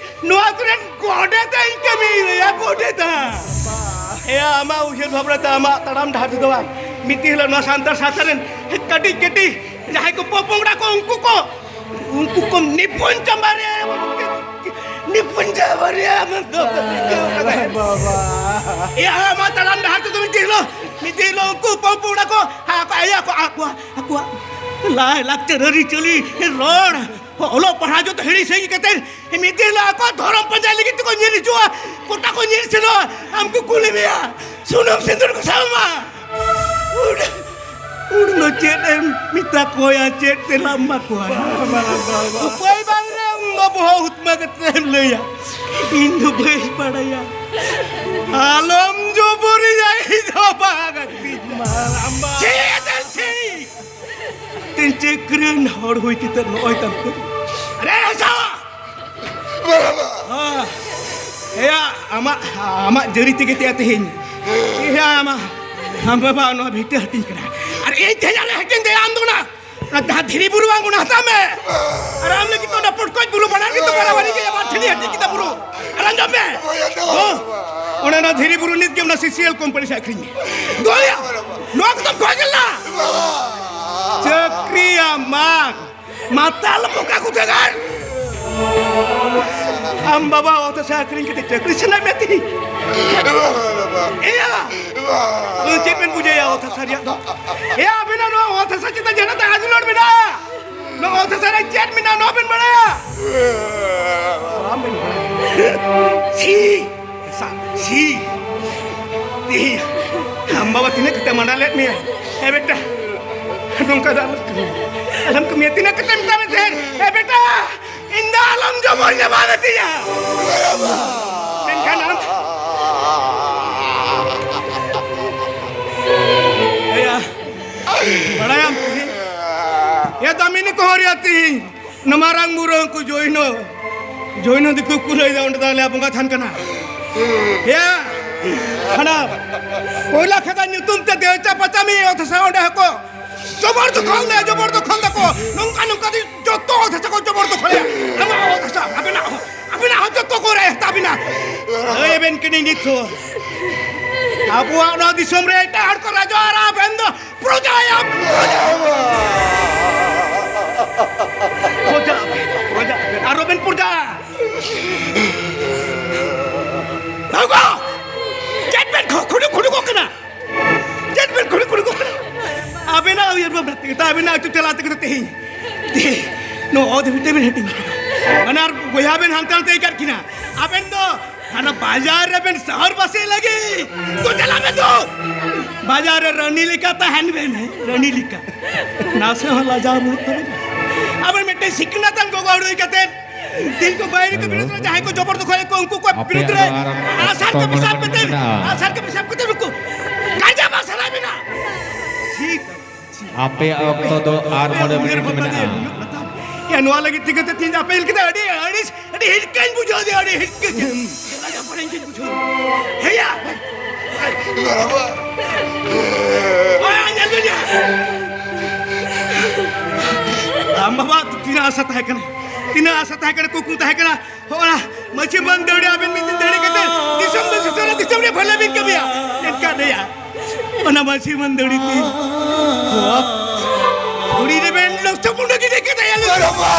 ᱱᱚᱣᱟ ᱟᱹᱛᱩ ᱨᱮᱱ ᱜᱚᱰᱮᱛ ᱤᱧ ᱠᱟᱹᱢᱤᱭᱮᱫᱟ, ᱭᱟ, ᱜᱚᱰᱮᱛ᱾ ᱮᱭᱟ, ᱟᱢᱟᱜ ᱩᱭᱦᱟᱹᱨ ᱵᱷᱟᱵᱽᱱᱟ ᱛᱮ ᱟᱢᱟᱜ ᱛᱟᱲᱟᱢ ᱰᱟᱦᱟᱨ ᱛᱮᱫᱚ ᱵᱟᱝ᱾ ᱢᱤᱫ ᱫᱤᱱ ᱦᱤᱞᱳᱜ ᱱᱚᱣᱟ ᱥᱟᱱᱛᱟᱲ ᱥᱟᱶᱛᱟ ᱨᱮᱱ ᱠᱟᱹᱴᱤᱡ ᱠᱟᱹᱴᱤᱡ ᱡᱟᱦᱟᱸᱭ ᱠᱚ ᱯᱚᱯᱚᱝᱲᱟ ᱠᱚ, ᱩᱱᱠᱩ ᱠᱚ, ᱩᱱᱠᱩ ᱠᱚ ᱱᱤᱯᱩᱱ ᱪᱟᱵᱟ ᱨᱮᱭᱟᱜ, ᱱᱤᱯᱩᱱ ᱪᱟᱵᱟ ᱨᱮᱭᱟᱜ ᱟᱢᱮᱢ ᱫᱚᱦᱚ ᱠᱟᱫᱟ᱾ ᱵᱟᱵᱟ᱾ ᱮᱭᱟ, ᱟᱢᱟᱜ ᱛᱟᱲᱟᱢ ᱰᱟᱦᱟᱨ ᱛᱮᱫᱚ ᱢᱤᱫ ᱫᱤᱱ ᱦᱤᱞᱳᱜ, ᱢᱤᱫ ᱫᱤᱱ ᱦᱤᱞᱳᱜ ᱩᱱᱠᱩ ᱯᱚᱯᱚᱝᱲᱟ ᱠᱚ, ᱟᱠᱚ, ᱮᱭᱟ, ᱠᱚ, ᱟᱠᱚᱣᱟᱜ, ᱟᱠᱚᱣᱟᱜ ᱞᱟᱭ ᱞᱟᱠᱪᱟᱨ ᱟᱹᱨᱤᱪᱟᱹᱞᱤ, ᱨᱚᱲ, ᱚᱞᱚᱜ ᱯᱟᱲᱦᱟᱣ ᱡᱚᱛᱚ ᱦᱤᱲᱤᱧ ᱥᱟᱹᱜᱤᱧ ᱠᱟᱛᱮ ᱢᱤᱫ ᱫᱤᱱ ᱦᱤᱞᱳᱜ ᱟᱠᱚ ᱫᱷᱚᱨᱚᱢ ᱯᱟᱸᱡᱟ ᱞᱟᱹᱜᱤᱫ ᱛᱮᱠᱚ ᱧᱤᱨ ᱦᱤᱡᱩᱜᱼᱟ, ᱜᱚᱴᱟ ᱠᱚ ᱧᱤᱨ ᱥᱮᱱᱚᱜᱼᱟ᱾ ᱟᱢ ᱠᱚ ᱠᱩᱞᱤ ᱢᱮᱭᱟ, ᱥᱩᱱᱩᱢ ᱥᱤᱸᱫᱩᱨ ᱠᱚ ᱥᱟᱵ ᱟᱢᱟ᱾ ᱩᱱ, ᱩᱱ ᱫᱚ ᱪᱮᱫ ᱮᱢ ᱢᱮᱛᱟ ᱠᱚᱣᱟ, ᱪᱮᱫ ᱛᱮᱞᱟᱢ ᱮᱢᱟ ᱠᱚᱣᱟ? ᱵᱟᱵᱟ, ᱵᱟᱵᱟ᱾ ᱩᱯᱟᱹᱭ ᱵᱟᱝ ᱨᱮ ᱩᱱ ᱫᱚ ᱵᱚᱦᱚᱜ ᱦᱩᱛᱢᱟ ᱠᱟᱛᱮ ᱮᱢ ᱞᱟᱹᱭᱟ, ᱤᱧ ᱫᱚ ᱵᱟᱹᱧ ᱵᱟᱲᱟᱭᱟ᱾ ᱟᱞᱚᱢ ᱡᱚᱵᱚᱨᱤᱭᱟ, ᱤᱧ ᱫᱚ ᱵᱟᱝ ᱟᱹᱛᱤᱧ᱾ ᱢᱟᱨᱟᱢᱵᱟ᱾ ᱪᱮᱫ ᱮᱢ ᱪᱮᱫ? ᱛᱮᱧ ᱪᱟᱹᱠᱨᱟᱹᱱ ᱦᱚᱲ ᱦᱩᱭ ᱠᱟᱛᱮ ᱱᱚᱜᱼᱚᱭ ᱛᱟᱢ ᱠᱟᱹᱢᱤ᱾ ᱟᱨᱮ ᱦᱟᱥᱟ! ᱦᱮᱸ, ᱮᱭᱟ, ᱟᱢᱟᱜ, ᱟᱢᱟᱜ ᱡᱟᱹᱨᱤ ᱛᱮᱜᱮ ᱛᱮᱭᱟ ᱛᱮᱦᱮᱧ᱾ ᱮᱭᱟ, ᱟᱢᱟᱜ, ᱟᱢ ᱵᱟᱵᱟ ᱱᱚᱣᱟ ᱵᱷᱤᱴᱟᱹ ᱦᱟᱹᱴᱤᱧ ᱠᱟᱱᱟ᱾ ᱟᱨ ᱤᱧ ᱛᱮᱦᱮᱧ ᱟᱞᱮ ᱦᱟᱹᱴᱤᱧ ᱫᱮᱭᱟ ᱟᱢ ᱫᱚ ᱚᱱᱟ, ᱚᱱᱟ ᱡᱟᱦᱟᱸ ᱫᱷᱤᱨᱤ ᱵᱩᱨᱩ ᱵᱟᱝ, ᱚᱱᱟ ᱦᱟᱛᱟᱣ ᱢᱮ᱾ ᱟᱨ ᱟᱢ ᱞᱟᱹᱜᱤᱫ ᱫᱚ ᱚᱱᱟ ᱯᱚᱴᱠᱚᱡ ᱵᱩᱨᱩ ᱵᱟᱱᱟᱨ ᱜᱮ ᱛᱚ ᱵᱟᱨᱟᱵᱟᱨᱤ ᱜᱮᱭᱟ, ᱵᱟᱨ ᱴᱷᱮᱱ ᱦᱟᱹᱴᱤᱧ ᱠᱮᱫᱟ ᱵᱩᱨᱩ᱾ ᱟᱨ ᱟᱸᱡᱚᱢ ᱢᱮ᱾ ᱚ, ᱚᱱᱟ, ᱚᱱᱟ ᱫᱷᱤᱨᱤ ᱵᱩᱨᱩ ᱱᱤᱛ ᱜᱮ ᱚᱱᱟ ᱥᱤ ᱥᱤ ᱮᱞ ᱠᱳᱢᱯᱟᱱᱤ ᱥᱮᱫ ᱟᱹᱠᱷᱨᱤᱧ ᱢᱮ᱾ ᱫᱚᱭᱟ, ᱱᱚᱣᱟ ᱠᱚᱫᱚᱢ ᱠᱷᱚᱭ ᱜᱮᱞᱟ᱾ ᱪᱟᱹᱠᱨᱤᱭᱟ ᱢᱟᱜᱽ, ᱢᱟᱛᱟᱞ ᱵᱚᱠᱟ ᱠᱚ ᱡᱟᱜᱟᱲ᱾ ᱟᱢ ᱵᱟᱵᱟ ᱚᱛ ᱦᱟᱥᱟ ᱟᱹᱠᱷᱨᱤᱧ ᱠᱟᱛᱮ ᱪᱟᱹᱠᱨᱤ ᱥᱟᱱᱟᱭᱮᱫ ᱢᱮᱭᱟ ᱛᱤᱦᱤᱧ? ᱮᱭᱟ, ᱟᱫᱚ ᱪᱮᱫ ᱵᱮᱱ ᱵᱩᱡᱷᱟᱹᱣᱟ ᱚᱛ ᱦᱟᱥᱟ ᱨᱮᱭᱟᱜ ᱫᱚ? ᱮᱭᱟ, ᱟᱵᱮᱱᱟᱜ ᱱᱚᱣᱟ ᱚᱛ ᱦᱟᱥᱟ ᱪᱮᱛᱟᱱ ᱡᱟᱦᱟᱸ ᱫᱟᱜ ᱫᱩᱞᱟᱹᱲ ᱢᱮᱱᱟᱜᱼᱟ? ᱱᱚᱣᱟ ᱚᱛ ᱦᱟᱥᱟ ᱨᱮ ᱪᱮᱫ ᱢᱮᱱᱟᱜᱼᱟ, ᱱᱚᱣᱟ ᱵᱮᱱ ᱵᱟᱲᱟᱭᱟ? ᱵᱟᱝ ᱵᱮᱱ ᱵᱟᱲᱟᱭᱟ᱾ ᱥᱤ, ᱥᱟ-, ᱥᱤ᱾ ᱛᱤᱦᱤᱧ ᱟᱢ ᱵᱟᱵᱟ ᱛᱤᱱᱟᱹᱜ ᱠᱟᱛᱮ ᱢᱟᱸᱰᱟ ᱞᱮᱫ ᱢᱮᱭᱟ? ᱮ ᱵᱮᱴᱟ, ᱱᱚᱝᱠᱟ ᱫᱚ ᱟᱞᱚᱢ ᱠᱟᱹᱢᱤᱭᱟ᱾ ᱟᱞᱚᱢ ᱠᱟᱹᱢᱤᱭᱟ᱾ ᱛᱤᱱᱟᱹᱜ ᱠᱟᱛᱮ ᱢᱮᱛᱟᱢ ᱛᱟᱦᱮᱸᱫ? ᱮ ᱵᱮᱴᱟ, ᱤᱧ ᱫᱚ ᱟᱞᱚᱢ ᱡᱚᱵᱚᱨ ᱧᱟᱢᱟ ᱢᱮᱛᱤᱧᱟ᱾ ᱢᱮᱱᱠᱷᱟᱱ ᱟᱢ ᱠᱚᱦᱚᱸ ᱨᱮᱭᱟᱜ ᱛᱤᱦᱤᱧ ᱱᱚᱣᱟ ᱢᱟᱨᱟᱝ ᱵᱩᱨᱩ ᱩᱱᱠᱩ ᱡᱳᱭᱱᱚ, ᱡᱳᱭᱱᱚ ᱫᱤᱠᱩ ᱠᱚ ᱞᱟᱹᱭᱫᱟ ᱚᱸᱰᱮ ᱫᱚ ᱟᱞᱮᱭᱟᱜ ᱵᱚᱸᱜᱟ ᱛᱷᱟᱱ ᱠᱟᱱᱟ᱾ ᱭᱟ, ᱦᱟᱱᱟ ᱠᱚᱭᱞᱟ ᱠᱷᱟᱫᱟᱱ ᱧᱩᱛᱩᱢ ᱛᱮ ᱫᱮᱣᱪᱟ ᱯᱟᱪᱟᱢᱤ ᱚᱛ ᱦᱟᱥᱟ ᱚᱸᱰᱮ ᱦᱚᱸᱠᱚ ᱡᱚᱵᱚᱨ ᱫᱚᱠᱷᱚᱞ ᱫᱟ, ᱡᱚᱵᱚᱨ ᱫᱚᱠᱷᱚᱞ ᱫᱟᱠᱚ᱾ ᱱᱚᱝᱠᱟ ᱱᱚᱝᱠᱟ ᱛᱮ ᱡᱚᱛᱚ ᱚᱛ ᱦᱟᱥᱟ ᱠᱚ ᱡᱚᱵᱚᱨ ᱫᱚᱠᱷᱚᱞᱮᱫᱼᱟ᱾ ᱟᱢᱟᱜ ᱚᱛ ᱦᱟᱥᱟ, ᱟᱵᱮᱱᱟᱜ ᱦᱚᱸ, ᱟᱵᱮᱱᱟᱜ ᱦᱚᱸ ᱡᱚᱛᱚ ᱠᱚ ᱨᱮᱡ ᱛᱟᱵᱮᱱᱟ᱾ ᱞᱟᱹᱭ ᱟᱵᱮᱱ ᱠᱟᱹᱱᱟᱹᱧ ᱱᱤᱛ ᱦᱚᱸ, ᱟᱵᱚᱣᱟᱜ ᱱᱚᱣᱟ ᱫᱤᱥᱚᱢ ᱨᱮ ᱮᱴᱟᱜ ᱦᱚᱲ ᱠᱚ ᱨᱟᱡᱚᱜᱼᱟ ᱟᱨ ᱟᱵᱮᱱ ᱫᱚ ᱯᱨᱚᱡᱟᱭᱟᱢ, ᱯᱨᱚᱡᱟ᱾ ᱯᱨᱚᱡᱟ, ᱯᱨᱚᱡᱟ, ᱟᱨᱚ ᱵᱮᱱ ᱯᱨᱚᱡᱟ᱾ ᱵᱟᱹᱵᱩ, ᱪᱮᱫ ᱵᱮᱱ ᱠᱷᱩ-, ᱠᱷᱩᱰᱩ ᱠᱷᱩᱰᱩ ᱠᱚᱜ ᱠᱟᱱᱟ? ᱪᱮᱫ ᱵᱮᱱ ᱠᱷᱩᱰᱩ ᱠᱷᱩᱰᱩ ᱠᱚᱜ ᱠᱟᱱᱟ? ᱟᱵᱮᱱᱟᱜ ᱩᱭᱦᱟᱹᱨ ᱵᱷᱟᱵᱽᱱᱟ ᱛᱮᱜᱮ ᱛᱚ, ᱟᱵᱮᱱᱟᱜ ᱟᱹᱛᱩ ᱪᱟᱞᱟᱣ ᱛᱮᱜᱮ ᱛᱚ ᱛᱮᱦᱮᱧ, ᱛᱮᱦᱮᱧ ᱱᱚᱣᱟ ᱚᱛ ᱫᱷᱟᱹᱵᱤᱡ ᱛᱮᱵᱮᱱ ᱦᱟᱹᱴᱤᱧ ᱠᱟᱱᱟ᱾ ᱵᱟᱱᱟᱨ ᱵᱚᱭᱦᱟ ᱵᱮᱱ ᱦᱟᱱᱛᱮ ᱱᱟᱛᱮ ᱟᱠᱟᱫ ᱠᱤᱱᱟ᱾ ᱟᱵᱮᱱ ᱫᱚ ᱦᱟᱱᱟ ᱵᱟᱡᱟᱨ ᱨᱮᱵᱮᱱ ᱥᱟᱦᱚᱨ ᱵᱟᱥᱮ ᱞᱟᱹᱜᱤᱫ ᱛᱚ ᱪᱟᱞᱟᱜ ᱵᱮᱱ ᱛᱚ᱾ ᱵᱟᱡᱟᱨ ᱨᱮ ᱨᱟᱹᱱᱤ ᱞᱮᱠᱟ ᱛᱟᱦᱮᱱ ᱵᱮᱱ, ᱦᱮᱸ, ᱨᱟᱹᱱᱤ ᱞᱮᱠᱟ᱾ ᱱᱟᱥᱮ ᱦᱚᱸ ᱞᱟᱡᱟᱣ ᱵᱟᱹᱱᱩᱜ ᱛᱟᱵᱮᱱᱟ᱾ ᱟᱵᱮᱱ ᱢᱤᱫᱴᱮᱱ ᱥᱤᱠᱷᱱᱟᱹᱛᱟᱱ ᱜᱚᱜᱚ ᱦᱚᱲ ᱦᱩᱭ ᱠᱟᱛᱮ ᱛᱤᱦᱤᱧ ᱠᱚ ᱵᱟᱭᱨᱤ ᱠᱚ ᱵᱤᱨᱩᱫᱷ ᱨᱮ ᱡᱟᱦᱟᱸᱭ ᱠᱚ ᱡᱚᱵᱚᱨ ᱫᱚᱠᱷᱚᱞᱮᱫ ᱠᱚ, ᱩᱱᱠᱩ ᱠᱚ ᱟᱯᱮᱭᱟᱜ ᱵᱤᱨᱩᱫᱷ ᱨᱮ ᱫᱚ ᱟᱨ ᱟᱥᱟᱨ ᱠᱚ ᱚᱠᱛᱚ ᱯᱮᱥᱟᱵ ᱢᱮᱱᱟᱜ ᱠᱟᱛᱮ, ᱢᱮᱱᱟᱜᱼᱟ᱾ ᱟᱥᱟᱨ ᱠᱚ ᱯᱮᱥᱟᱵ ᱠᱟᱛᱮ ᱱᱩᱠᱩ ᱜᱟᱸᱡᱟ ᱵᱟᱝ ᱥᱟᱱᱟᱭ ᱢᱮᱱᱟᱜᱼᱟ᱾ ᱴᱷᱤᱠ᱾ ᱟᱯᱮᱭᱟᱜ ᱚᱠᱛᱚ ᱫᱚ ᱟᱨ ᱢᱚᱬᱮ ᱢᱤᱱᱤᱴ ᱢᱮᱱᱟᱜᱼᱟ᱾ ᱭᱟ, ᱱᱚᱣᱟ ᱞᱟᱹᱜᱤᱫ ᱛᱮᱜᱮ ᱛᱚ ᱛᱤᱦᱤᱧ ᱟᱯᱮ ᱧᱮᱞ ᱠᱟᱛᱮ ᱟᱹᱰᱤ ᱟᱹᱲᱤᱥ, ᱟᱹᱰᱤ ᱦᱤᱨᱠᱟᱹᱧ ᱵᱩᱡᱷᱟᱹᱣ ᱫᱟ, ᱟᱹᱰᱤ ᱦᱤᱨᱠᱟᱹ ᱜᱮ᱾ ᱞᱟᱡᱟ ᱯᱟᱲᱟᱧ ᱜᱮᱧ ᱵᱩᱡᱷᱟᱹᱣ ᱫᱟ᱾ ᱦᱮᱭᱟ᱾ ᱵᱟᱵᱟ᱾ ᱚᱭ, ᱧᱮᱞ ᱢᱮ ᱭᱟ᱾ ᱟᱢ ᱵᱟᱵᱟ, ᱛᱤᱱᱟᱹᱜ ᱟᱥᱟ ᱛᱟᱦᱮᱸ ᱠᱟᱱᱟ, ᱛᱤᱱᱟᱹᱜ ᱟᱥᱟ ᱛᱟᱦᱮᱸ ᱠᱟᱱᱟ, ᱠᱩᱠᱢᱩ ᱛᱟᱦᱮᱸ ᱠᱟᱱᱟ᱾ ᱦᱚᱲ ᱢᱟᱹᱡᱷᱤ ᱵᱟᱝ ᱫᱟᱹᱲᱮ ᱟᱵᱮᱱ ᱢᱤᱫ ᱫᱤᱱ ᱫᱟᱹᱲᱮ ᱠᱟᱛᱮ ᱫᱤᱥᱚᱢ ᱫᱚ ᱫᱤᱥᱚᱢ ᱨᱮ, ᱫᱤᱥᱚᱢ ᱨᱮ ᱵᱷᱟᱞᱮ ᱵᱤᱱ ᱠᱟᱹᱢᱤᱭᱟ᱾ ᱮᱱᱠᱷᱟᱱ ᱨᱮᱭᱟᱜ ᱚᱱᱟ ᱢᱟᱹᱡᱷᱤ ᱵᱟᱝ ᱫᱟᱹᱲᱤ ᱛᱤ ᱠᱩᱲᱤ ᱨᱮᱵᱮᱱ ᱞᱚᱥᱴᱚ ᱢᱩᱸᱰᱟᱹ ᱜᱤᱰᱤ ᱠᱮᱫᱟ ᱭᱟ᱾ ᱵᱟᱨᱟᱵᱟ,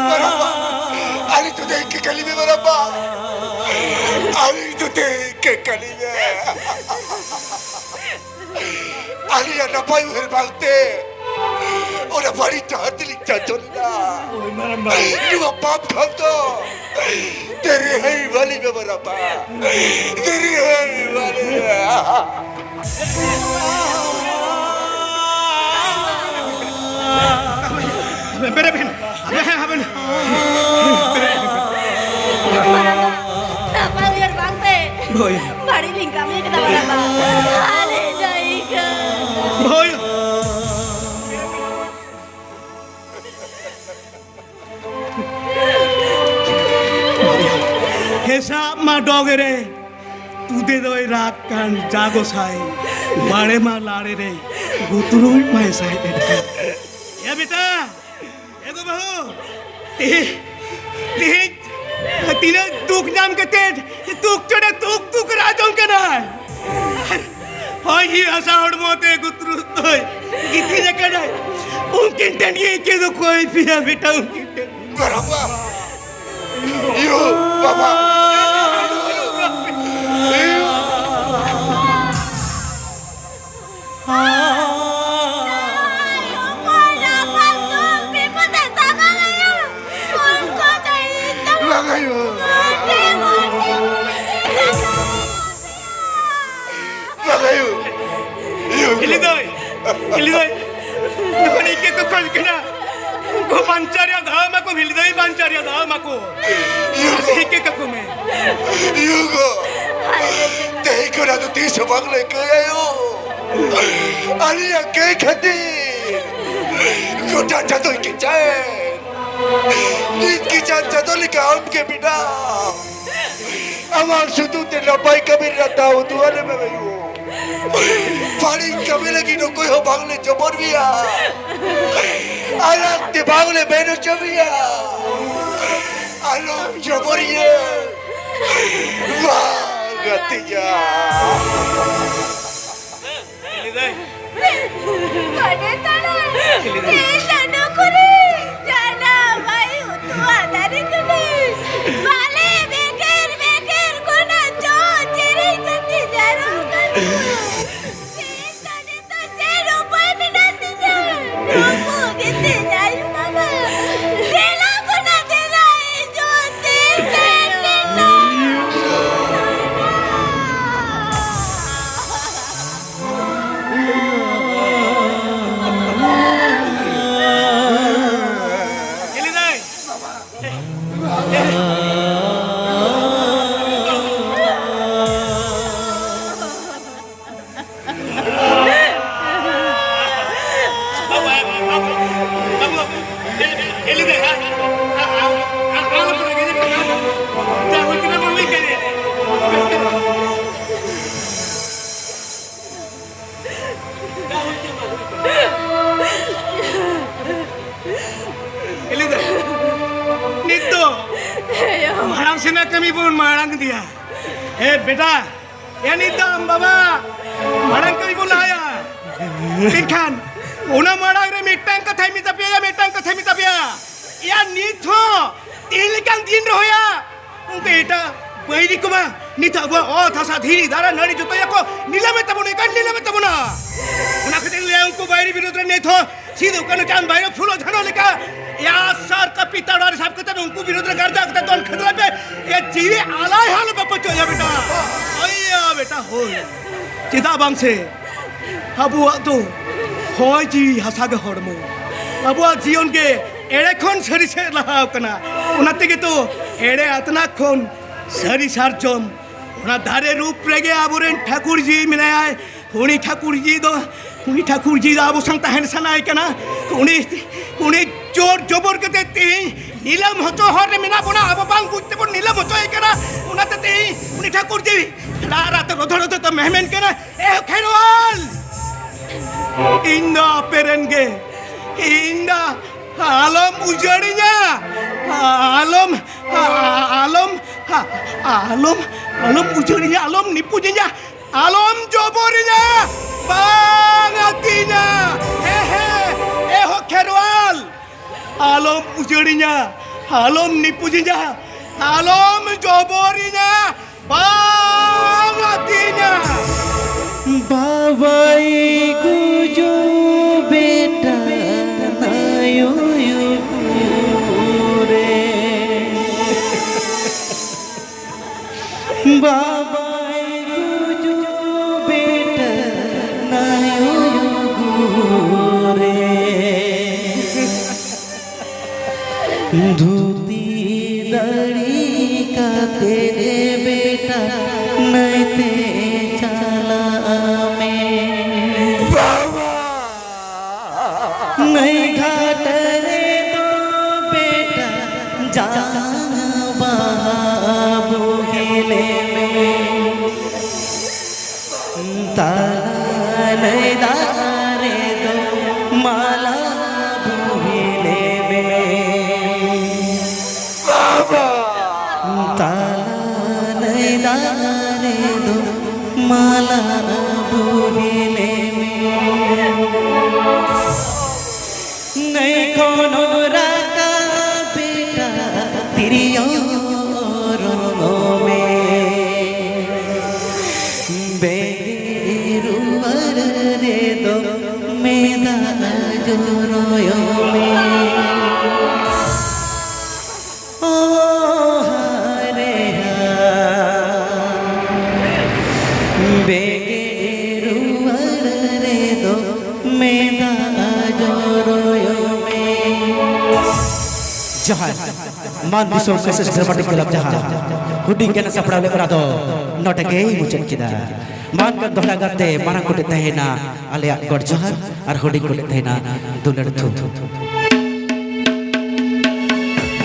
ᱵᱟᱨᱟᱵᱟ, ᱟᱞᱤᱧ ᱫᱚ ᱫᱮᱠ ᱠᱮ ᱠᱟᱞᱤ ᱢᱮ ᱵᱟᱨᱟᱵᱟ, ᱟᱞᱤᱧ ᱫᱚ ᱫᱮᱠ ᱠᱮ ᱠᱟᱞᱤ ᱢᱮ᱾ ᱟᱞᱮᱭᱟᱜ ᱱᱟᱯᱟᱭ ᱩᱭᱦᱟᱹᱨ ᱵᱟᱝᱛᱮ ᱚᱱᱟ ᱵᱟᱹᱲᱤᱡ ᱰᱟᱦᱟᱨ ᱛᱮᱞᱤᱧ ᱪᱟᱪᱚ ᱞᱮᱱᱟ᱾ ᱦᱳᱭ, ᱢᱟᱨᱟᱝᱵᱟ᱾ ᱱᱚᱣᱟ ᱯᱟᱯ ᱠᱷᱚᱱ ᱫᱚ ᱫᱮᱨᱤ ᱦᱟᱹᱭ ᱵᱟᱹᱞᱤ ᱢᱮ ᱢᱟᱨᱟᱝᱵᱟ᱾ ᱫᱮᱨᱤ ᱦᱟᱹᱭ ᱵᱟᱹᱞᱤ ᱢᱮ᱾ ᱵᱮᱨᱮᱫ ᱵᱮᱱ᱾ ᱦᱟᱵᱮᱱ, ᱦᱟᱵᱮᱱ᱾ ᱱᱟᱯᱟᱭ ᱩᱭᱦᱟᱹᱨ ᱵᱟᱝᱛᱮ ᱦᱳᱭ᱾ ᱵᱟᱹᱲᱤᱡ ᱞᱤᱧ ᱠᱟᱹᱢᱤ ᱠᱮᱫᱟ, ᱵᱟᱨᱟᱵᱟ᱾ ᱟᱞᱮ ᱡᱟᱭᱜᱟ᱾ ᱦᱳᱭ᱾ ᱥᱟᱵ ᱢᱟ ᱰᱚᱜᱽ ᱨᱮ, ᱛᱩᱫᱮ ᱫᱚᱭ ᱨᱟᱜ ᱠᱟᱱ ᱡᱟ ᱜᱚᱥᱟᱭ, ᱵᱟᱲᱮ ᱢᱟ ᱞᱟᱲᱮ ᱨᱮ, ᱜᱩᱛᱨᱩᱡ ᱢᱟᱭ ᱥᱟᱭ ᱮᱰᱠᱟ᱾ ᱭᱟ ᱵᱮᱴᱟ, ᱮ ᱜᱚ ᱵᱟᱹᱦᱩ, ᱛᱮᱦᱮᱧ, ᱛᱮᱦᱮᱧ ᱛᱤᱱᱟᱹᱜ ᱫᱩᱠ ᱧᱟᱢ ᱠᱟᱛᱮ ᱫᱩᱠ ᱪᱚᱴᱮ ᱫᱩᱠ ᱫᱩᱠ ᱨᱟᱜ ᱡᱚᱝ ᱠᱟᱱᱟᱭ᱾ ᱦᱚᱭ ᱦᱤ ᱦᱟᱥᱟ ᱦᱚᱲᱢᱚ ᱛᱮ ᱜᱩᱛᱨᱩᱡ ᱫᱚᱭ ᱜᱤᱛᱤᱡ ᱟᱠᱟᱱᱟᱭ᱾ ᱩᱱᱠᱤᱱ ᱴᱷᱮᱱ ᱜᱮ ᱤᱠᱟᱹ ᱫᱚ ᱠᱚᱭ ᱯᱮᱭᱟ ᱵᱮᱴᱟ, ᱩᱱᱠᱤᱱ ᱴᱷᱮᱱ᱾ ᱜᱚᱨᱚᱵᱟ᱾ ᱭᱳ, ᱵᱟᱵᱟ᱾ ᱞᱟᱜᱟᱭᱳ᱾ ᱞᱟᱜᱟᱭᱳ᱾ ᱦᱤᱞᱤ ᱫᱟᱹᱭ, ᱦᱤᱞᱤ ᱫᱟᱹᱭ, ᱡᱚᱠᱷᱚᱱ ᱤᱧ ᱜᱮᱠᱚ ᱠᱷᱚᱡ ᱠᱟᱱᱟ, ᱩᱱᱠᱩ ᱵᱟᱧᱪᱟᱣ ᱨᱮᱭᱟᱜ ᱫᱟᱣ ᱮᱢᱟ ᱠᱚ, ᱦᱤᱞᱤ ᱫᱟᱹᱭ, ᱵᱟᱧᱪᱟᱣ ᱨᱮᱭᱟᱜ ᱫᱟᱣ ᱮᱢᱟ ᱠᱚ᱾ ᱤᱭᱟᱹ ᱠᱚ᱾ ᱤᱠᱟᱹ ᱠᱟᱠᱚ ᱢᱮ᱾ ᱤᱭᱟᱹ ᱠᱚ᱾ ᱛᱮᱦᱮᱧ ᱠᱷᱚᱱᱟᱜ ᱫᱚ ᱛᱤᱥ ᱦᱚᱸ ᱵᱟᱝ ᱞᱮ ᱤᱠᱟᱹᱭᱟ ᱭᱳ᱾ ᱟᱞᱮᱭᱟᱜ ᱠᱟᱹᱭ ᱠᱷᱟᱹᱛᱤᱨ ᱜᱚᱴᱟ ᱪᱟᱸᱫᱳᱭ ᱠᱮᱪᱟᱭ᱾ ᱱᱤᱛ ᱠᱤ ᱪᱟᱸᱫ ᱪᱟᱸᱫᱳ ᱞᱮᱠᱟ ᱟᱢ ᱜᱮ ᱢᱮᱱᱟᱢ᱾ ᱟᱢᱟᱜ ᱥᱩᱛᱩᱜ ᱛᱮ ᱱᱟᱯᱟᱭ ᱠᱟᱹᱢᱤ ᱨᱮᱱᱟᱜ ᱫᱟᱣ ᱩᱫᱩᱜ ᱟᱞᱮ ᱢᱮ ᱵᱟᱹᱭᱩ᱾ ᱵᱟᱹᱲᱤᱡ ᱠᱟᱹᱢᱤ ᱞᱟᱹᱜᱤᱫ ᱚᱠᱚᱭ ᱦᱚᱸ ᱵᱟᱝᱞᱮ ᱡᱚᱵᱚᱨ ᱢᱮᱭᱟ᱾ ᱟᱞᱟᱜ ᱛᱮ ᱵᱟᱝᱞᱮ ᱢᱮᱱ ᱦᱚᱪᱚ ᱢᱮᱭᱟ᱾ ᱟᱞᱚᱢ ᱡᱚᱵᱚᱨᱤᱭᱟᱹ᱾ ᱵᱟᱝ ᱜᱟᱛᱮ ᱡᱟ᱾ ᱵᱟᱰᱮ ᱛᱟᱲᱟ᱾ ᱛᱮ ᱪᱟᱸᱫᱚ ᱠᱚᱨᱮ ᱡᱟᱱᱟ ᱵᱟᱭ ᱩᱛᱩ ᱟᱫᱟᱨᱤ ᱠᱟᱱᱟᱭ᱾ ᱵᱟᱞᱮ ᱵᱮᱜᱮᱨ ᱵᱮᱜᱮᱨ ᱠᱚᱱᱟ ᱪᱚ ᱪᱮᱨᱮ ᱠᱟᱛᱮ ᱡᱟᱨᱚ ᱠᱟᱱᱟ᱾ ᱛᱮ ᱪᱟᱸᱫᱚ ᱛᱚ ᱪᱮᱫ ᱩᱯᱟᱹᱭ ᱢᱮᱱᱟᱜ ᱛᱤᱧᱟ? ᱱᱩᱠᱩ ᱜᱮᱛᱤᱧ ᱟᱭᱳ ᱵᱟᱵᱟ᱾ ᱫᱮᱞᱟ ᱠᱚᱱᱟ ᱫᱮᱞᱟ ᱦᱤᱡᱩᱜ ᱛᱮ ᱪᱮᱫ ᱞᱮᱱᱟ? ᱮ ᱵᱮᱴᱟ, ᱮ ᱱᱤᱛᱟᱢ ᱵᱟᱵᱟ, ᱢᱟᱲᱟᱝ ᱠᱟᱹᱢᱤ ᱵᱚᱱ ᱞᱟᱦᱟᱭᱟ᱾ ᱢᱮᱱᱠᱷᱟᱱ ᱚᱱᱟ ᱢᱟᱲᱟᱝ ᱨᱮ ᱢᱤᱫᱴᱟᱝ ᱠᱟᱛᱷᱟᱧ ᱢᱮᱛᱟ ᱯᱮᱭᱟ, ᱢᱤᱫᱴᱟᱝ ᱠᱟᱛᱷᱟᱧ ᱢᱮᱛᱟ ᱯᱮᱭᱟ᱾ ᱮᱭᱟ, ᱱᱤᱛ ᱦᱚᱸ ᱛᱮᱦᱮᱧ ᱞᱮᱠᱟᱱ ᱫᱤᱱ ᱨᱮᱦᱚᱸᱭᱟ, ᱚᱱᱠᱟ ᱮᱴᱟᱜ ᱵᱟᱹᱭᱨᱤ ᱠᱚᱢᱟ ᱱᱤᱛ ᱟᱵᱚᱣᱟᱜ ᱚᱛ ᱦᱟᱥᱟ ᱫᱷᱤᱨᱤ ᱫᱟᱨᱮ ᱱᱟᱹᱲᱤ ᱡᱚᱛᱚᱭᱟᱠᱚ ᱱᱤᱞᱟᱢᱮᱫ ᱛᱟᱵᱚᱱᱟ, ᱮᱠᱟᱞ ᱱᱤᱞᱟᱢᱮᱫ ᱛᱟᱵᱚᱱᱟ᱾ ᱚᱱᱟ ᱠᱷᱟᱹᱛᱤᱨ ᱞᱟᱹᱭᱟ, ᱩᱱᱠᱩ ᱵᱟᱹᱭᱨᱤ ᱵᱤᱨᱩᱫᱽ ᱨᱮ ᱱᱤᱛ ᱦᱚᱸ ᱥᱤᱫᱩ ᱠᱟᱹᱱᱦᱩ ᱪᱟᱸᱫ ᱵᱷᱟᱭᱨᱳ ᱯᱷᱩᱞᱳ ᱡᱷᱟᱱᱳ ᱞᱮᱠᱟ ᱮᱭᱟ ᱥᱟᱨ ᱠᱟᱹᱯᱤ ᱛᱟᱲᱣᱟᱨᱤ ᱥᱟᱵ ᱠᱟᱛᱮ ᱩᱱᱠᱩ ᱵᱤᱨᱩᱫᱽ ᱨᱮ ᱜᱟᱨᱡᱟ ᱠᱟᱛᱮ ᱫᱚᱱ ᱠᱷᱟᱹᱫᱽᱨᱟᱹᱭ ᱯᱮ᱾ ᱮᱭᱟ ᱡᱤᱣᱤ ᱟᱞᱟᱭ ᱦᱚᱸ ᱟᱞᱚ ᱯᱮ ᱯᱟᱹᱪᱟᱹᱜᱼᱟ ᱵᱮᱴᱟ᱾ ᱦᱳᱭ ᱭᱟ ᱵᱮᱴᱟ, ᱦᱳᱭ᱾ ᱪᱮᱫᱟᱜ ᱵᱟᱝ ᱥᱮ ᱟᱵᱚᱣᱟᱜ ᱫᱚ ᱦᱚᱭ ᱡᱤᱣᱤ ᱦᱟᱥᱟ ᱜᱮ ᱦᱚᱲᱢᱚ᱾ ᱟᱵᱚᱣᱟᱜ ᱡᱤᱭᱚᱱ ᱜᱮ ᱮᱲᱮ ᱠᱷᱚᱱ ᱥᱟᱹᱨᱤ ᱥᱮᱫ ᱞᱟᱦᱟᱣ ᱠᱟᱱᱟ᱾ ᱚᱱᱟ ᱛᱮᱜᱮ ᱛᱚ ᱮᱲᱮ ᱟᱛᱱᱟᱜ ᱠᱷᱚᱱ ᱥᱟᱹᱨᱤ ᱥᱟᱨᱡᱚᱢ, ᱚᱱᱟ ᱫᱟᱨᱮ ᱨᱩᱯ ᱨᱮᱜᱮ ᱟᱵᱚᱨᱮᱱ ᱴᱷᱟᱹᱠᱩᱨ ᱡᱤ ᱢᱮᱱᱟᱭᱟ᱾ ᱩᱱᱤ ᱴᱷᱟᱹᱠᱩᱨ ᱡᱤ ᱫᱚ, ᱩᱱᱤ ᱴᱷᱟᱹᱠᱩᱨ ᱡᱤ ᱫᱚ ᱟᱵᱚ ᱥᱟᱶ ᱛᱟᱦᱮᱱ ᱥᱟᱱᱟᱭᱮ ᱠᱟᱱᱟ᱾ ᱩᱱᱤ, ᱩᱱᱤ ᱡᱳᱨ ᱡᱚᱵᱚᱨ ᱠᱟᱛᱮ ᱛᱮᱦᱮᱧ ᱱᱤᱞᱟᱹᱢ ᱦᱚᱪᱚ ᱦᱚᱨ ᱨᱮ ᱢᱮᱱᱟᱜ ᱵᱚᱱᱟ, ᱟᱵᱚ ᱵᱟᱝ ᱵᱩᱡᱽ ᱛᱮᱵᱚᱱ ᱱᱤᱞᱟᱹᱢ ᱦᱚᱪᱚᱭᱮ ᱠᱟᱱᱟ᱾ ᱚᱱᱟᱛᱮ ᱛᱮᱦᱮᱧ ᱩᱱᱤ ᱴᱷᱟᱹᱠᱩᱨ ᱡᱤ ᱨᱟᱜ ᱨᱟᱜ ᱛᱮ ᱨᱚᱫᱷᱚ ᱨᱚᱫᱷᱚ ᱛᱮ ᱢᱮᱢᱮᱱ ᱠᱟᱱᱟ, "ᱮ ᱠᱷᱮᱨᱣᱟᱞ, ᱤᱧ ᱫᱚ ᱟᱯᱮ ᱨᱮᱱ ᱜᱮ, ᱤᱧ ᱫᱚ ᱟᱞᱚᱢ ᱩᱡᱟᱹᱲᱤᱧᱟ, ᱟᱞᱚᱢ, ᱟᱞᱚᱢ, ᱟᱞᱚᱢ, ᱟᱞᱚᱢ ᱩᱡᱟᱹᱲᱤᱧᱟ, ᱟᱞᱚᱢ ᱱᱤᱯᱩᱡᱤᱧᱟ, ᱟᱞᱚᱢ ᱡᱚᱵᱚᱨᱤᱧᱟ, ᱵᱟᱝ ᱟᱹᱛᱤᱧᱟ, ᱦᱮᱸ, ᱦᱮᱸ, ᱮ ᱦᱳ ᱠᱷᱮᱨᱣᱟᱞ, ᱟᱞᱚᱢ ᱩᱡᱟᱹᱲᱤᱧᱟ, ᱟᱞᱚᱢ ᱱᱤᱯᱩᱡᱤᱧᱟ, ᱟᱞᱚᱢ ᱡᱚᱵᱚᱨᱤᱧᱟ, ᱵᱟᱝ ᱟᱹᱛᱤᱧᱟ᱾" ᱵᱟᱵᱟᱭ ᱜᱩᱡᱩ ᱵᱮᱴᱟ ᱱᱟᱭᱩ ᱨᱮ, ᱵᱟᱵᱟᱭ ᱜᱩᱡᱩ ᱵᱮᱴᱟ ᱱᱟᱭᱩ ᱨᱮ᱾ ᱫᱷᱩᱛᱤ ᱫᱟᱲᱤ ᱠᱟᱛᱮ ᱨᱮ ᱵᱮᱴᱟ ᱱᱟᱹᱭᱛᱮ ᱪᱟᱞᱟᱜ ᱢᱮ᱾ ᱵᱟᱵᱟ! ᱱᱟᱹᱭ ᱜᱷᱟᱴ ᱨᱮ ᱫᱚ ᱵᱮᱴᱟ ᱡᱟᱝ ᱵᱟᱦᱟ ᱵᱩᱦᱤᱞᱮ ᱢᱮ᱾ ᱛᱟᱞᱟ ᱱᱟᱹᱭ ᱫᱟᱨᱮ ᱫᱚ ᱢᱟᱞᱟ ᱵᱩᱦᱤᱞᱮ ᱢᱮ᱾ ᱵᱟᱵᱟ! ᱛᱟᱞᱟ ᱫᱟᱨᱮ ᱫᱚ ᱢᱟᱞᱟ ᱵᱩᱦᱤᱞᱮ ᱢᱮ᱾ ᱱᱟᱹᱭ ᱠᱷᱚᱱ ᱨᱟᱠᱟᱵ ᱵᱮᱴᱟ ᱛᱤᱨᱭᱳ ᱚᱨᱚᱝ ᱢᱮ᱾ ᱵᱮᱸᱜᱮᱫ ᱨᱩᱣᱟᱹᱲ ᱨᱮᱫᱚ ᱢᱮᱫᱟᱜ ᱡᱚᱨᱚᱭ ᱢᱮ᱾ ᱚ ᱦᱟᱨᱮ ᱦᱟ᱾ ᱵᱮᱸᱜᱮᱫ ᱨᱩᱣᱟᱹᱲ ᱨᱮᱫᱚ ᱢᱮᱫᱟᱜ ᱡᱚᱨᱚᱭ ᱢᱮ᱾ ᱡᱚᱦᱟᱨ᱾ ᱢᱟᱱ ᱫᱤᱥᱚᱢ ᱠᱮᱥᱮᱥ ᱰᱨᱟᱢᱟᱴᱤᱠ ᱠᱞᱟᱵᱽ ᱡᱟᱦᱟᱸ ᱦᱩᱰᱤᱧ ᱜᱟᱱ ᱥᱟᱯᱲᱟᱣ ᱞᱮᱫ, ᱚᱱᱟ ᱫᱚ ᱱᱚᱰᱮ ᱜᱮᱭ ᱢᱩᱪᱟᱹᱫ ᱠᱮᱫᱟ᱾ ᱢᱟᱱ ᱠᱟᱱ ᱫᱚᱦᱲᱟ ᱜᱟᱛᱮ ᱢᱟᱨᱟᱝ ᱠᱚᱴᱮ ᱛᱟᱦᱮᱱᱟ ᱟᱞᱮᱭᱟᱜ ᱜᱚᱰ ᱡᱚᱦᱟᱨ ᱟᱨ ᱦᱩᱰᱤᱧ ᱠᱚᱴᱮ ᱛᱟᱦᱮᱱᱟ ᱫᱩᱞᱟᱹᱲ ᱛᱷᱩᱢ᱾